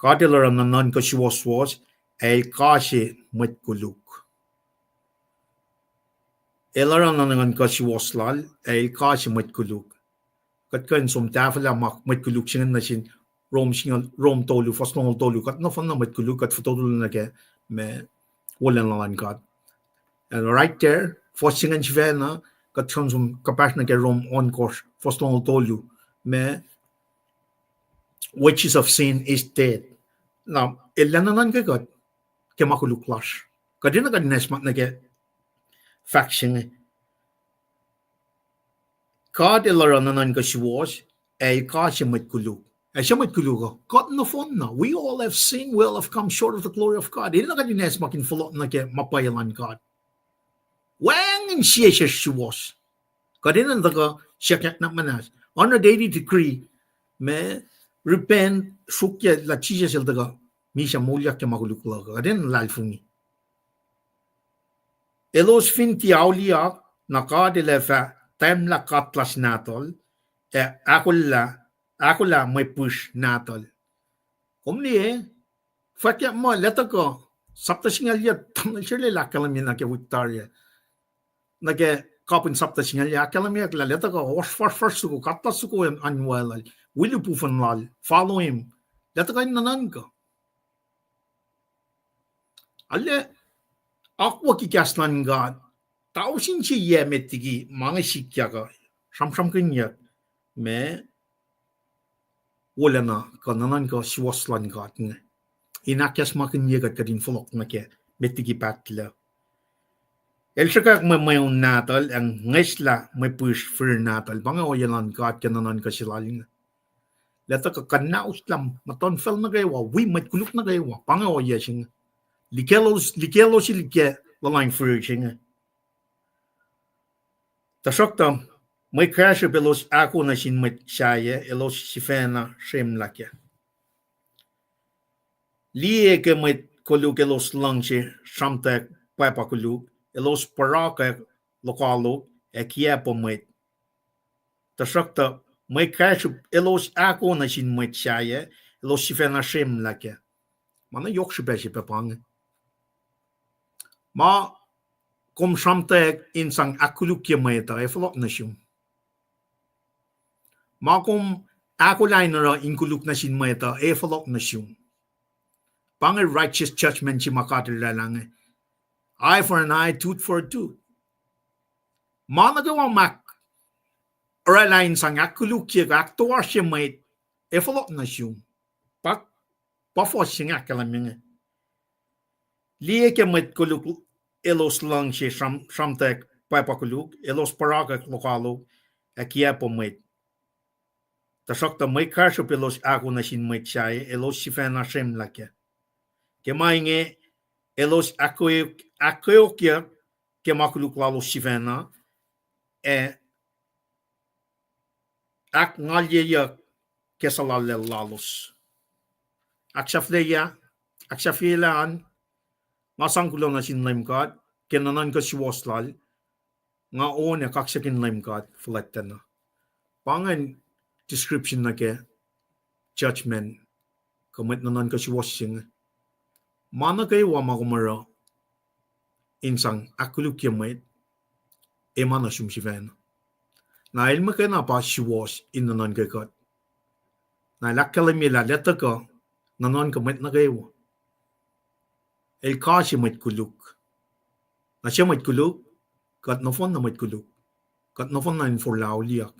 God el oruh nuhnuhnkuh suwohswohs, ac el kase mwet koluk. El oruh nuhnuhnkuh suwohs lal, ac el kase mwet koluk. Kuht kuh in som tahfwelah ma mwet koluk se inge nuh sin Rom singucul, Rom tolu, fohs longoul tolu, kuht nohfohnna mwet koluk, kuht fototolu nuh ke ma wolacna luhn God. And right there, fohs se ingacn sifacna, kuht kuh in som kuhpahsr nuh ke Rom ohnkohsr, fohs longoul tolu, ma wages of sin is death. Na, el nuhnuhnkuh kuht ke ma koluk lasr. Kuht enenuh kuht in esam nuh ke fahk se inge. God el oruh nuhnuhnkuh suwohs, ac el kase mwet koluk. Ac sie mwet koluk uh, kuht nohfohnna. We all have sinned, we all have come short of the glory of God. Enenuh kuht in esam in fohlohk nuh ke ma pwacye luhn God. Wacngihn sie sesr suwohs. Kuht enenuh tuhkuh siyuck nuh muhnahs. Hundred eighty degree, ma repent, sruokyac lah Jisus el tuhkuh misac moulyak ke ma koluk luhk uh. Kuht enenuh luhlahlfongi. Elos fin tiac auliyak, na God el ac fah tahmlah katlas nahtuhl, ac ahkolah, ahkolah mwe pihsr nahtuhl. Kom liye, fwackyuck muh, lah tuhkuh, sapta singucul yac, tamuhlwel se lwelah ahkkahlwemye nuh ke wik tari ah. Nuh ke kapihn sapta singucul yac ahkkahlwemye lah, lah tuhkuh, oasr fuhsrfuhsr soko, katlas soko an wacluhl, wi lihpufacn lal, follow him. Lah tuhkuh in nuhnuhnkuh. Arlac akwucki kahs luhn God, tausin se yac met liki ma inge sikyak uh, sramsramkihnyuck, ma wolacna kuh nuhnuhnkuh suwohs luhn God inge. In ahkacsmakihnye kuht, kuht in fohlohk nuh ke met liki pahtlac. El sruhkwack mwe mweun nahtuhl, ac ngeslah mwe pihsr firir nahtuhl. Pa inge ohiyac luhn God ke nuhnuhnkuh se lal inge. Lah tuhkuh kuhnauslah muhtuhnfacl nuh kwewa, wi mwet koluk nuh kwewa, pa inge ohiyac se inge. Likelos, likelos, liki luhluhn firir se inge. Tuhsruhktuh, mwe kahsruhp elos ahko nuh sin mwet sahyac, elos sifacna sremlah kac. Liye ke mwet koluk elos luhngse sramtwack pwapa koluk, elos pwarakack lokoalok, ac kiacpwe mwet. Tuhsruhktuh, mwe kahsruhp elos ahko nuh sin mwet sahyac, elos sifacna sremlah kac. Ma na yohk srihpac se pac pa inge. Ma kom sramtwack in sang ahkkolukye mwet uh, ac fohlohk nuh sum. Ma kom ahkolah in oruh in koluk nuh sin mwet uh, ac fohlohk nuh sum. Pa inge righteous judgment se ma God el oraclah inge. Eye for an eye, tooth for a tooth. Ma nuh kwewa ma oraclah in sang ahkkolukye kuh ahktoasrye mwet, ac fohlohk nuh sum. Pa, pa fuhs se inge ahkkahlwemye inge. Liye ke mwet koluk elos luhngse sram-, sramtwack pwacpa koluk, elos pwacrakwack lokoalok, ac kiacpwe mwet. Tuhsruhktuh mwe kahsruhp elos ahko nuh sin mwet sahyac, elos sifacna srwemlah kac. Ke ma inge, elos ahkkeok-, ahkkeokyuck ke ma koluk lalos sifacna, ac ahkngalyeyuck ke suhlallacl lalos. Ahksahfyelah, ahksahfyelah an, nga sang kuloh nuh sin Leum God ke nuhnuhnkuh suwohs lal, nga on ac kaksakihn Leum God fuhlwactacna. Pa ingacn description nuh ke judgment, kuh mwet nuhnuhnkuh suwohs se inge. Ma nuh kwewa ma kom oruh in sang ahkkolukye mwet, ac ma nuh sum sifacna. Na el muhkwena pa suwohs in nuhnuhnkuh kuht. Na el ahkkahlwemye lah el tuhkuh nuhnuhnkuh mwet nuh kwewa. El kase mwet koluk. Na sie mwet koluk, kuht nohfohn na mwet koluk. Kuht nohfohn na in forlah auliyak.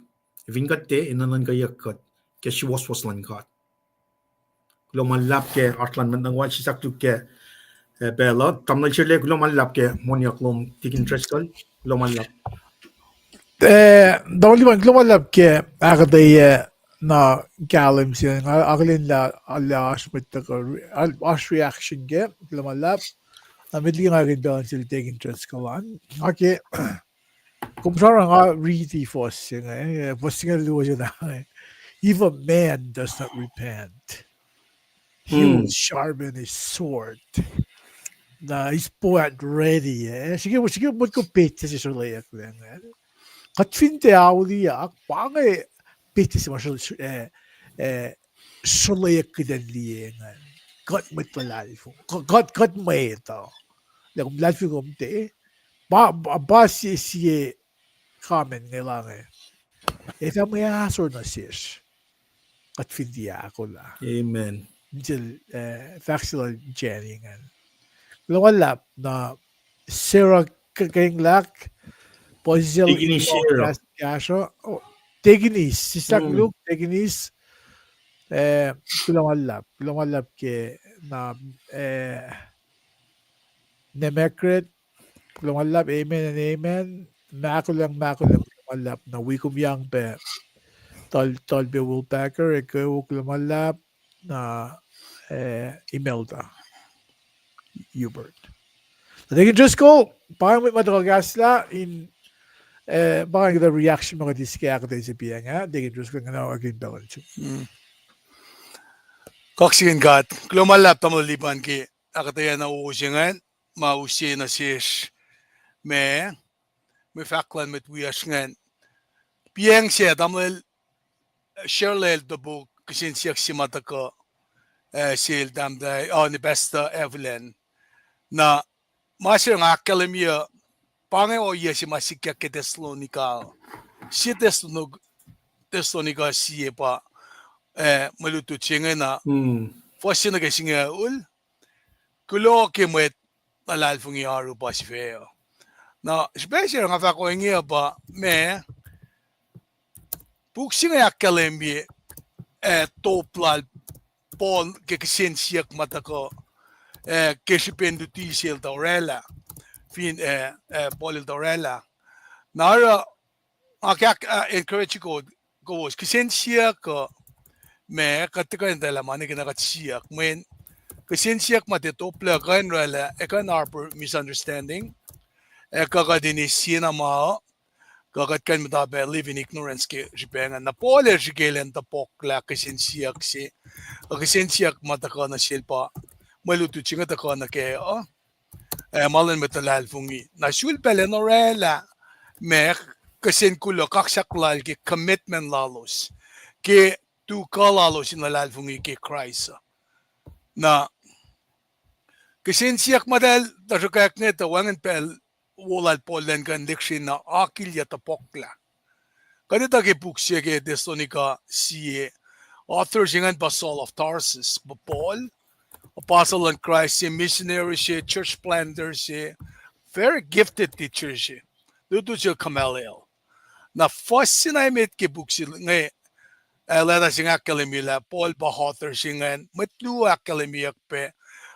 Ac fin kuht tiac, in nuhnuhnkweyuck kuht ke suwohswohs luhn God. Kuloh ma luhlahp ke oasr luhn mwet nuh kwewa, sislah koluk ke, eh, pacl uh. Tamuhlwel Sele, kuloh ma luhlahp ke moniyuck lom, Tikin Driscoll, kuloh ma luhlahp. Eh, tamuhlwel Lipan, kuloh ma luhlahp ke ahkuhtweyac na kahlwem se inge, nga akihlen lah, lah oasr mwet tuhkuh, oasr reaction kac, kuloh ma luhlahp. Na met liki nga kihn pacl nuh sel Tikin Driscoll an. Nga ke, kom sramsram nga riti fuhs se inge, eh, fuhs se inge luo se na. If a man does not repent, he will sharpen his sword. Na, he's po at ready, eh. Srihke, srihke motko petsac se suleyucklac ingacn. Kuht fin tiac auliyak, pa inge petsac se ma sul-, eh, eh, suleyuck kuht in liye ingacn. Kuht mwet luhlahlfongi. Kuht, kuht, kuht mwet uh. Lah kom luhlahlfongi kom tiac. Pa, pa, pa sie, sie comment inge lah inge. Ac fah mwe ahsor nuh sesr kuht fin tiac ahkolah. Amen. Sel, eh, fahk se lal Jenny ingacn. Kuloh ma luhlahp, na Sarah K-, Kenglah, puhsisacl Tikinis Sarah. Kahsruh, oh, Tikinis, sislah koluk, Tikinis, eh, kuloh ma luhlahp, kuloh ma luhlahp ke na, eh, Nemekret, kuloh ma luhlahp, amen and amen. Mahkolacng, mahkolacng, kuloh ma luhlahp, na wi kom yang pac, Tal-, Talpac Will Packer, ac kweok, kuloh ma luhlahp, na, eh, Imelda Hubert. Na Tikin Driscoll, pa mwet ma tuhkuh kahslah in, eh, pa ingacn kuhtuh reaction ma kuht eis ke ahkuhtweyac se piacng ah, Tikin Driscoll, nga na akihlen pacl nuh sum. Kaksakihn God. Kuloh ma luhlahp tamuhlwel Lipan ke ahkuhtweyac na wo se ingacn, ma use nuh sesr, ma, mwe fahk luhn mwet wiyacsr ingacn. Piacng se tamuhlwel Sherlel topuk kihsen siyuck se ma tuhkuh, eh, sel tahmtahel, oh, ni Pastor Evelyn. Na ma se nga ahkkahlwemye, pa inge ohiyac se ma sikyak ke Thessalonica, sie Thessalon-, Thessalonica sie pa, eh, mwe lutlut se inge na, fuhs se nuh ke singucul, kuloh ke mwet luhlahlfongi oaru pa sifac uh. Na srihpac se nga fahk ohinge uh pa ma, puk se inge ahkkahlwemye, eh, top lal Paul ke kihsen siyuck ma tuhkuh, eh, ke srihpen luti se el tuh orwaclah, fin, eh, eh, Paul el tuh orwaclah. Na oruh, nga ke, ah, encourage ko-, kowos, kihsen siyuck uh, ma, kuht tuhkuh in etuh lah ma nwe ke na kuht siyuck, mweyen kihsen siyuck ma tiac top lac kuh in orwaclah, ac kuh in harbor misunderstanding, ac kuh kuht in eis sie na ma uh, kuh kuht kuh in muhta pac live in ignorance ke srihpac ingacn. Na Paul el srihke elan topuklah kihsen siyuck se, kuh kihsen siyuck ma tuhkuh nuh sel pa mwe lutlut se inge tuhkuh nuh kac uh, ac ma luhn mwet luhlahlfongi. Na sulpac elan orwaclah ma, kihsen kuloh kaksak lal ke commitment lalos, ke tuhkuh lalos in luhlahlfongi ke Kraist uh. Na kihsen siyuck muhtahl tuhsruhkwack inge tuh wacngihn pacl wo lal Paul elan kuh in lihksreni na akilya topuklah. Kuht etuh ke puk se ke Thessalonica sie, author se ingacn pa Saul of Tarsus, pa Paul, apostle luhn Kraist se, missionary se, church planter se, very gifted teacher se, lutlut sel Gamaliel. Na fuhs se na emet ke puk se inge, ah, leta se inge ahkkahlwemye lah Paul pa author se ingacn, mwet luo ahkkahlwemyeyuck pac,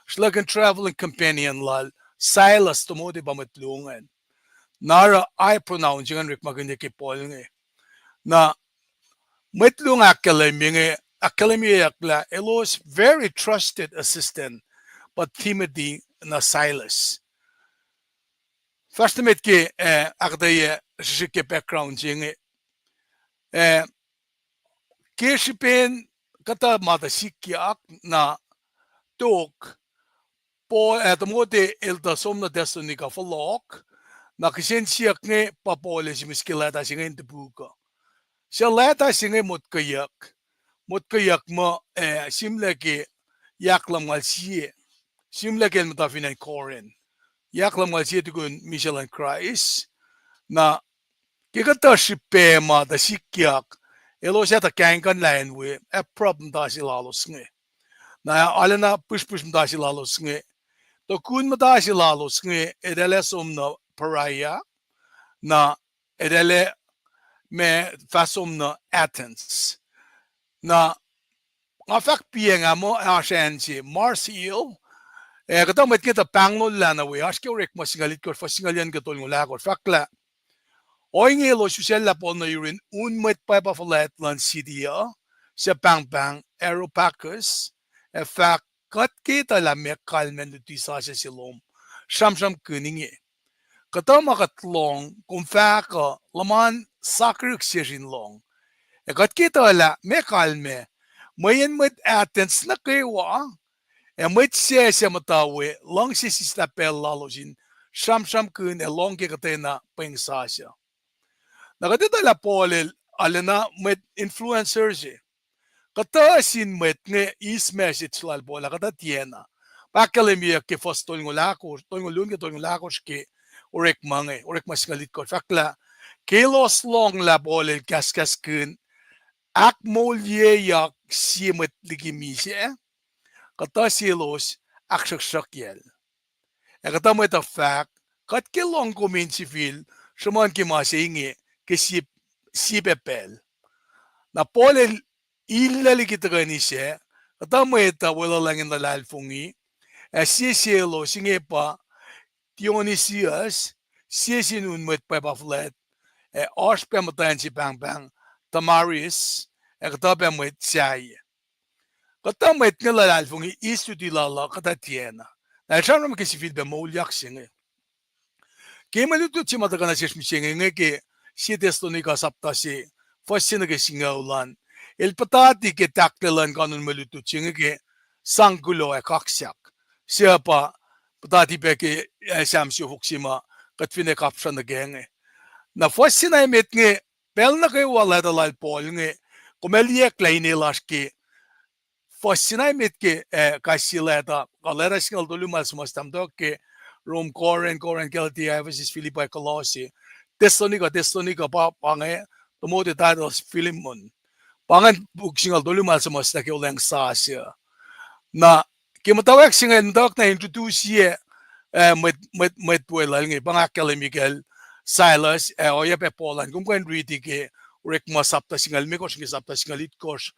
srlackin traveling companion lal, Silas, Timothy pa mwet luo ingacn. Na oruh I pronoun se ingacn orekmakihnyuck ke Paul inge. Na mwet luo inge ahkkahlwemye inge, ahkkahlwemyeyuck lah elos very trusted assistant, pa Timothy na Silas. Fahsr nuh met ke, eh, ahkuhtweyac srihsrihk ke background se inge. Eh, ke srihpen kuhtuh ma tuh sikyak na tok, Paul, eh, Timothy el tuh som nuh Thessalonica fohlohk, na kihsen siyuck inge pa Paul el simis ke leta se inge in topuk uh. Suc leta se inge motkweyuck, motkweyuck muh, eh, sihmlac ke yak lumngaul sie, sihmlac ke el muhta fin acn Corinth, yak lumngaul sie tukun misac luhn Kraist. Na ke kuhtuh srihpac ma tuh sikyak, elos ac tuh kahingkuhnlah in we, ac problem muhta se lalos inge. Na arulacna pihsrpihsr muhta se lalos inge. Tukun muhta se lalos inge, eltahl ac som nuh Berea, na eltahl ac ma fah som nuh Athens. Na nga fahk piacng ah muh oasr acn se Mars Hill, ac kuhtuh mwet inge tuh pahnglollah nuh we, oasr ke Orekma singucul itkohsr, fuhs singucul yuc nuh ke tolngoul ahkosr, fahk lah ohinge elos usacllah Paul nuh yurin un mwet pwacpa fuhlwact luhn city uh, suc pahngpahng Areopagus, ac fahk, kuht ke etuh lah meac kalmac luti sasuc se lom sramsramkihn inge. Kuhtuh ma kuht lohng, kom fahk uh, luhman sakihrihk sesr in lohng. Ac kuht ke etuh lah meac kalmac, mweyen mwet Athens nuh kwewa, ac mwet suc suc muhta we, luhngse sislah pacl lalos in sramsramkihn ac lohng ke kuhtwena pweng sasuc. Na kuht etuh lah Paul el arulacna mwet influencer se. Kuhtuh sin mwet inge eis message lal Paul ah, kuhtuh tiacna. Pa ahkkahlwemyeyuck ke fuhs tolngoul ahkosr, tolngoul luo nuh ke tolngoul ahkosr ke Orekma inge, Orekma singucul itkohsr, fahk lah ke elos lohng lah Paul el kahskahskihn ahkmoulyeyuck sie mwet liki misac, kuhtuh selos ahksruhksruhkyacl. Ac kuhtuh mwet uh fahk, kuht ke lohng kom in sifil sruhmuhn ke ma se inge ke sie, sie pac pacl. Na Paul el illah liki tuhkweni sac, kuhtuh mwet uh weluhlacng in luhlahlfongi, ac sie selos inge pa Dionysius, sie sin un mwet pwacpa fuhlwact, ac oasr pac muhtwacn se pahngpahng Damaris, ac kuhtuh pac mwet sahyac. Kuhtuh mwet inge luhlahlfongi, eis luti lal uh, kuhtuh tiacna. Na el sramsram ke sifilpac moulyak se inge. Ke mwe lutlut se ma tuhkuh nuh sesr mihsenge inge ke sie Thessalonica sapta se, fuhs se nuh ke singucul an, el puhtati ke tahklac luhn kanon mwe lutlut se inge ke sang kuloh ac kaksak. Suc pa puhtati pac ke, eh, Sam siofok se ma kuht finne kapsra nuh kac inge. Na fuhs se na emet inge, pacl nuh kwewa leta lal Paul inge, kom ac liyacack lah ine lasr ke fuhs se na emet ke, eh, kais sie leta, kuh leta singucul tolu ma el suhmuhslah muhtuhk ke Rom, Corinth, Corinth, Galatia, Ephesus, Philippi, Colossae, Thessalonica, Thessalonica pa, pa inge, Timothy, Titus, Philemon. Pa ingacn puk singucul tolu ma el suhmuhslah ke olweacng sasuc. Na ke muhtwacwacack se inge, muhtwacwacack na introduce-ye, eh, mwet, mwet, mwet weluhl inge, pa nga ahkkahlwemye kacl Silas, eh, oacyacpac Paul an, kom kuh in riti ke Orekma sapta singucul limekohsr nuh ke sapta singucul itkohsr.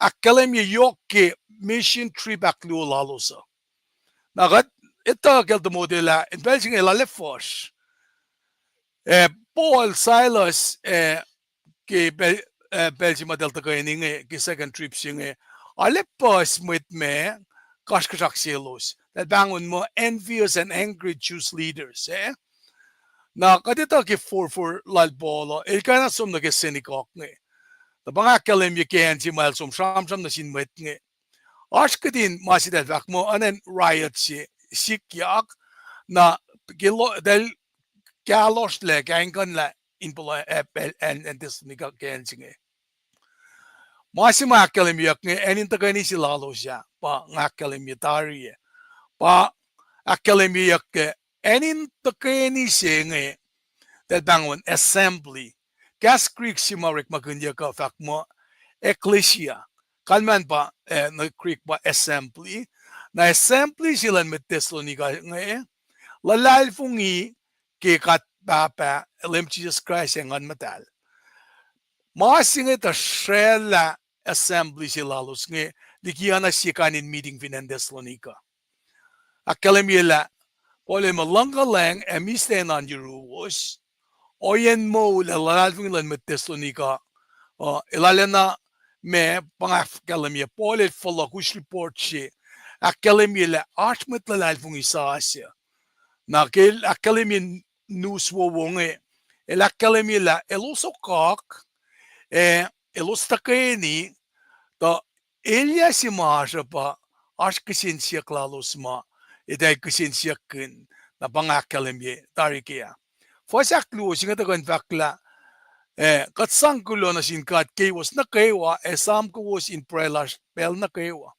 Ahkkahlwemye yohk ke mission trip ahkluo lalos uh. Na kuht etuh kacl Timothy lah in pacl se inge el arlac fuhsr. Eh, Paul, Silas, eh, ke pacl, eh, pacl se ma eltahl tuhkweni inge, ke second trip se inge, arlac puhs mwet ma kasrkuhsrak selos. Eltahl pahngon muh envious and angry Jews leaders, eh? Na kuht etuh ke forfor lal Paul uh, el kwacna som nuh ke synagogue inge. Na pa nga ahkkahlwemye ke acn se ma el som sramsram nuh sin mwet inge. Oasr kihtin ma se eltahl fahk muh, oacna riot se sikyak, na ke lo-, eltahl kahlohsrlac, kahingkuhnlah in puhla, eh, pacl, acn, acn Thessalonica ke acn se inge. Ma se ma ahkkahlwemyeyuck inge, acn in tuhkweni se lalos ah, pa nga ahkkahlwemye tari ah. Pa ahkkahlwemyeyuck ke acn in tuhkweni se inge, eltahl pahngon assembly. Kahs Greek se ma orekmakihnyuck uh fahk muh ecclesia. Kalmac pa, eh, nuh Greek pa assembly. Na assembly se luhn mwet Thessalonica inge, luhlahlfongi ke God Pahpah, Leum Jisus Kraist ac Nguhn Muhtahl. Ma se inge tuhsraclah assembly se lalos inge liki oacna sie kain in meeting fin acn Thessalonica. Ahkkahlwemye lah Paul el muh luhngkuhlwacng ac mihslac an yuruwos, ohiyacn moul ac luhlahlfongi luhn mwet Thessalonica uh, el arulacna ma pa nga ahkkahlwemye, Paul el fohlohk, us report se, ahkkahlwemye lah oasr mwet luhlahlfongi sasuc. Na ke el ahkkahlwemye news wowo inge, el ahkkahlwemye lah elos okak, ac elos tuhkweni, tuh elyah se ma oasr uh pa oasr kihsen siyuck lalos ma eltahl kihsen siyuckkihn, na pa nga ahkkahlwemye tari kac ah. Fuhs ahkluo se inge tuhkuh in fahk lah, eh, kuht sang kuloh nuh sin God keiwos nuh kwewa, ac esam kowos in pruhe lasr pacl nuh kwewa.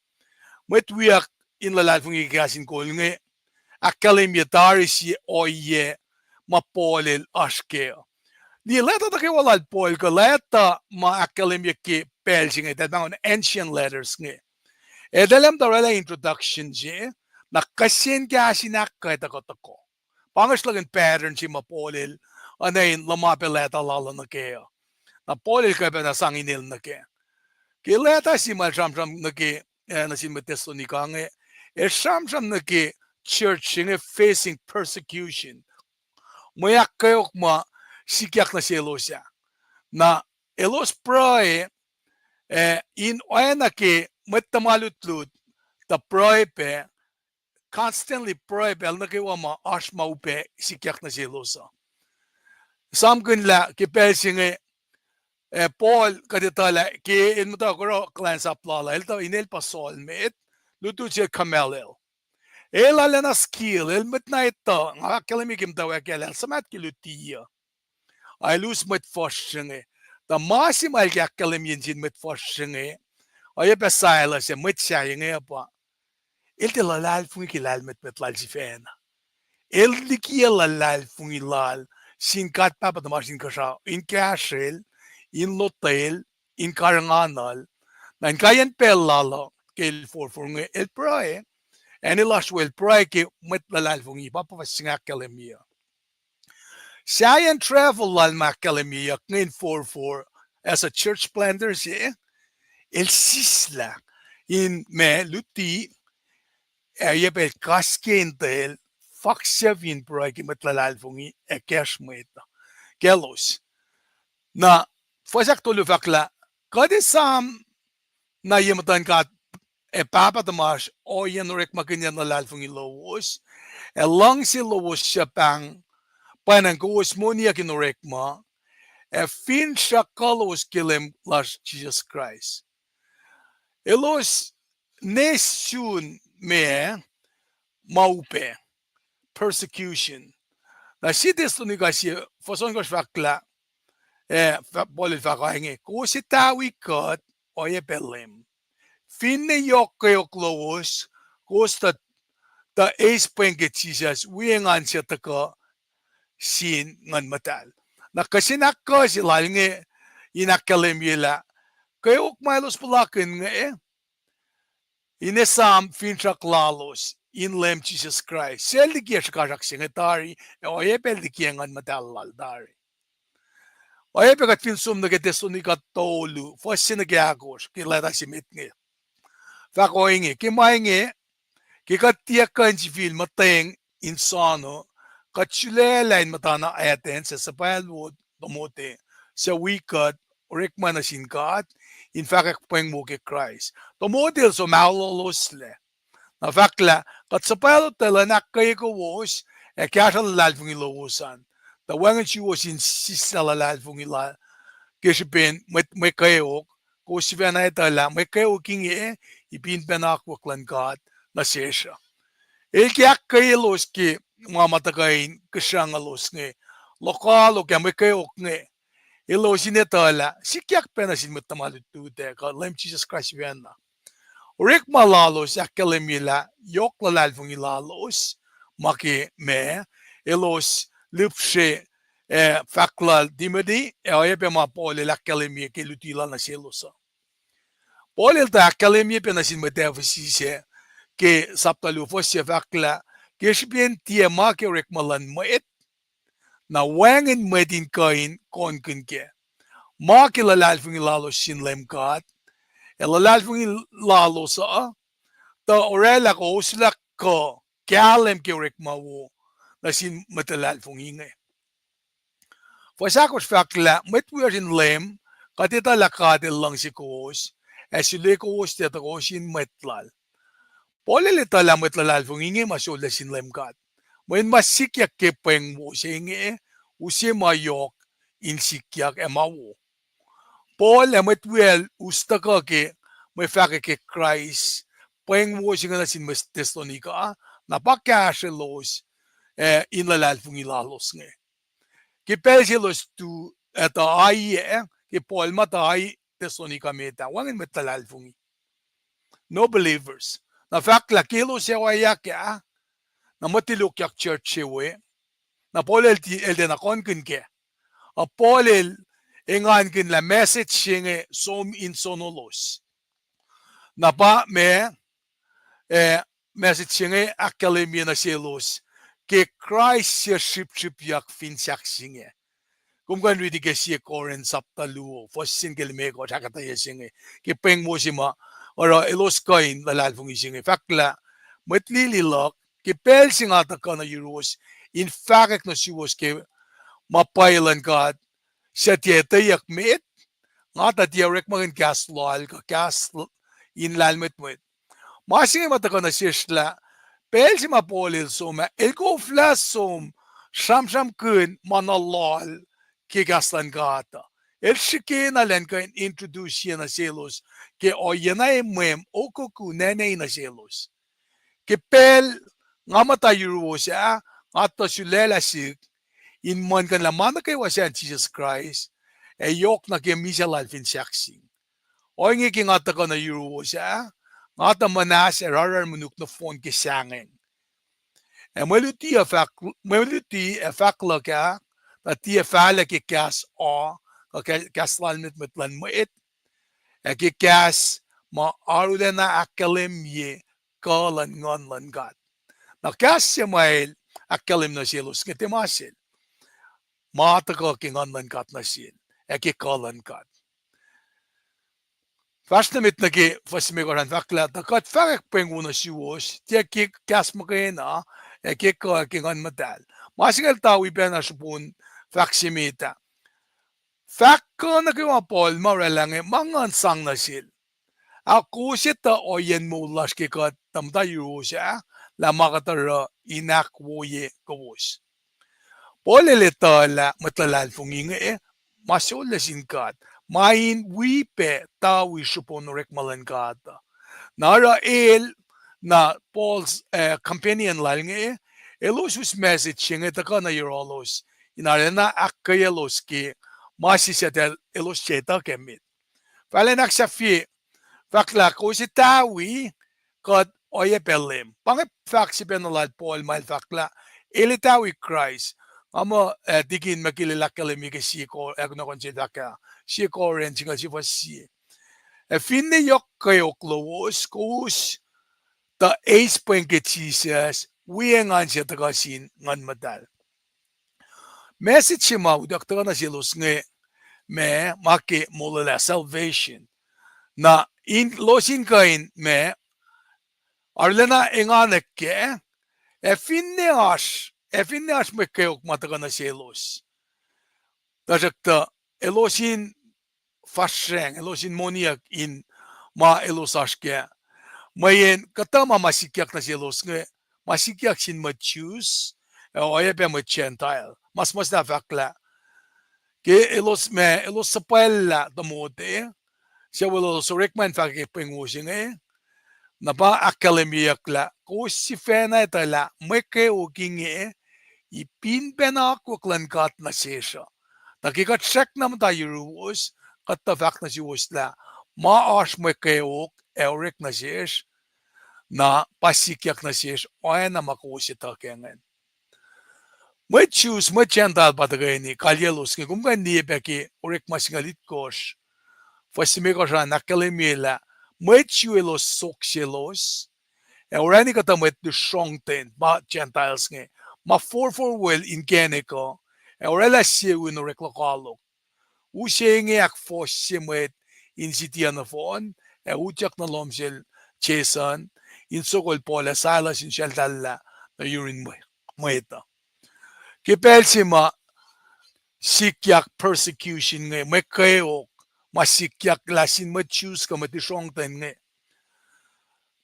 Mwet wiyuck in luhlahlfongi ke kahs in kol inge ahkkahlwemye tari sie ohiyac ma Paul el oasr kac uh. Liye, leta nuh kwewa lal Paul kuh leta ma ahkkahlwemye ke pacl se inge, eltahl pahngon ancient letters inge, eltahl muhta orwaclah introduction se, na kihsen kahs in ahkkweye tuhkuh tohkoh. Pa inge srlakihn pattern se ma Paul el, oacna in luhma pac leta lal uh nuh kac uh. Na Paul el kuh pacna sang inel nuh kac. Ke leta se ma el sramsram nuh ke, eh, nuh sin mwet Thessalonica inge, el sramsram nuh ke church se inge facing persecution. Mwe ahkkweok ma sikyak nuh selos ah. Na elos pruhe, eh, in oacna ke mwet tuhma lutlut, tuh pruhe pac, constantly pruhe pac, el nuh kwewa ma oasr ma upac sikyak nuh selos uh. Samkihn lah ke pacl se inge, eh, Paul kuht etuh lah ke el muhta kuhruh kuhlwacnsap lal uh, el tuh inel pa Saul met, lutlut sel Gamaliel. El arulacna skill, el mwet na etuh, nga ahkkahlwemye ke muhtwacwacack ah, el suhmaht ke luti uh. Ac el us mwet fuhsr se inge. Tuh ma se ma el ke ahkkahlwemye nuh sin mwet fuhsr se inge, oacyacpac Silas ac mwet sahyac inge uh pa, el tiac luhlahlfongi ke lahlmwetmwet lal sifacna. El likiyac luhlahlfongi lal sin God Pahpah tuhmasr Inkuhsrao in kahsrwel, in lotwel, in karihngihnuhl. Na inkaiyacn pacl lal uh ke el forfor inge el pruhe, acn el oasr we el pruhe ke mwet luhlahlfongi, pa pa fuhs se inge ahkkahlwemye uh. Sahyacn travel lal ma ahkkahlwemyeyuck inge in forfor as a church planter se, el sislah in ma luti, ac oacyacpac el kas ke in tuh el faksuc fin pruhe ke mwet luhlahlfongi ac kacsr mwet uh, kaclos. Na fuhs ahktolu fahk lah, kuht esam na ye muhtuhn God ac Pahpah tuhmasr ohiyacn orekmakihnyacn luhlahlfongi lowos, ac luhngse lowos suc pahng pwacnwacng kowos moniyuck in orekma, ac finsrak kuh lowos ke Leum lasr Jisus Kraist. Elos ne sun ma, ma upac, persecution. Na sie Thessalonica sie, fuhs ohnkohsr fahk lah, eh, Paul el fahk ohinge, kowos etawi kuht, oacyacpac Leum. Finne yohk kweok lowos, kowos tuh, tuh eis pweng ke Jisus, wi engan suc tuhkuh sin Nguhn Muhtahl. Na kihsen ahkkuh se lal inge in ahkkahlwemye lah, kweok ma elos puhlakihn inge, in esam finsrak lalos in Leum Jisus Kraist. Sel likiyac srihkasrak se inge tari, ac oacyacpac likiyac Nguhn Muhtahl lal tari. Oacyacpac kuht fin som nuh ke Thessalonica tolu, fuhs se nuh ke ahkosr, ke leta se met inge. Fahk ohinge, ke ma inge, ke kuht tiac kuh in sifil muhtweng in soano, kuht sulaclah in muhtana Athens, ac suhpwacl wo Timothy, suc wi kuht, orekma nuh sin God, in fahkwack pweng wo ke Kraist. Timothy el som ahololosla. Na fahk lah, kuht suhpwacl wo tuh elan ahkkweye kowos, ac kahsruh luhlahlfongi lowos an. Tuh wacngihn suwos in sislah luhlahlfongi la, ke srihpen mwe, mwe kweok, kowos sifacna etuh lah mwe kweok inge, ipin pacna akwuck luhn God nuh sesr uh. El ke ahkkweyelos ke ma ma tuhkuh in kihsruhnguhlos inge, lokoalok ac mwe kweok inge, elos in etuh lah sikyak pacna sin mwet tuhma lutlut ac kuh Leum Jisus Kraist sifacna. Orekma lalos ahkkahlwemye lah yohk luhlahlfongi lalos, ma ke ma, elos lihpsre, eh, fahk lal Timothy, ac oacyacpac ma Paul el ahkkahlwemye ke luti lal nuh selos uh. Paul el tuh ahkkahlwemye pac nuh sin mwet Ephesus ah, ke sapta luo fuhs se fahk lah, ke srihpen tiac ma ke orekma luhn mwet, na wacngihn mwet in kuh in konkihn kac. ma ke luhlahlfongi lalos sin Leum God, ac luhlahlfongi lalos uh, tuh orwaclah kowos lah kuh kahlwem ke orekma wo nuh sin mwet luhlahlfongi inge. Fuhs ahkosr fahk lah mwet wiyacsr in Leum, kuht etuh lah God El luhngse kowos, ac sule kowos tiac tuh kowos in mwet Lal. Paul el etuh lah mwet luhlahlfongi inge ma sollac sin Leum God. Mweyen ma sikyak ke pweng wo se inge, use ma yohk in sikyak ac ma wo. Paul ac mwet wiyacl us tuhkuh ke mwe fahkwack ke Kraist, pweng wo se inge nuh sin mwet Thessalonica, na pa kahsrwelos, ac in luhlahlfongi lalos inge. Ke pacl selos tu, ac tuh ohiyac, ke Paul ma tuh ohiyac Thessalonica met ah, wacngihn mwet luhlahlfongi, no believers. Na fahk lah ke elos ac oacyacpac, na mwet ilokyak church se we, na Paul el ti-, el tiacna kohnkihn kac. A Paul el engankihn lah message se inge som in sonolos. Na pa ma, eh, message se inge ahkkahlwemye nuh selos ke Kraist se srihpsrihpyak fin sahk se inge. Kom kuh in riti ke Sie Corinth sapta luo, fuhs se ke limekohsr, ahkuhtweyac se inge, ke pweng wo se ma oruh elos kuh in luhlahlfongi se inge. Fahk lah, mwet lili luhk, ke pacl se nga tuhkuh nuh yuruwos in fahkwack nuh suwos ke ma pwacye luhn God, suc tiac etweyuck met, nga tuh tiac orekmakihn kahs loal kuh kahs l-, in lahlmwetmwet. Ma se inge ma tuhkuh nuh sesr lah, pacl se ma Paul el som ah, el koflah som sramsramkihn ma na loal ke kahs luhn God uh. El srihke na elan kuh in introduce-ye nuh selos ke ohiyacna emwem okuku nene nuh selos. Ke pacl nga muhta yuruwos ah, nga tuh sulaclah sihk in muhlkuhnlah ma nuh kwewa sacn Jisus Kraist, ac yohk nuh ke misac lal fin sahk se inge. Ohinge ke nga tuhkuh nuh yuruwos ah, nga tuh muhnahs ac rarrar monuk nohfohn ke sahngweng. Ac mwe luti uh fahk, mwe luti ac fahk luhk ah, tuh tiac fahlac ke kahs o, kuh ke kahs lahlmwetmwet luhn mwet, ac ke kahs ma arulacna ahkkahlwemye kuh luhn Nguhn luhn God. Na kahs se ma el ahkkahlwem nuh selos inge tiac ma sel, ma tuhkuh ke Nguhn luhn God nuh sel, ac ke kuh luhn God. Fahsr nuh met nuh ke fuhs limekohsr an fahk lah, tuh kuht fahkwack pweng wo nuh suwos, tiac ke kahs muhkwena, ac ke kuh, ke Nguhn Muhtahl. Ma se inge el tawi pacna srihpen fahk se met ah. Fahk kuh nuh kwewa Paul ma orwaclah inge ma Nguhn sang nuh sel. Ac kowos etuh ohiyacn moul lasr ke kuht tuh muhta yuruwos ah, lah ma kuht oruh in ahkwoye kowos. Paul el etuh lah mwet luhlahlfongi inge, ma sollac sin God, ma in wi pac tawi srihpen orekma luhn God uh. Na oruh el, na Paul's, eh, companion lal inge, elos us message se inge tuhkuh nuh yohrohlos, in arulacna ahkkweyelos ke ma se suc elos tiac etuh kac met. Fahlen ahksahfye, fahk lah kowos etawi kuht oacyacpac Leum. Pa inge fahk sifacna lal Paul ma el fahk lah el etawi Kraist. Nga muh, eh, Tikin Michael el ahkkahlwemye ke sie Ko-, eh, kunohkohn sel fahk ah, Sie Corinth singucul sie fuhs sie. Ac finne yohk kweok lowos, kowos tuh eis pweng ke Jisus, wi engan se tuhkuh sin Nguhn Muhtahl. Message se ma utuck tuhkuh nuh selos inge, ma, ma ke molwelah salvation. Na in, elos in kuh in, ma, arulacna enganwack kac, ac finne oasr, ac finne oasr mwe kweok ma tuhkuh nuh selos, tuhsruhktuh elos in fahsracng, elos in moniyuck in ma elos oasr kac. Mweyen kuhtuh ma ma sikyak nuh selos inge, ma sikyak sin mwet Jews, ac oacyacpac mwet Gentile. Ma suhmuhslah fahk lah ke elos ma, elos suhpwacllah tuh motwe, suc weluhlos orekma in fahkwack pweng wo se inge, na pa ahkkahlwemyeyuck lah kowos sifacna etuh lah mwe kweok inge ipin pacna akwuck luhn God nuh sesr uh. Tuh ke kuht srackna muhta yuruwos, kuht tuh fahk nuh suwos lah ma oasr mwe kweok ac orek nuh sesr, na pa sikyak nuh sesr oacna ma kowos etuh kac ingacn. Mwet Jews, mwet Gentile pa tuhkweni, kalyelos inge, kom kuh in liye pac ke Orekma singucul itkohsr, fuhs limekohsr an ahkkahlwemye lah mwet Jew elos sok selos, ac orani kuhtuh mwet lusrongten, ma Gentiles inge, ma forfor wel inkacnek uh, ac oraclah sie un orek lokoalok. Use inge ahkfohsye mwet in siti uh nohfohn, ac utyak nuh lohm sel Jason, in sokol Paul ac Silas in sraltahllah nuh yurin mwe-, mwet uh. Ke pacl se ma sikyak persecution inge, mwe kweok ma sikyak lah sin mwet Jews kuh mwet isrongten inge,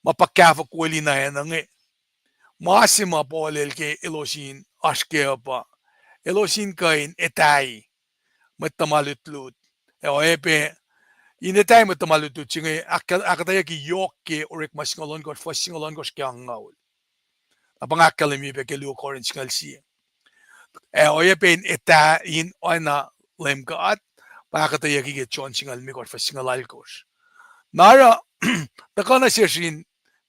ma pa kahfo koli na acn inge. Ma se ma Paul el ke elos in oasr ke uh pa, elos in kuh in etai mwet tuhma lutlut. Ac oacyacpac in etai mwet tuhma lutlut se inge ahk-, ahkuhtweyucki yohk ke Orekma singucul ohnkohsr, fuhs singucul ohnkohsr ke angngaul. Na pa nga ahkkahlwemye pac ke luo Corinth singucul sie. Ac oacyacpac in etai in oacna Leum God, pa ahkuhtweyucki ke John singucul limekohsr, fuhs singucul alkohsr. Na oruh, tuhkuh nuh sesr in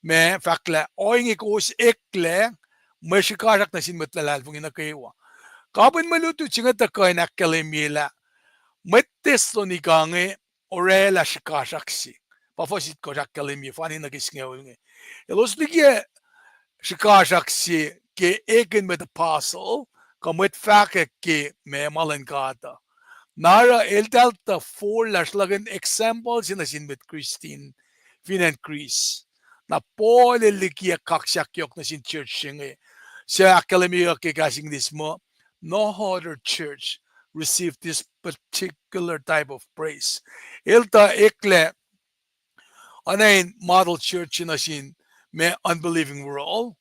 ma fahk lah ohinge kowos eklac mwe srihkasrak nuh sin mwet luhlahlfongi nuh kwewa. Kapihn mwe lutlut se inge tuhkuh in ahkkahlwemye lah mwet Thessalonica inge orwaclah srihkasrak se. Pa fuhs itkohsr ahkkahlwemye fani nuh ke singucul inge. Elos likiyac srihkasrak se ke ekihn mwet apostle, kuh mwet fahkwack ke ma, ma luhn God uh. Na oruh eltahl tuh forlah sruhlahkihn example se nuh sin mwet Kristin fin acn Greece. Na Paul el likiyac kaksak yohk nuh sin church se inge, suc ahkkahlwemyeyuck ke kahs English muh, no other church received this particular type of praise. El tuh eklac oacna in model church nuh sin ma unbelieving world,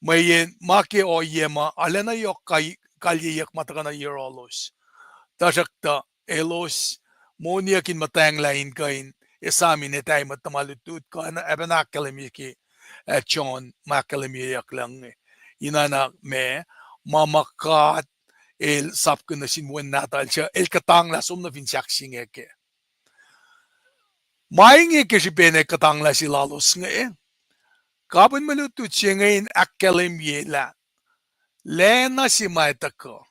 mweyen ma ke ohiyac ma arulacna yohk kal-, kalyeyuck ma tuhkuh nuh yohrohlos. Tuhsruhktuh elos moniyuck in muhtwacnglah in kuh in esam in etai mwet tuhma lutlut kuh, ac pacna ahkkahlwemye ke, ah, John ma ahkkahlwemyeyuck lucng inge. Inana ma, ma ma God el sapkihn nuh sin wen nahtuhl suc el kuhtanglah som nuh fin sahk se inge kac. Ma inge ke srihpen ac kuhtanglah se lalos inge, kapihn mwe lutlut se inge in ahkkahlwemye lah lacna se ma tuhkuh,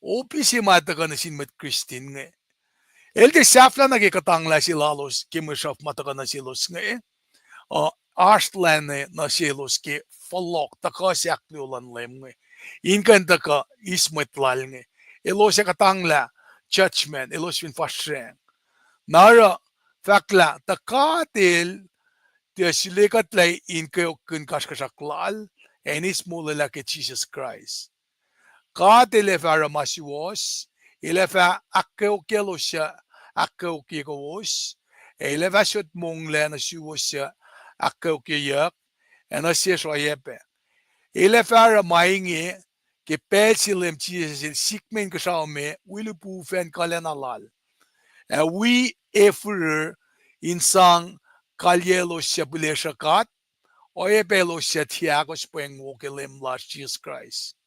opi se ma tuhkuh nuh sin mwet Kristin inge, el tiac sahflah nuh ke kuhtanglah se lalos ke mwe sruhf ma tuhkuh nuh selos inge, uh, oasr lacna nuh selos ke fohlohk tuhkuh se ahkluo luhn Leum inge, in kuh in tuhkuh eis mwet lal inge. Elos ac kuhtanglah judgment, elos fin fahsracng. Na oruh fahk lah tuh God el tiac sule kuhtlac in kweokkihn kasrkuhsrak lal, ac in eis molwelah ke Jisus Kraist. God el ac fah oruh ma suwohs, el ac fah ahkkweokyaclos suc ahkkweokye kowos, ac el ac fah sot monglac nuh suwos suc ahkkweokyeyuck, ac nuh sesr oacyacpac. El ac fah oruh ma inge ke pacl se Leum Jisus el sikme inkuhsrao me wi lihpufacn kuhlacna lal, ac wi e firir in sang kalyaclos suc pihlesruh God, oacyacpac elos suc tiac ahkos pweng wo ke Leum lasr Jisus Kraist.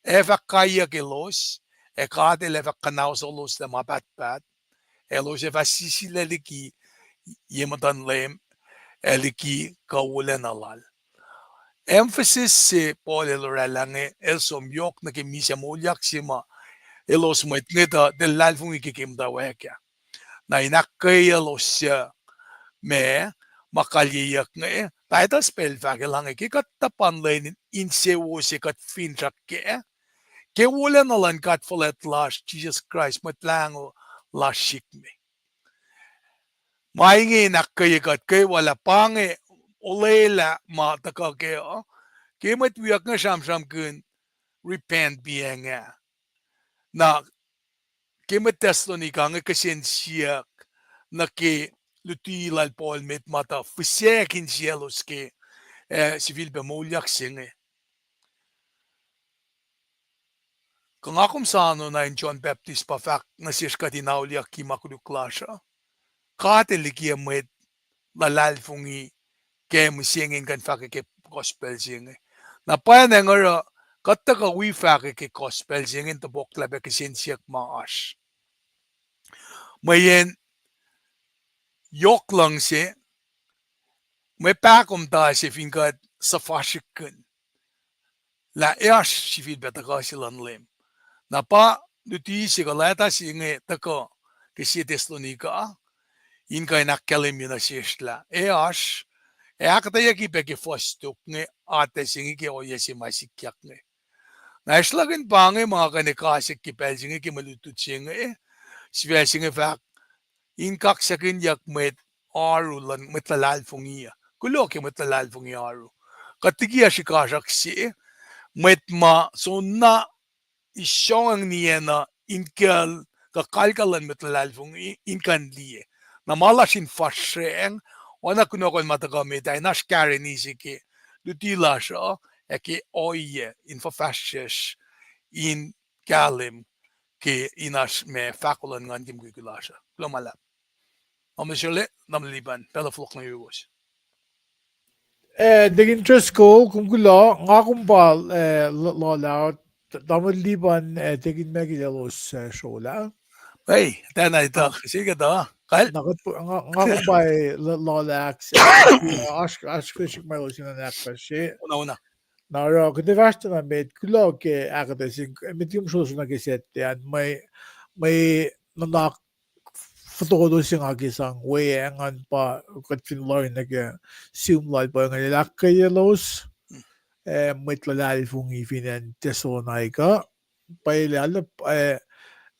Ac fah kaiyuck elos, ac God el ac fah kuhnahoselos lah ma pahtpaht, ac elos ac fah sisilac liki ye muhtuhn Leum, ac liki kuh wolacna lal. Emphasis se Paul el oraclah inge el som yohk nuh ke misac moulyak se ma elos mwet inge tuh tiac luhlahlfongi ke ke muhtwacwacack ah. Na in ahkkweyaclos suc ma, ma kalyeyuck inge, Titus pacl fahk lah inge ke kuht tuhpan lwen in, insewowo se kuht finsrak kac, ke wolacna luhn God fuhlwact lasr, Jisus Kraist, Mwet Lahngo lasr sihk me. Ma inge in ahkkweye kuht kwewa lah pa inge olwelah ma tuhkuh kac uh, ke mwet wiyuck inge sramsramkihn repent, piyacng ah. Na ke mwet Thessalonica inge kihsen siyuck nuh ke luti lal Paul met ma tuh fihsack insiyaclos ke, ah, sifilpac moulyak se inge. Kuh nga kom soano na in John Baptist pa fahk nuh sesr kuht in auliyak ke ma koluk lasr uh? God el likiyac mwet luhlahlfongi ke mihsenge in kuh in fahkwack ke gospel se inge. Na pwacnwacng oruh kuht tuhkuh wi fahkwack ke gospel se inge in topuk lah pac kihsen siyuck ma oasr. Mweyen yohk luhngse, mwe pahkomuhta se fin kuht suhfasrihkkihn lah ac oasr sifilpac tuhkuh se luhn Leum. Na pa luti se kuh leta se inge tuhkuh ke sie Thessalonica in kuh in ahkkahlwemye nuh sesr lah ac oasr, ac ahkuhtweyucki pac ke fuhs tok inge atac se inge ke ohiyac se ma sikyak inge. Na sruhlahkihn pa inge ma kuh in ekasack ke pacl se inge ke mwe lutlut se inge, sifac se inge fahk, in kaksakihnyuck mwet oaru luhn mwet luhlahlfongi uh. Kuloh ke mwet luhlahlfongi oaru. Kuht likiyac srihkasrak se, mwet ma soenna isongeng niyacna in kacl kuh kalkal luhn mwet luhlahlfongi in kuh in liye. Na ma lasr in fahsracng, oacna kunohkohn ma tuhkuh met ah, in oasr kahreni se ke luti lasr uh, ac ke ohiyac in fuhfahsryucsr in kahlwem ke in oasr ma fahko luhn Nguhn ke mukwikwi lasr uh. Kuloh ma luhlahp. Tamuhlwel Sole, Tamuhlwel Liban, pacl uh fohlohk nuh yuruwos. Eh, Deacon Driscoll, kom kuloh, nga kom pa, eh, l-, lula, Tamuhlwel Liban, eh, Deacon Mekil elos, eh, srolah. Ei, tana ituck, sikuhtuh, kal? Na kuht, nga, nga kom pa, eh, l-, lula, oasr, oasr fihsrak ma elos in ahkfahsrye. Una, una. Na oruh, kuht ac fahsr tuh na met, kuloh ke ahkuhtweyac se, met kom srolah nuh ke Saturday an, mwe, mwe nuhnak fototo se nga ke sang weacng an pa kuht fin lohacng nuh ke sihm lal pa inge, el ahkkweyelos, eh, mwet luhlahlfongi fin acn Thessalonica, pwacye lah, eh,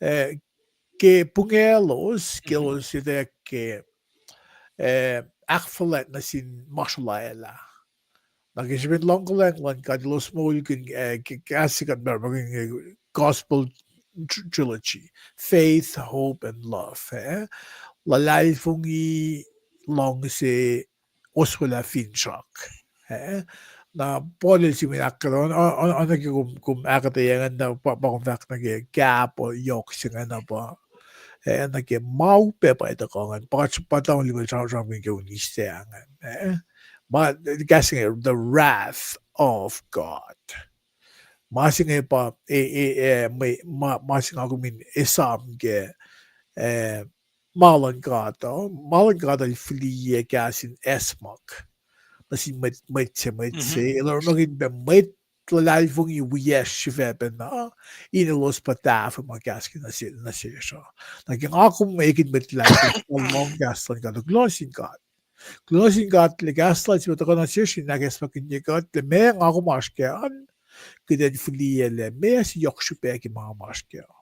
eh, ke pungaclos, ke elos etwacack ke, eh, ahkfuhlwact nuh sin ma sruhlwaclah. Na ke srihpen luhngkuhlwacng luhn God elos moulkihn, eh, ke kahs se kuht orekmakihn, eh, gospel tr-, trilogy, faith, hope, and love, eh? Luhlahlfongi, luhngse, oswelah, finsrak, eh? Na Paul el sihmihn ahkkahlwemye, oacna ke kom, kom ahkuhtweyac ingacn, na pa, pa kom fahk nuh ke kap yohk se ingacn pa, eh, nuh ke ma upac pa tuhkuh ingacn, pa, pa tamuhlwel Liban sramsramkihn ke un isacng, eh? Ma, kahs inge, the wrath of God. Ma se inge pa, eh, eh, eh, ma, ma se nga kom in esam ke, eh, ma luhn God uh, ma luhn God uh el fihliyac kahs in acsmak nuh sin mwet, mwet se, mwet se, el orekmakihn pac mwet luhlahlfongi wiyacsr srihpac pacna, in elos pa tahfuh ma kahs ke nuh se, nuh sesr uh. Na ke nga kom ekihn mwet luhlahlfongi, lohng kahs luhn God, kuloh nuh sin God. Kuloh nuh sin God lah kahs lal se ma tuhkuh nuh sesr in ahkacsmakihnye kuht lah meac nga kom oasr kac an, kuht in fihliyac lah meac se yohk srihpac ke ma nga kom oasr kac.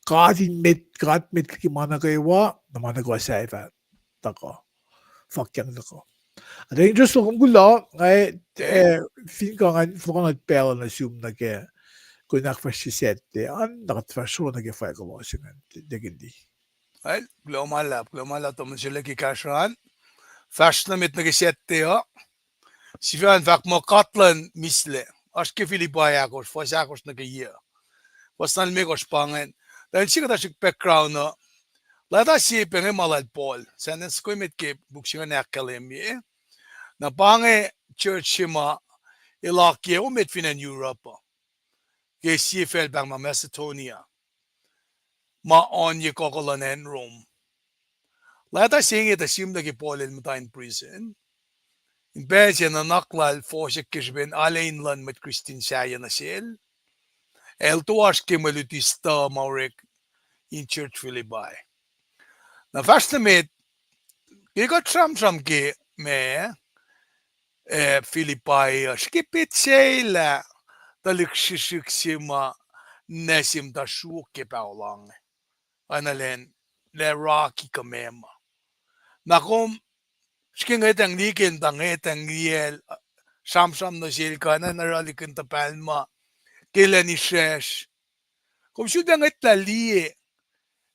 God in met, God met liki ma nuh kwewa, na ma nuh kwewa sahyac fah tuhkuh, fahkyang tuhkuh. Ac Deacon Driscoll, kom kuloh, nga, eh, fin kuh ngan fohlohk nuh pacl uh nuh sum nuh ke kuht in ahkfahsrye Saturday an, na kuht fahsr nuh ke fahko lal se ingacn, Deacon D. Kuloh ma luhlahp, kuloh ma luhlahp Tamuhlwel Sole ke kahsruh an. Fahsr nuh met nuh ke Saturday uh. Sifac an fahk muh God luhn mihslac. Oasr ke Philippians ahkosr, fuhs ahkosr nuh ke yac, fuhs limekohsr pa ingacn. Tuh in sikuhtasrihk background uh, lwelah sie pac inge ma lal Paul, sentence se met ke puk se ingacn ahkkahlwemye. Na pa inge church se ma el akiyac wo met fin acn Europe uh, ke sie facl pahng ma Macedonia, ma oan ye kuhkuh luhn acn Rome. Lwelah se inge tuh sihm nuh ke Paul el muhta in prison. In pacl se nuhnak lal fohsack ke srihpen alu in luhn mwet Kristin sahyac nuh sel. El toasr ke mwe luti stuh ma orek in church Philippi. Na fahsr nuh met, ke kuht sramsram ke ma, eh, Philippi uh, srihke petsac lah tuhlihk srihsrihk se ma nuh sum tuh sruok ke pahol inge. Oacna lah, lah Rocky kuh meac ma. Na kom srihke ngwetacng liye ke muhta ngwetacng liyacl, sramsram nuh sel kuh na oruh likin tuh pacl ma ke lwen israsr. Kom sulpac ngwetlah liye,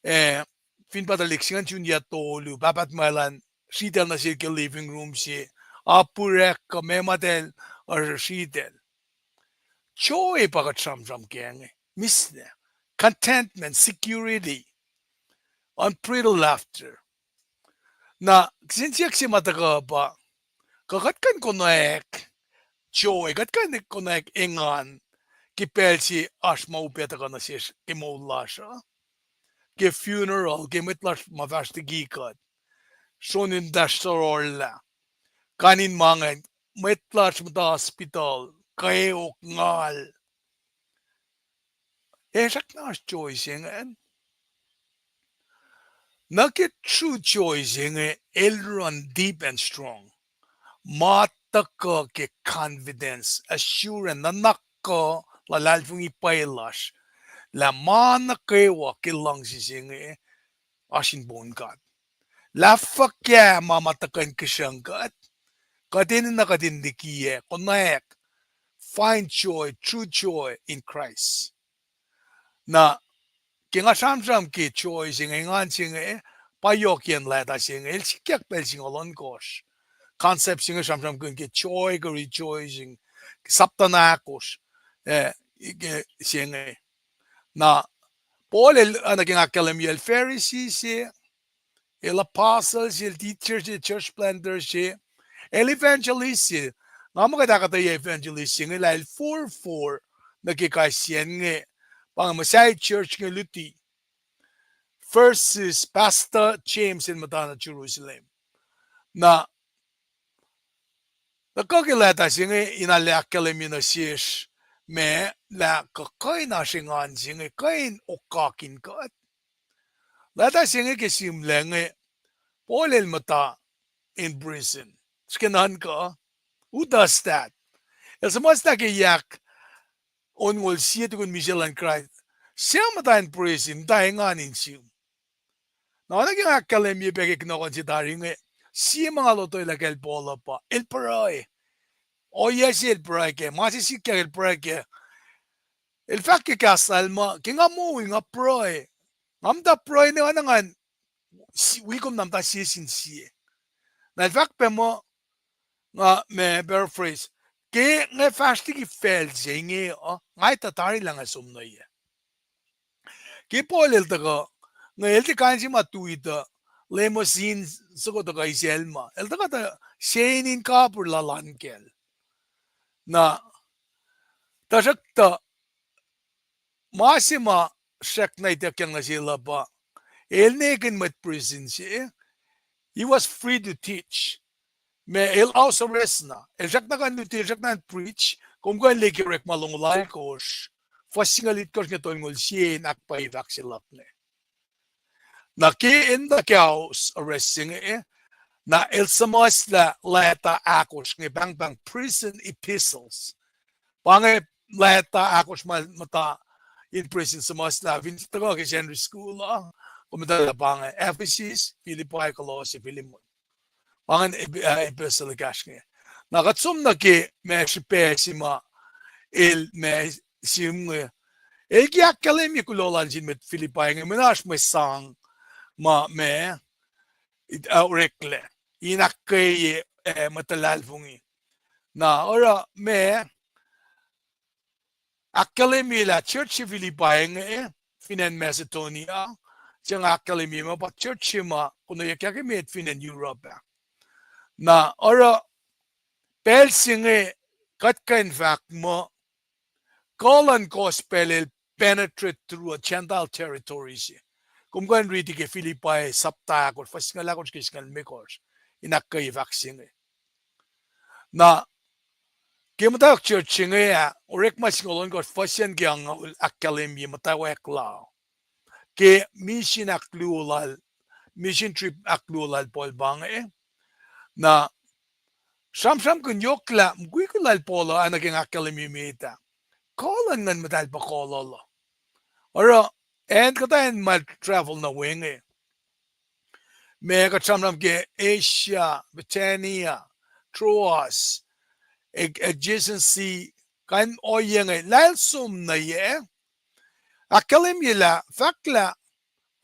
eh, fin pa tuhlihk se ingacn sun yac tolu, pahpah tuhmwacl an sritacl nuh sel ke living room se, apurek kuh meac ma eltahl oruh sritacl. Joy pa kuht sramsram kac inge, mihslac, contentment, security, unbridled laughter. Na kihsen siyuck se ma tuhkuh pa, kuh kuht kuh in konwacack joy, kuht kuh in konwacack engan ke pacl se oasr ma upac tuhkuh nuh sesr ke moul lasr uh, ke funeral, ke mwet lasr ma fahsr liki kuht, sron in muhta sororlah, kain in ma ingacn, mwet lasr muhta hospital, kweok, ngal. Ac srackna oasr joy se ingacn. Na ke true joy se inge, el run deep and strong. Ma tuhkuh ke confidence, assurance, nuhnak kuh luhlahlfongi pwacye lasr, lah ma nuh kwewa ke luhngse se inge, oasr in poun God. Lah fuhkah ma ma tuhkuh in kihsruhng kuht, kuht enenuh kuht in likiyac, konwacack, find joy, true joy in Christ. Na ke nga sramsram ke joy se inge, engan se inge, pa yohkiyacn leta se inge, el sikyak pacl singucul ohnkohsr. Concept se inge sramsramkihn ke joy kuh rejoicing, sapta na ahkosr, eh, ke se inge. Na Paul el, uh, nuh ke nga ahkkahlwemye el Pharisee se, el apostle se, el teacher se, church planter se, el evangelist se. Nga muh kuht ahkuhtweyac evangelist se inge lah el forfor nuh ke kais sie inge, pa inge muhsahi church inge luti versus Pastor James el muhta nuh Jerusalem. Na tuhkuh ke leta se inge in ahkkahlwemye nuh sesr ma lah kuh kuh in oasr engan se inge kuh in okakihn kuht. Leta se inge ke sihmlac inge, Paul el muhta in prison. Srihke nuhnkuh, who does that? El suhmuhslah ke yak onngoul sie tukun misac luhn Kraist, suc muhta in prison, muhta engan in sihm. Na oacna ke nga ahkkahlwemye pac ke kunohkohn se tari inge, sie ma nga lotwelah kacl Paul uh pa el pruhe. Ohiyac se el pruhe kac, ma se sikyak el pruhe kac. El fahk ke kahs lal muh, ke nga moul nga pruhe. Nga muhta pruhe ne oacna ngan wi kom na muhta sie sin sie. Na el fahk pac muh, nga ma paraphrase, ke nga fahsr liki facl se inge uh, nga etuh tari lah nga som nuh yac. Ke Paul el tuhkuh, nga el tiac kain se ma tui tuh limousine soko tuhkuh isacl ma. El tuhkuh tuh sein in kapir lalan kacl. Na tuhsruhktuh ma se ma srackna ituckyang nuh sel uh pa, el nekihn mwet prison se, he was free to teach. Ma el house arrest na, el srackna kuh in luti, el srackna preach, kom kuh in liye ke Orekma longoul alkohsr, fuhs singucul itkohsr inge tolngoul sie in ahkpwacye fahk se luhk inge. Na ke el nuh ke house arrest se inge, na el suhmuhslah leta ahkosr inge, pahngpahng prison epistles. Pa inge leta ahkosr ma muhta in prison suhmuhslah, fin tuhkuh ke Sunday school uh, kom etuh lah pa inge Ephesus, Philippi, Kolosse, Philemon. Pa ingacn epistle ekahsr inge. Na kuht som nuh ke ma srihpac se ma el ma sihm inge. El ke ahkkahlwemye kuloh lal nuh sin mwet Philippi inge, mwe oasr mwe sang ma ma oreklac in ahkkweye mwet luhlahlfongi. Na oruh ma ahkkahlwemye lah church se Philippi inge fin acn Macedonia, se nga ahkkahlwemye ma pa church se ma konweyuckyak emet fin acn Europe ah. Na oruh pacl se inge kuht kuh in fahk muh kuh luhn gospel el penetrate through a Gentile territory se. Kom kuh in riti ke Philippi sapta ahkosr, fuhs singucul ahkosr ke singucul limekohsr, in ahkkweye fahk se inge. Na ke muhtwacwacack church se inge ah, Orekma singucul ohnkohsr fuhs an ke angngaul ahkkahlwemye muhtwacwacack la ke misin ahkluo lal, mission trip ahkluo lal Paul pa inge. Na sramsramkihn yohk lah mukwikwi lal Paul uh, oacna ke nga ahkkahlwemye met ah, kuh luhn Nguhn Muhtahl pa kuh lal uh. Oruh acn kuhtuh acn ma travel nuh we inge, ma kuht sramsram ke Asia, Bithynia, Troas, adjacency, kain ohiyac inge, lah el som nuh yac, ahkkahlwemye lah, fahk lah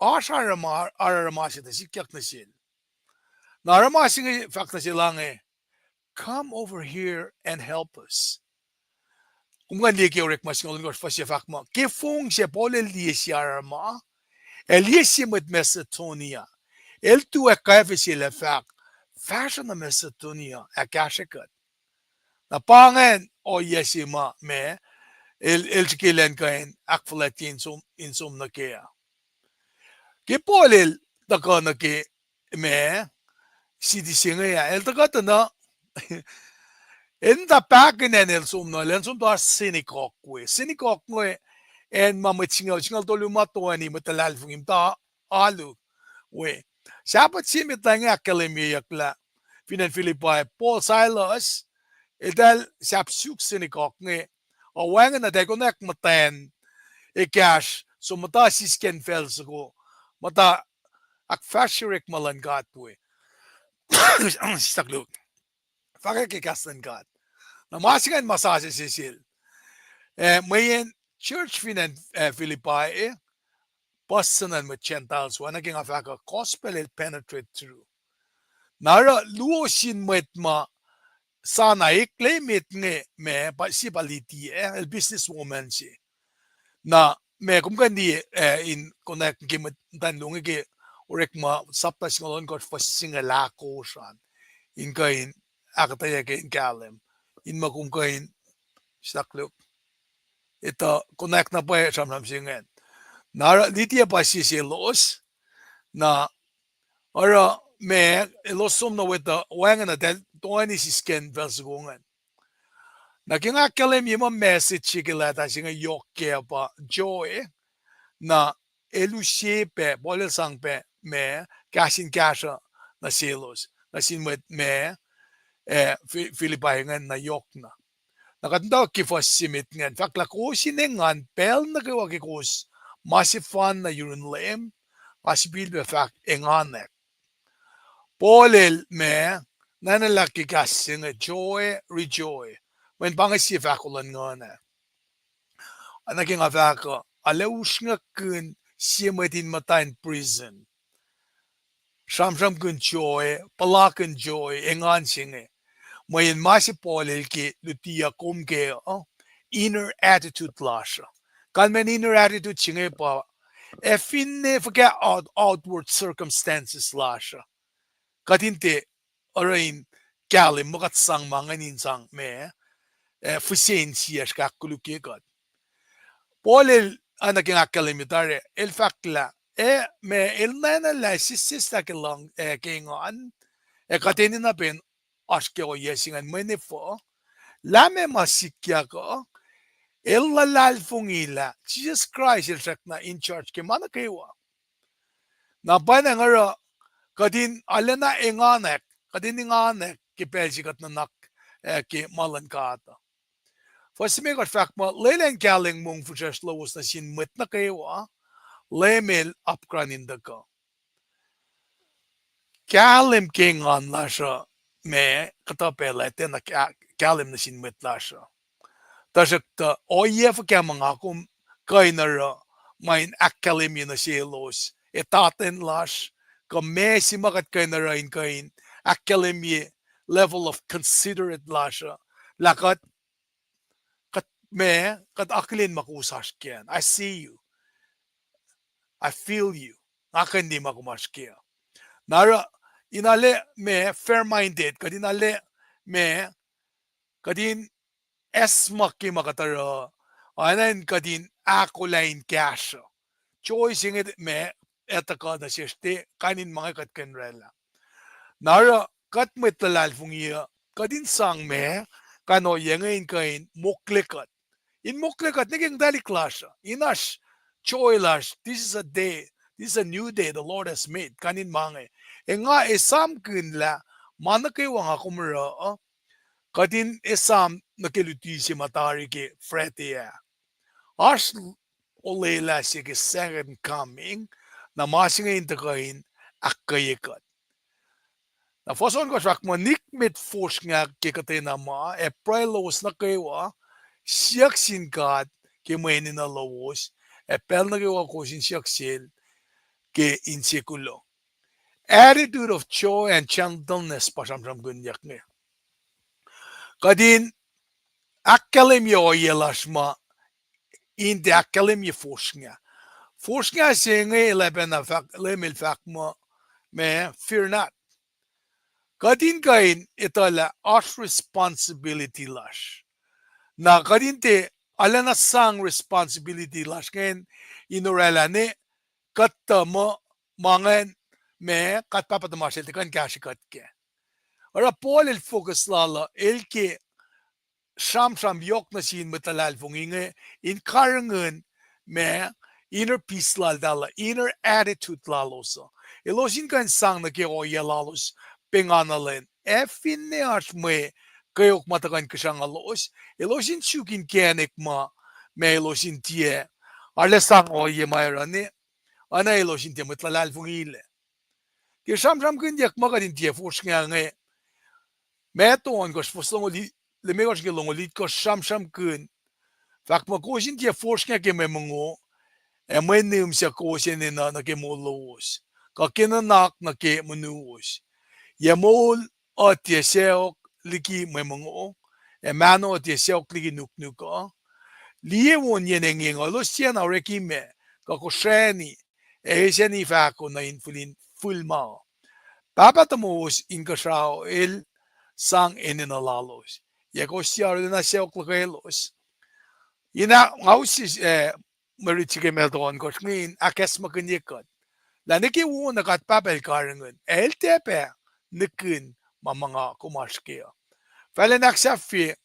oasr aruruma se tuh sikyak nuh sel. Na aruruma se inge fahk nuh sel inge, come over here and help us. Kom kuh in liye ke Orekma singucul ohnkohsr fuhs se fahk muh ke fong se Paul el liye sie aruruma, el liye sie mwet Macedonia, el tu ac kwacfe sel ac fahk, fahsruh nuh Macedonia ac kahsrwe kuht. Na pa ingacn ohiyac se ma ma el, el srihke elan kuh in ahkfuhlwactye in som nuh kac uh. Ke Paul el tuhkuh nuh ke ma city se inge ah, el tuhkuh tuh na, el muhta pahkihn acn el som nuh, el som tuh synagogue we. Synagogue inge acn ma mwet singucul, singucul tolu ma toeni mwet luhlahlfongi muhta alu we. Sabbath se met na inge ahkkahlwemyeyuck lah fin acn Philippi, Paul, Silas, eltahl sahp suk synagogue inge, ac wacngihn na eltahl konwacack muhtwacn ekahsr, som muhta siskacn facl soko, muhta Ahkfahsrye orekma luhn God we. Sisak luhk. Fahkwack ke kahs luhn God. Na ma se ingacn ma sasuc se sel. Eh, mweyen church fin acn, eh, Philippi, eh, puhs suc nuh sin mwet Gentiles we, oacna ke nga fahk uh, gospel el penetrate through. Na oruh luo sin mwet ma sa na eklac met inge ma, pa, sie pa Lydia, eh, el business woman se. Na ma kom kuh in liye, eh, in connect ke mwet muhtwacn lucng ke Orekma sapta singucul ohnkohsr fuhs singucul ahkosr an, in kuh in ahkuhtweyac ke in kahlwem, in ma kom kuh in, sisak luhk, etuh connect na pwacye sramsram se ingacn. Na oruh Lydia pa sie selos, na oruh ma, elos som nuh we tuh wacngihn na toeni sisken facl soko ingacn. Na ke nga ahkkahlwemye muh message se ke leta se inge yohk kac pa joy, na el use pac, Paul el sang pac ma, kahs in kahsruh nuh selos, nuh sin mwet ma, eh, Phi-, Philippi ingacn na yohk na. Na kuht muhtwacwacack ke fuhs se met ingacn, fahk lah kowos in engan pacl nuh kwewa ke kowos ma sefanna yurun Leum, nga sifilpac fahk enganwack. Paul el ma, nanalah ke kahs se inge joy, rejoice. Mweyen pa inge sie fahko luhn nguhn ah. Oacna ke nga fahk uh, arlac usrnguckihn sie mwet in muhta in prison, sramsramkihn joy, puhlakihn joy, engan se inge. Mweyen ma se Paul el ke luti uh kom ke uh, inner attitude lasr uh. Kalmacn inner attitude se inge pa, ac finne fuhkah out-, outward circumstances lasr uh, kuht in tiac oruh in kahlwem muh kuht sang ma ingacn in sang ma, eh, fihsen siyacsr ke ahkkolukye kuht. Paul el, oacna ke nga ahkkahlwemye tari, el fahk lah, eh, ma el nanalah sesseslah ke luhng, eh, ke engan, ac kuht enenuh pac in oasr ke ohiyac se ingacn mweyen efuh, lah ma ma sikyak uh, el luhlahlfongi lah Jisus Kraist el srackna in charge ke ma nuh kwewa. Na pwacnwacng oruh kuht in arlacna enganwack, kuht in enganwack ke pacl se kuht nuhnak, eh, ke ma luhn God uh. Fuhs limekohsr fahk muh, lwelah in kahlwem mongfihsrwacsr lowos nuh sin mwet nuh kwewa, Leum el apkuhran in tuhkuh. Kahlwem ke engan lasr uh ma, kuhtuh pacl ah tiacna ka-, kahlwem nuh sin mwet lasr uh. Tuhsruhktuh ohiyac fuhkah ma nga kom kuh in oruh, ma in ahkkahlwemye nuh selos, etatwen lasr, kuh ma se ma kuht kuh in oruh in kuh in ahkkahlwemye level of considerate lasr uh, lah kuht, kuht ma, kuht akihlen ma kowos oasr kac an. I see you. I feel you. Nga kuh in liye ma kom oasr kac. Na oruh, in arlac ma fair-minded, kuht in arlac ma, kuht in acsmak ke ma kuht oruh, oacna in kuht in ahkolah in kahsruh. Joy se inge ma, etuh kuh nuh sesr tiac kain in ma inge kuht kuh in oraclah. Na oruh, kuht mwet luhlahlfongi uh, kuht in sang ma, kain ohiyac inge in kuh in mokle kuht. In mokle kuht nuh ke ngtalik lasr uh, in oasr joy lasr, this is a day, this is a new day the Lord has made, kain in ma inge. Ac nga esamkihn lah, ma nuh kwewa nga kom oruh uh, kuht in esam nuh ke luti se ma tari ke Friday ah. Oasr olwelah se ke second coming, na ma se inge in tuhkuh in ahkkweye kuht. Na fuhs ohnkohsr fahk muh nikmet fosrngah ke kuhtwena ma, ac pruhe lowos nuh kwewa, siyuck sin God ke mwe enenuh lowos, ac pacl nuh kwewa kowos in siyuck sel ke inse kuloh. Attitude of joy and gentleness pa sramsramkihnyuck inge. Kuht in ahkkahlwemye ohiyac lasr ma, in tiac ahkkahlwemye fosrngah. Fosrngah se inge el ac pacna fahk, Leum el fahk muh, ma, fear not. Kuht in kuh in etuh lah oasr responsibility lasr. Na kuht in tiac arlacna sang responsibility lasr ingacn in oraclah ne kuht tuh muh ma ingacn ma kuht Pahpah tuhmasr el tiac kuh in kahsrwe kuht kac. Oruh Paul el focus lal uh, el ke sramsram yohk nuh sin mwet luhlahlfongi inge in karihngihn ma inner peace laltahl uh, inner attitude lalos uh. Elos in kuh in sang nuh ke ohiyac lalos pengana lwen. Ac finne oasr mwe kweok ma tuhkuh in kihsrangalos, elos in suk inkacnek ma, ma elos in tiac arlac sang ohiyac ma oruh ne, oacna elos in tiac mwet luhlahlfongi lac. Ke sramsramkihnyuck ma kuht in tiac fosrngah inge, Matthew ohnkohsr fuhs longoul, limekohsr ke longoul itkohsr sramsramkihn. Fahk muh kowos in tiac fosrngah ke mwe mongo, ac mwe nihm suc kowos enenuh nuh ke moul lowos, kuh ke nuhnak nuh ke monuwos. Yac moul uh tiac sacohk liki mwe mongo, ac mahno uh tiac sacohk liki nuknuk uh? Liye won yen engyeng uh, elos tiacna orek imac, kuh kosrani, ac esani fahko nuh in fihl in fihl ma uh. Pahpah tomowos inkuhsrao el sang enenuh lalos. Yac kowos tiac arulacna sacohk luhkwelos? Ina nga use, eh, mwe rit se ke Matthew ohnkohsr inge in ahkacsmakihnye kuht lah nuh ke wona God Pahpah el karihngihn, ac el tiac pac nihkihn ma ma nga kom oasr ke uh. Fahl in ahksahfye,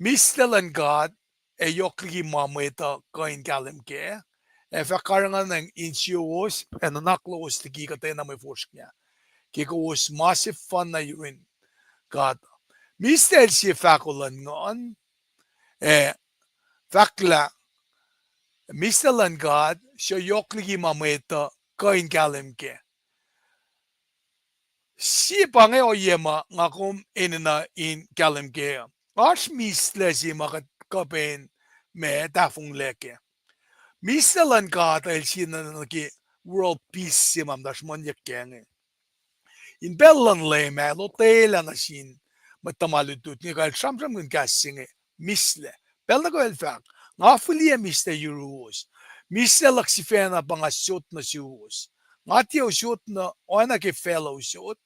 mihslac luhn God ac yohk liki ma mwet uh kuh in kahlwem kac, ac fah karihngihn insiyowos ac nuhnak lowos liki kuhtwena mwe fosrngah, ke kowos ma sefanna yurin God. Mihslac el sie fahko luhn nguhn, ac fahk lah mihslac luhn God suc yohk liki ma mwet uh kuh in kahlwem kac. Sie pa inge ohiyac ma nga kom enenuh in kahlwem kac uh. Oasr mihslac se ma kuht kuh pac in ma tahfonglac kac. Mihslac luhn God el sie na nuh ke world peace se ma muhta sruhmuhnyuck kac inge. In pacl luhn Leum ah, lotwelah nuh sin mwet tuhma lutlut inge, kuh el sramsramkihn kahs se inge, mihslac. Pacl nuh kwewa el fahk, nga fihliyac mihslac yuruwos. Mihslac luhk sifacna pa nga sot nuh suwos. Nga tiac usot nuh oacna ke facluh usot.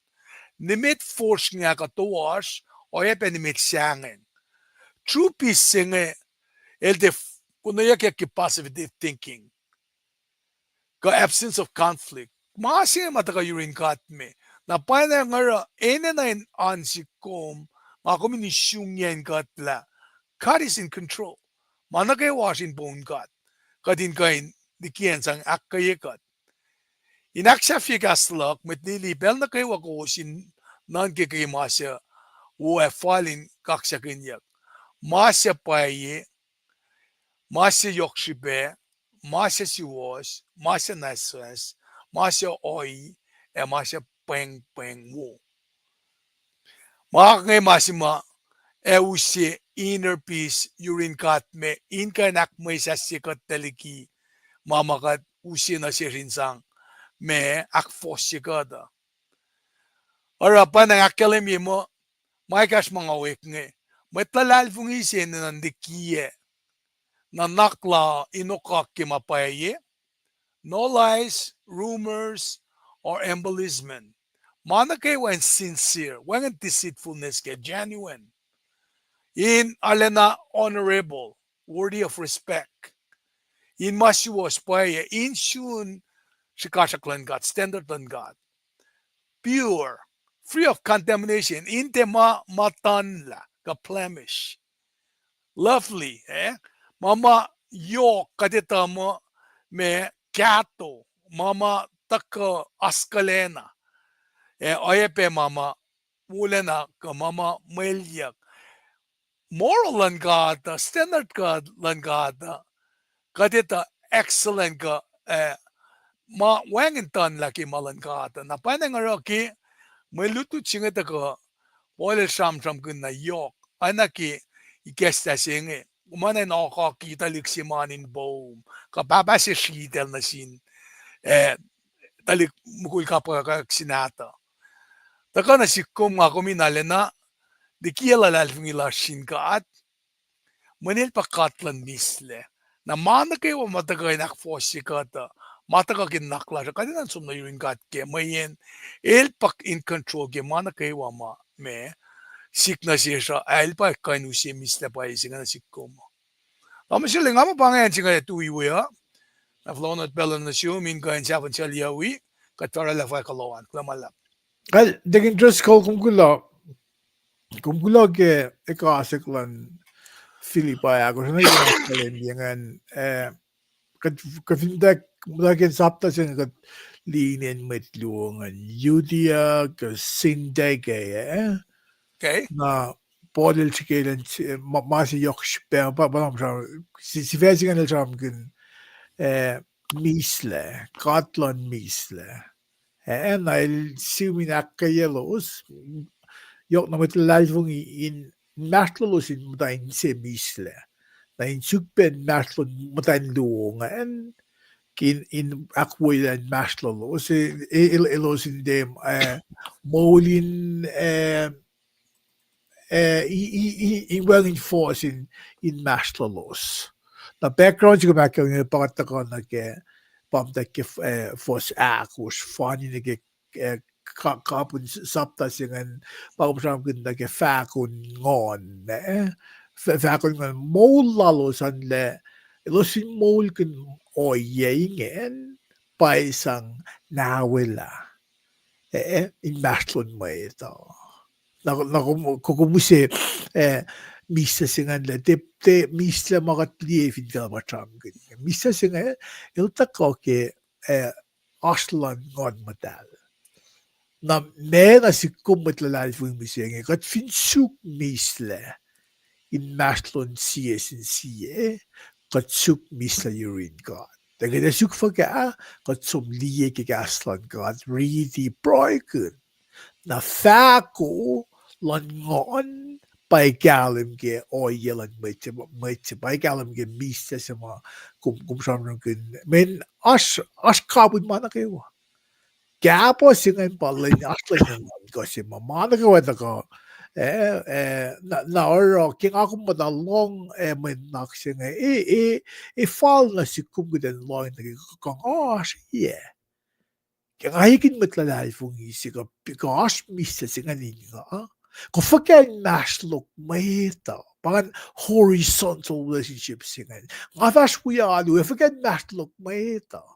Nimet fosrngah kuh toasr, oacyacpac nimet sahngweng. True peace se inge, el tiac f-, konweyuckyak ke positive thinking kuh absence of conflict. Ma se inge ma tuhkuh yurin God me. Na pwacnwacng oruh enenuh in oan sihk kom, nga kom in isungyacn kuht lah God is in control. Ma nuh kwewa oasr in poun God. Kuht in kuh in likiyacn sang ahkkweye kuht. In ahksahfye kahs luhk, mwet lili, pacl nuh kwewa kowos in nuhnkuh ke ma suc wo ac fal in kaksakihnyuck, ma suc pwacye, ma suc yohk srihpac, ma suc suwohs, ma suc nwacsnwacs, ma suc ohi, ac ma suc pwengpweng wo. Ma inge ma se ma ac use inner peace yurin God me in kuh in ahkmwesahsye kuht tuh liki ma ma kuht use nuh sesr in sang ma ahkfohsye kuht uh. Oruh pwacnwacng ahkkahlwemye muh, ma ekahsr ma nga wek inge, mwet luhlahlfongi se enenuh in likiyac nuhnak la in okak ke ma pwacye, no lies, rumors, or embellishment. Ma nuh kwewa in sincere, wacngihn deceitfulness ke genuine. In arulacna honorable, worthy of respect. In ma suwohs pwacye, in sun srihkasrak luhn God, standard luhn God. Pure, free of contamination, in tiac ma muhtuhnlah kuh blemish. Lovely, eh? Ma ma yohk, kuht etuh muh ma kahto, ma ma tuhkuh askuhlacna, ac oacyacpac ma ma wolacna kuh ma ma mwelyuck. Moral luhn God uh, standard God luhn God uh, kuht etuh excellent kuh, eh, ma wacngihn tuhn lah ke ma luhn God uh. Na pwacnwacng oruh ke mwe lutlut se inge tuhkuh, Paul el sramsramkihn na yohk, oacna ke ikacslah se inge, kom enenuh in okaki tuhlihk se ma in poum, kuh pahpah se sritacl nuh sin, eh, tuhlihk mukul kapkapwack se nahtuh. Tuhkuh nuh sihk kom, nga kom in arulacna likiyac luhlahlfongi lasr sin God. Mweyen el pa God luhn mihslac. Na ma nuh kwewa ma tuhkuh in ahkfohsye kuht uh, ma tuhkuh ke nuhnak lasr uh, kuht enenuh in som nuh yurin God kac, mweyen el pa in control ke ma nuh kwewa ma, ma sihk nuh sesr uh, ac el pa kuh in use mihslac pwacye se inge nuh sihk kom. Tamuhlwel, nga muh pa ingacn se inge tuh iwe uh. Na fohlohk nuh pacl nuh sum in kuh in sahflah suc yucwi, kuht fahsrlah fah kuloh an, kuloh ma luhlahp. Kal, Deacon Driscoll, kom kuloh, kom kuloh ke ekasek luhn Philippians ahkosr, na ke ma kahlwem ke ingacn, eh, kuht, kuht fin muhta, muhta ke sapta se inge kuht liye inen mwet luo ingacn, Euodia kuh Syntyche, eh? Okay. Na Paul el srihke elan, ma, ma se yohk srihpac, pa, pa, pa, si-, sifac se ingacn el sramsramkihn, eh, mihslac, God luhn mihslac. Eh, na el sim in ahkkweyaclos, yohk na mwet luhlahlfongi in inmahsrlolos in muhta inse mislac. Na in suk pac inmahsrlon muhtwacn luo ingacn, ke in, in ahkwoyelah inmahsrlolos, e, e, el, elos in tiac, eh, moul in, eh, eh, i, i, i, in wacngihn fohs in, inmahsrlolos. Na background se kom ahkkahlwemye pa kuht tuhkuh nuh ke, pa muhtwacwacack ke, eh, fohs ahkosr, fani nuh ke, eh, ka-, kapihn s-, sapta se ingacn, pa kom sramsramkihn nuh ke fahko nguhn, eh, f-, fahko nguhn, moul lalos an lah, elos fin moulkihn ohiyac ingacn, pa sang nahwelah, eh, inmahsrlon mwet uh. Na, na kom, ko-, kom use, eh, mislac se ingacn lah, tiac, tiac mislac ma kuht liye fin facl pa sramsramkihn. Mislac se ingacn, el tuhkuh ke, eh, oasr luhn Nguhn Muhtahl. Na ma na sihk kom mwet luhlahlfongi mihsenge, kuht fin suk mislac inmahsrlon sie sin sie, kuht suk mislac yurin God. Ac kuht ac suk fuhkah, kuht som liye ke kahs luhn God, riti, pruhekihn. Na fahko luhn nguhn pa kahlwem ke ohiyac luhn mwet se, mwet se, pa kahlwem ke mislac se ma kom, kom sramsramkihn. Mweyen oasr, oasr kapihn ma nuh kwewa. Kahpah se ingacn pa lwen, oasr lwen nuhnuhnkuh se ma, ma nuh kwewa tuhkuh, eh, eh, na, na oruh ke nga kom muhta lohng, eh, mwe nuhnak se inge, e, e, e fal nuh sihk kom kuht in lohng nuh ke kuh nga oasr yac. Ke nga ekihn mwet luhlahlfongi se kuh, kuh oasr mislac se ingacn in nga, kuh fuhkah inmahsrlok mwet uh, pa ingacn horizontal relationship se ingacn. Nga fahsr wi alu, e fuhkah inmahsrlok mwet uh.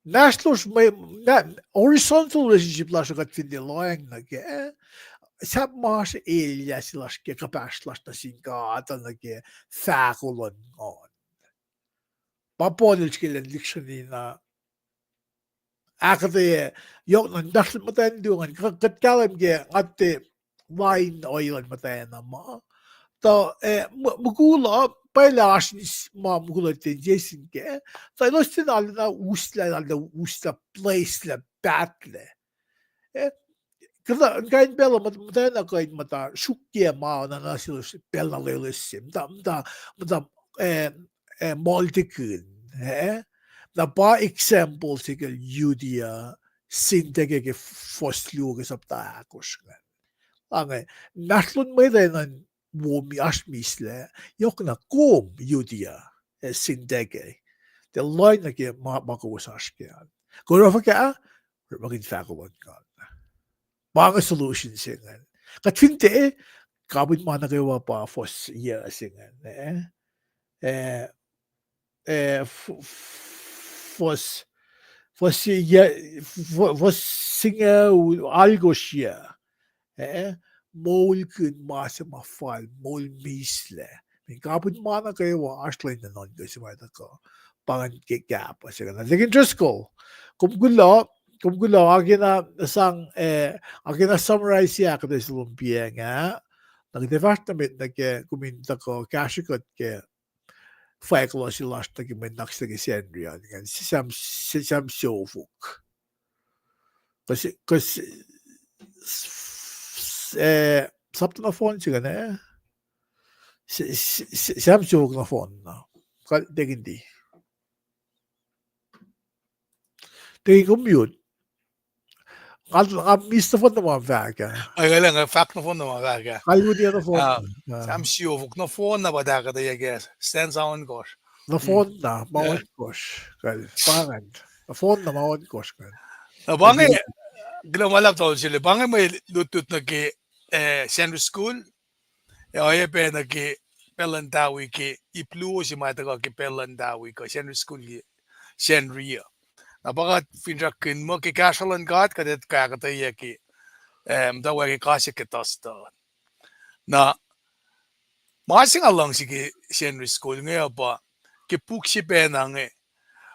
Inmahsrlosr mwe, na, horizontal relationship lasr uh kuht fin tiac lohacng nuh kac, sahp ma oasr elyah se lasr ke kuhpahsr lasr nuh sin God uh nuh ke fahko luhn nguhn. Pa Paul el srihke elan lihksreni na ahkuhtweyac, yohk na inmahsrlon muhtwacn luo ingacn, kuht kahlwem ke nga tiac lain ohiyac luhn muhtwacn uh ma. Tuh, eh, m-, mukul uh, pwacye lah oasr ma mukul uh tiac inse sin kac. Tuh elos tiac na, na uslah, na uslah, placelah, pahtlac. Eh, kuhtuh, kain pacl uh muhtwacn uh kuh in muhta sruokyac ma na, na selos pacl na loeloes se. Muhta, muhta, muhta, eh, eh, multikin, eh? Na pa example se ke Judea, Syntyche ke fohs luo ke sapta ahkosr ingacn. Ange, inmahsrlon mwet uh enenuh wo mi oasr mislac, yohk na kom Judea, eh, Syntyche. Tiac lohacng nuh ke ma, ma kowos oasr ke an. Kom oruh fuhkah? Orekmakihn fahko luhn God. Pa inge solution se ingacn. Kuht fin tiac, kapihn ma nuh kwewa pa fohs yac se ingacn, eh? Eh, eh, f-, f-, fohs, fohs yac, fo-, fohs singucul alkosr yac. Eh, moulkihn ma se ma fal, moul mislac. Mweyen kapihn ma nuh kwewa oasr lwen nuhnuhnkuh se ma tuhkuh. Pa ingacn ke kahpah se ingacn. Deacon Driscoll, kom kuloh, kom kuloh, nga kena sang, eh, nga kena summarize ahkuhtweyac se lom piacng ah. Na kuht ac fahsr nuh met nuh ke kom in tuhkuh kahsrwe kuht ke fwack lal se lasr nuh ke mwe nuhnak se nuh ke Sacnri an ingacn, Sam, Sam siofok. Kuh, kuh, eh, sapta nohfohn se ingacn, eh? Sam siofok nohfohn na. Kuh, Deacon D. Deacon, kom mute. Nga, nga miss nohfohn na ma fahk ah. Ac, nga fahk nohfohn na ma fahk ah. Kalweni nohfohn. Ah, Sam siofok nohfohn na pa ahkuhtweyac ke stanza ohnkohsr. Nohfohn na ma ohnkohsr. Kal, pa ingacn. Nohfohn na ma ohnkohsr ingacn. Na pa inge, kuloh ma luhlahp tolu sel, pa inge mwe lutlut nuh ke, eh, Sacnri School. Ac oacyacpac nuh ke pacl luhn tawi ke ip luo se ma tuhkuh ke pacl luhn tawi kuh Sacnri School ke Sacnri uh. Na pa kuht finsrakkihn muh ke kahsruh luhn God kuht ac ahkuhtweyac ke, eh, muhtwacwacack ke Kosik ke Tuhstuh. Na ma se nga luhngse ke Sacnri School inge uh pa ke puk se pacna inge.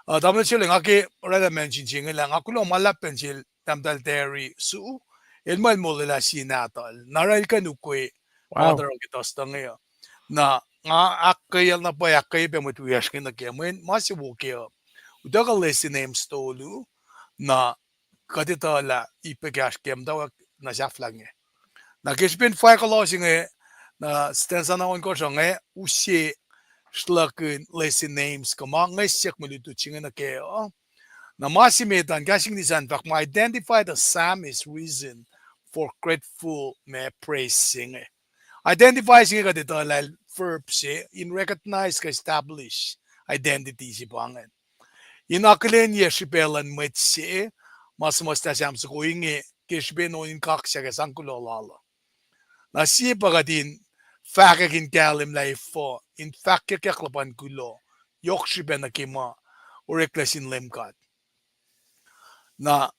Uh, tamuhlwel Sele, nga ke oraclah mention se inge lah nga kuloh ma luhlahp pac sel tahmtahel Terry Sue, el muh el molwelah sie nahtuhl. Na oruh el kuh in ukwe author ke Tuhstuh inge uh. Na nga ahkkweyacl na pwacye ahkkweye pac mwet wiyacsr inge nuh kac, mweyen ma se wo ke uh, utuckuh lesson Ems tolu, Na kuht etuh lah ip ekahsr ke muhtwacwacack na sahflah inge. Na ke srihpen fwackuh lal se inge, na stanza na ohnkohsr uh inge use sruhlahkihn lesson names kuh ma inge siyuck mwe lutlut se inge nuh kac uh. Na ma se met an, kahs English an fahk muh identify the psalmist's reason for grateful ma praise se inge. Identify se inge kuht etuh lah verb se in recognize kuh establish identity se pa ingacn. In akihlenyac srihpac luhn mwet se ma suhmuhslah Sam soko inge ke srihpen on in kaksak ac sang kuloh lal uh. Na sie pa kuht in fahkwack in kahlwem lah efuh in fahkwackyak luhpan kuloh yohk srihpac nuh ke ma oreklac sin Leum God. Na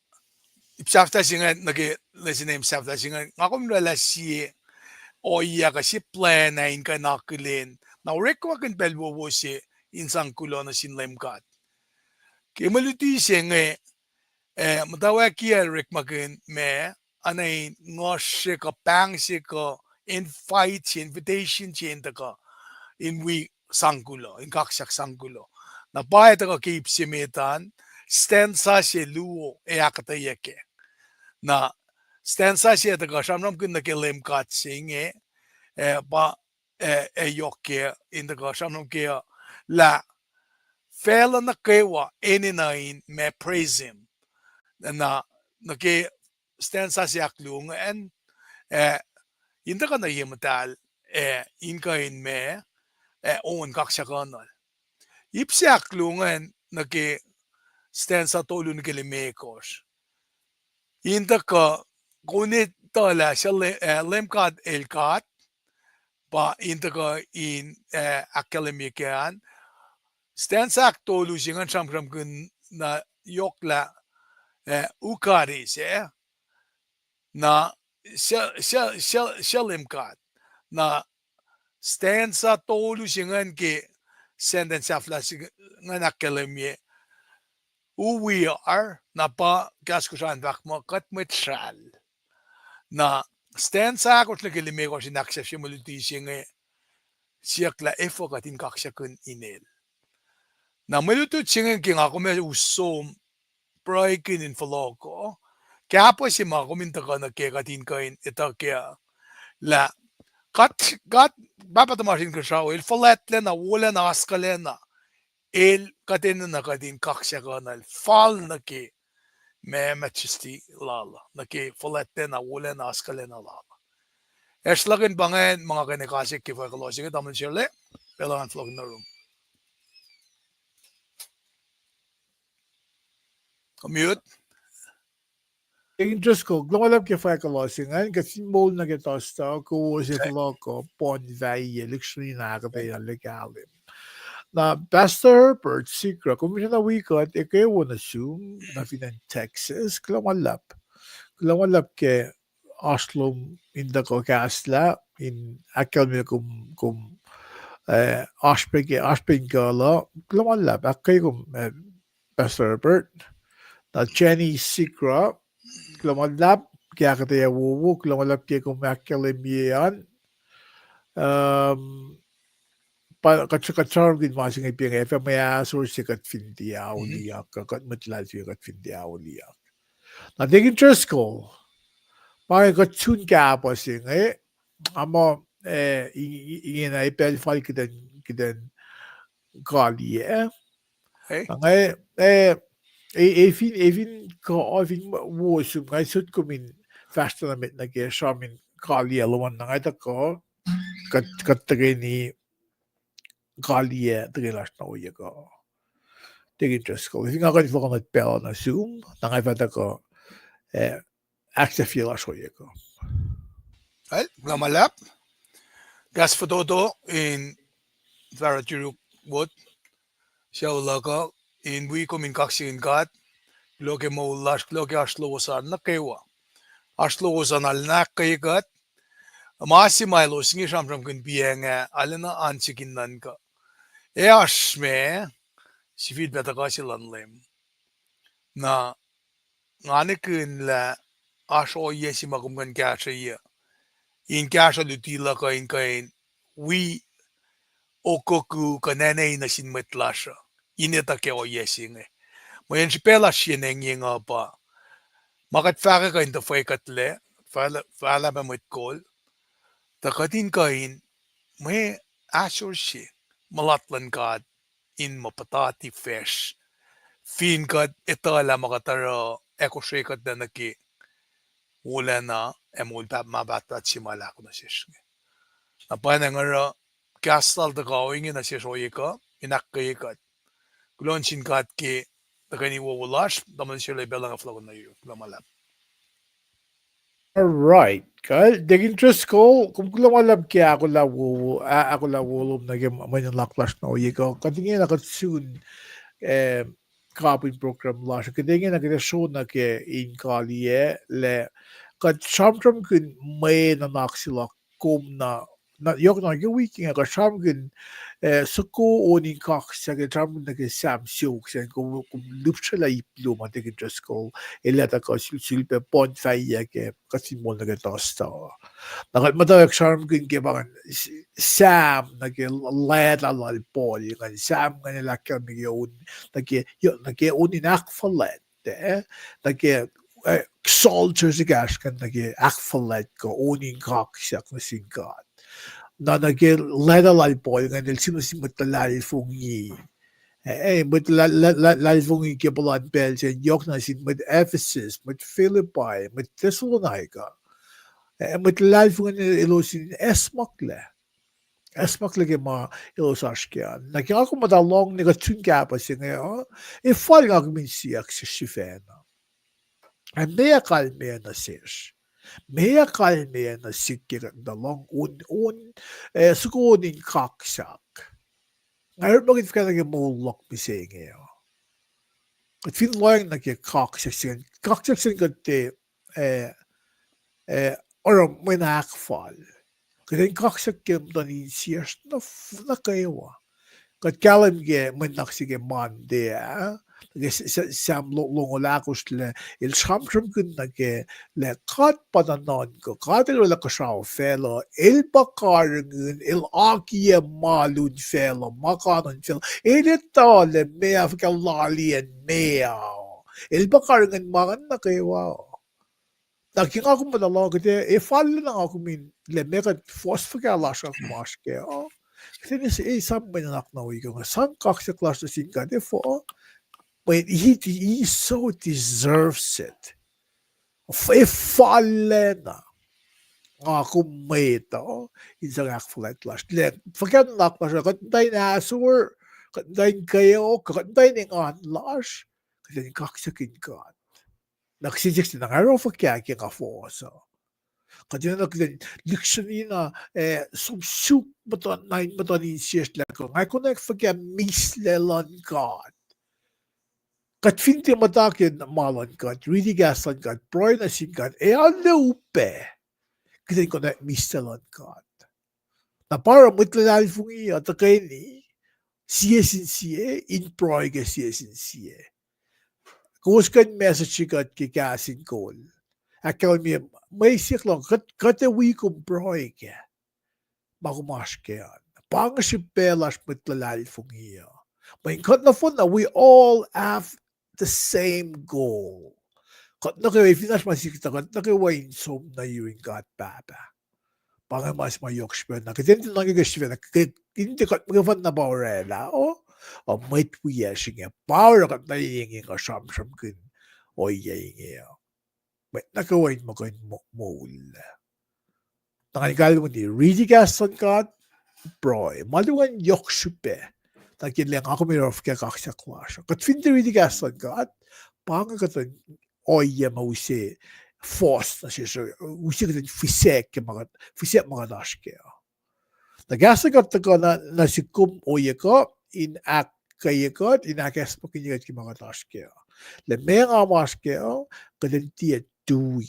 ip sahflah se ingacn, nuh ke lesson name sahflah se ingacn, nga kom oraclah sie ohiyac kuh sie plwacn ah in kuh in akihlen na orekmakihn pacl wowo se in sang kuloh nuh sin Leum God. Ke mwe luti se inge, eh, muhtwacwackiyac orekmakihn ma, ana in nguhsr se kuh pahng se kuh invite se, invitation se in tuhkuh in wi sang kuloh, in kaksak sang kuloh. Na pa ac tuhkuh ke ip se met an, stanza se luo ac ahkuhtweyac kac. Na stanza se ac tuhkuh sramsramkihn nuh ke Leum God se inge, eh, pa, eh, ac yohk ke, in tuhkuh sramsram ke uh, lah facluh nuh kwewa enenuh in ma praise him. Na, nuh ke stanza se ahkluo ingacn, eh, in tuhkuh nuh ye muhtahl, eh, in kuh in ma, eh, on kaksakuhnuhl. Ip se ahkluo ingacn nuh ke stanza tolu nuh ke limekohsr. In tuhkuh, kom etuh lah, eh, Leum God El God, pa in tuhkuh in, eh, ahkkahlwemye kac an. Stanza ahktolu se ingacn sramsramkihn na yohk lah, eh, who God is, eh? Na, suc, suc, suc, suc Leum God. Na stanza tolu se ingacn ke sentence sahflah se ingacn ahkkahlwemye who we are, na pa kahs Kosrae an fahk muh kuht mwet sral. Na stanza ahkosr nuh ke limekohsr in ahksahfye mwe luti se inge, siyuck lah efuh kuht in kaksakihn inel. Na mwe lutlut se inge ke nga kom ac us som pruhekihn in fohlohkoh, kahpah se ma kom in tuhkuh nuh ke kuht in kuh in etuh kac lah God, God, Pahpah tuhmasr Inkuhsrao, El fuhlwactlacna, wolacna, oaskuhlacna, El kuht enenuh kuht in kaksakihnuhl fal nuh ke ma majesty lal uh, nuh ke fuhlwactlacna, wolacna, oaskuhlacna lal uh. Ac sruhlahkihn pa ingacn ma nga kuh in ekasek ke fwackuh lal se inge, tamuhlwel Sharle, pacl an fohlohk nuh rum. Unmute. Deacon Driscoll, kuloh ma luhlahp ke fwackuh lal se ingacn, kuht fin moul nuh ke Thursday, kowos ac fohlohkoh, pon vaiyac, lihksreni na ahkuhtweyac na le kahlwem. Na Pastor Herbert Sigrah, kom sifacna wi kuht, ekuh wo nuh sum, nuh fin acn Texas, kuloh ma luhlahp. Kuloh ma luhlahp ke oasr lom in tuhkuh kahslah, in ahkkahlwemye kom, kom, eh, oasr pac ke, oasr pac in kuh luh, kuloh ma luhlahp, ahkkweye kom, eh, Pastor Herbert. Na Jenny Sigrah, kuloh ma luhlahp ke ahkuhtweyac wowo, kuloh ma luhlahp ke kom ahkkahlwemye an. Um, pa, kuht, kuht sramsramkihn ma se inge pa inge, ac fah mwe ahsor se kuht fin tiac auliyak, kuh kuht mwet luhlahlfongi kuht fin tiac auliyak. Na Deacon Driscoll, pa inge kuht sun kahpah se inge, a muh, eh, i-, i-, ingena epacl fal kuht in, kuht in kaliyac. Nga, eh, e, e fin, e fin kuh, fin wo sum, nga sot kom in fahsr tuh na met nuh ke sram in kaliyac lom an, na nga tuhkuh, kuht, kuht tuhkweni kaliyac tuhkweni lasr na ohiyac kuh. Deacon Driscoll, fin nga kuh in fohlohk nuh pacl na sum, na nga fah tuhkuh, eh, ahksahfye lasr ohiyac kuh. Kuloh ma luhlahp. Kahs fototo in fahsr yuruk wot, sucu luhk uh, in wi kom in kaksakihn God, kuloh ke moul lasr, kuloh ke oasr lowos an nuh kwewa. Oasr lowos an arulacna ahkkweye kuht, ma se ma elos inge sramsramkihn piacng ah, arulacna ansikin nuhnkuh. Ac oasr ma, sifilpac tuhkuh se luhn Leum. Na, nga nihkihn lah oasr ohiyac se ma kom kuh in kahsrweyuc in kahsruh luti luhk uh in kuh in wi okokoi kuh nane nuh sin mwet lasr uh in etuh ke ohiyac se inge. Mweyen srihpac lasr yen engyeng uh pa ma kuht fahkwack kuh in tuhfwekuhtlac, fahla-, fahla pac mwet kol, tuh kuht in kuh in mwe ahsor se mulat luhn God in muh puhtati facsr, fin kuht etuh lah ma kuht oruh ac kosrekuhtlac nuh ke wolacna ac moul pah-, ma pahtpaht se ma El ahkoo nuh sesr inge. Na pwacnwacng oruh kahs lal tuhkuh ohinge nuh sesr ohiyac kuh in ahkkweye kuht. Kuloh nuh sin God ke tuhkweni wowo lasr, tamuhlwel Sele pacl nga fohlohkohn nuh yuruk, kuloh ma luhlahp. All right. Kal, Deacon Driscoll, kom kuloh ma luhlahp ke ahkolah wowo, ah, ahkolah wo lom nuh ke mwe nuhnak lasr na ohiyac kuh. Kuht ingena kuht sun, eh, kapin program lasr. Kuht ingena kuht ac sro nuh ke in kaliyac lah kuht sramsramkihn mwe nuhnak se luhk kom na, na, yohk na ke wik inge kuht sramsramkihn, eh, soko on in kaksak, sramsramkihn nuh ke Sam siofok se, kom, kom lihpsrwaclah ip luo ma Deacon Driscoll el ac tuhkuh sulsul pac pun fahiyac ke kuht fin moul nuh ke Thursday. Na kuht muhtwacwacack sramsramkihn ke pa ingacn, S-, Sam nuh ke leta lal Paul ingacn, Sam ingacn el ahkkahlwemye ke on, nuh ke, nuh ke on in ahkfuhlwact, eh, nuh ke, eh, Psalter se kahsr ingacn nuh ke ahkfuhlwact kuh on in kaksak nuh sin God. Na nuh ke leta lal Paul ingacn el sihm nuh sin mwet luhlahlfongi. Eh, eh, mwet luhla-, luhla-, luhlahlfongi ke puhlan pacl se yohk na sin mwet Ephesus, mwet Philippi, mwet Thessalonica. Eh, mwet luhlahlfongi elos in acsmaklac. Acsmaklac ke ma elos oasr kac an. Na ke nga kom muhta lohng ne kuht sun kahpah se inge uh, e fal nga kom in siyuck sesr sifacna. Ac meac kalmeyac nuh sesr? Meac kalmeyac nuh sihk ke kuht muhta lohng on, on, eh, soko on in kaksak? Nga orekmakihn fuhkah nuh ke moul luhk mihsenge uh? Kuht fin lohacng nuh ke kaksak se, kaksak se kuht, eh, eh, oruh mwe na ahkfal. Kuht in kaksak ke muhtuhn insiyacsr nuh f-, nuh kwewa. Kuht kahlwem ke mwe nuhnak se ke Monday ah, ke S-, S-, Sam lo-, longoul ahkosr lac, el sramsramkihn nuh ke lah God pa nuhnuhnkuh, God El oraclah kuhsrao facluh, El pa karihngihn, El akiyac ma lun facluh, ma kanon facluh, El etuh lah meac fuhkah laliyacn meoa. El pa karihngihn ma ingacn nuh kwewa. Na ke nga kom muhta lohng kuht, e fal na nga kom in lah meac kuht fohs fuhkah lasr nga kom oasr kac uh, kuht in esam mwe nuhnak na wi kuh nga sang kaksak lasr nuh sin God, efuh? Mweyen he, he so deserves it. E fallacna nga kom mwet uh in sang ahkfuhlwact lasr. Lah fuhkah nuhnak lasr uh, kuht muhta in ahsor, kuht muhta in kweok, kuht muhta in engan lasr, kuht in kaksakin God. Na kihsen siyuck se na nga oruh fuhkah ke nga fohs uh? Kuht enenuh kuht in lihksreni na, eh, som suk muhtuhn, na in muhtuhn insiyacsr lah kuh nga konwacack fuhkah mislac luhn God? Kuht fin tiac muhta ke ma luhn God, riti kahs luhn God, pruhe nuh sin God, ac arlac upac, kuht in konwacack mislac luhn God. Na pa oruh mwet luhlahlfongi uh tuhkweni sie sin sie in pruhe ke sie sin sie. Kowos kuh in message kuht ke kahs in kol, ahkkahlwemye mwe siyuck luhk, kuht, kuht ac wi kom pruhe kac ma kom oasr kac an. Pa inge srihpac lasr mwet luhlahlfongi uh. Mweyen kuht nohfohn na, we all have the same goal. Kuht nuh kwewa, fin oasr ma sikyak, kuht nuh kwewa in som nuh yurin God Pahpah. Pa inge ma se ma yohk srihpac na kuht in tiac nuhnkuh ke srihpac na kuht in tiac, kuht muhkwena na pa orwaclah uh, uh, mwet wiyacsr inge pa oruh kuht na engyeng uh sramsramkihn ohiyac inge uh. Mwet nuh kwewa in muh kuh in mo-, moul. Na ngan kalweni, riti kahs luhn God, pruhe. Ma luhn yohk srihpac. Na ke lah nga kom oruh fuhkah kaksak lasr. Kuht fin tiac riti kahs luhn God, pa inge kuht in ohiyac ma use fohs nuh sesr, use kuht in fihsac ke ma kuht, fihsac ma kuht oasr kac. Na kahs luhn God tuhkuh nuh, nuh sihk kom ohiyac kuh, in ahkkweye kuht, in ahkacsmakihnye kuht ke ma kuht oasr kac. Lah meac nga kom oasr kac, kuht in tiac tui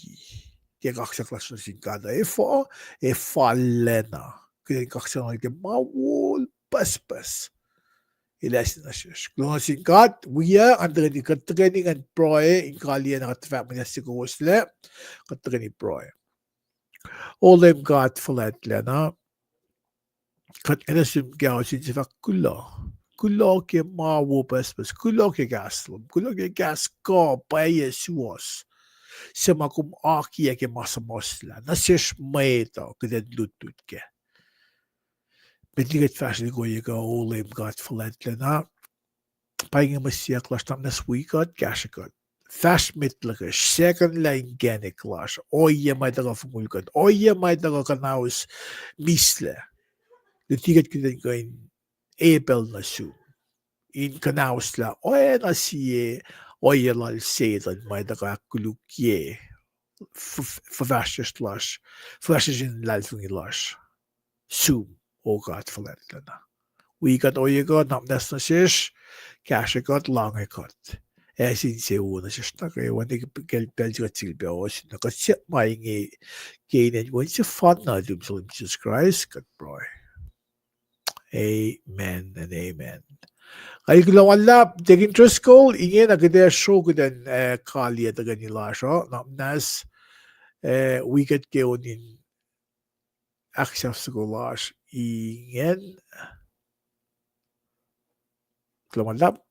ke kaksak lasr nuh sin God uh, efuh, e fallacna. Kuht in kaksak nuh ke ma wo pucspucs El ase nuh sesr. Kuloh nuh sin God, wiyuc, ngan tuhkweni, kuht tuhkweni ngan pruhe in kaliyac na kuht fahk muhnahs se kowos lac, kuht tuhkweni pruhe. O Leum God fuhlwactlacna, kuht enenuh sum ke ao sin se fahk kuloh. Kuloh ke ma wo pucspucs, kuloh ke kahs lom, kuloh ke kahs kuh pwacye suwohs, suc ma kom akiyac ke ma suhmuhslah nuh sesr mwet uh kuht in lutlut kac. Met liki kuht fahsrwelihk ohiyac kuh, O Leum God fuhlwactlacna, pa inge mwe siyuck lasr, na muhnahs wi kuht, kahsrwe kuht. Fahsr met luhk, second lah inkacnek lasr, ohiyac ma tuhkuh fongul kuht, ohiyac ma tuhkuh kuhnaus mislac. Luti kuht kuht in kuh in epel nuh sum in kuhnauslah oacna sie ohiyac lal Setuhn ma tuhkuh ahkkolukye fuhfahsryucsr lasr, fuhfahsryucsr in luhlahlfongi lasr sum, O God fuhlwactlacna. Wi kuht, ohiyac kuh, na muhnahs nuh sesr, kahsrwe kuht, loange kuht. Ac sin se wo nuh sesr nuh kwewa, ne ke pacl se kuht sifilpac ohsun na kuht siyuck ma inge ke inen Wen sefanna nuhtum, Leum Jisus Kraist, kuht pruhe. Amen and amen. Kal kuloh ma luhlahp, Deacon Driscoll, ingena kuht ac sruok kuht in, eh, kaliyac tuhkweni lasr uh, na muhnahs, eh, wi kuht ke on in ahksahf soko lasr ingacn. Kuloh ma luhlahp.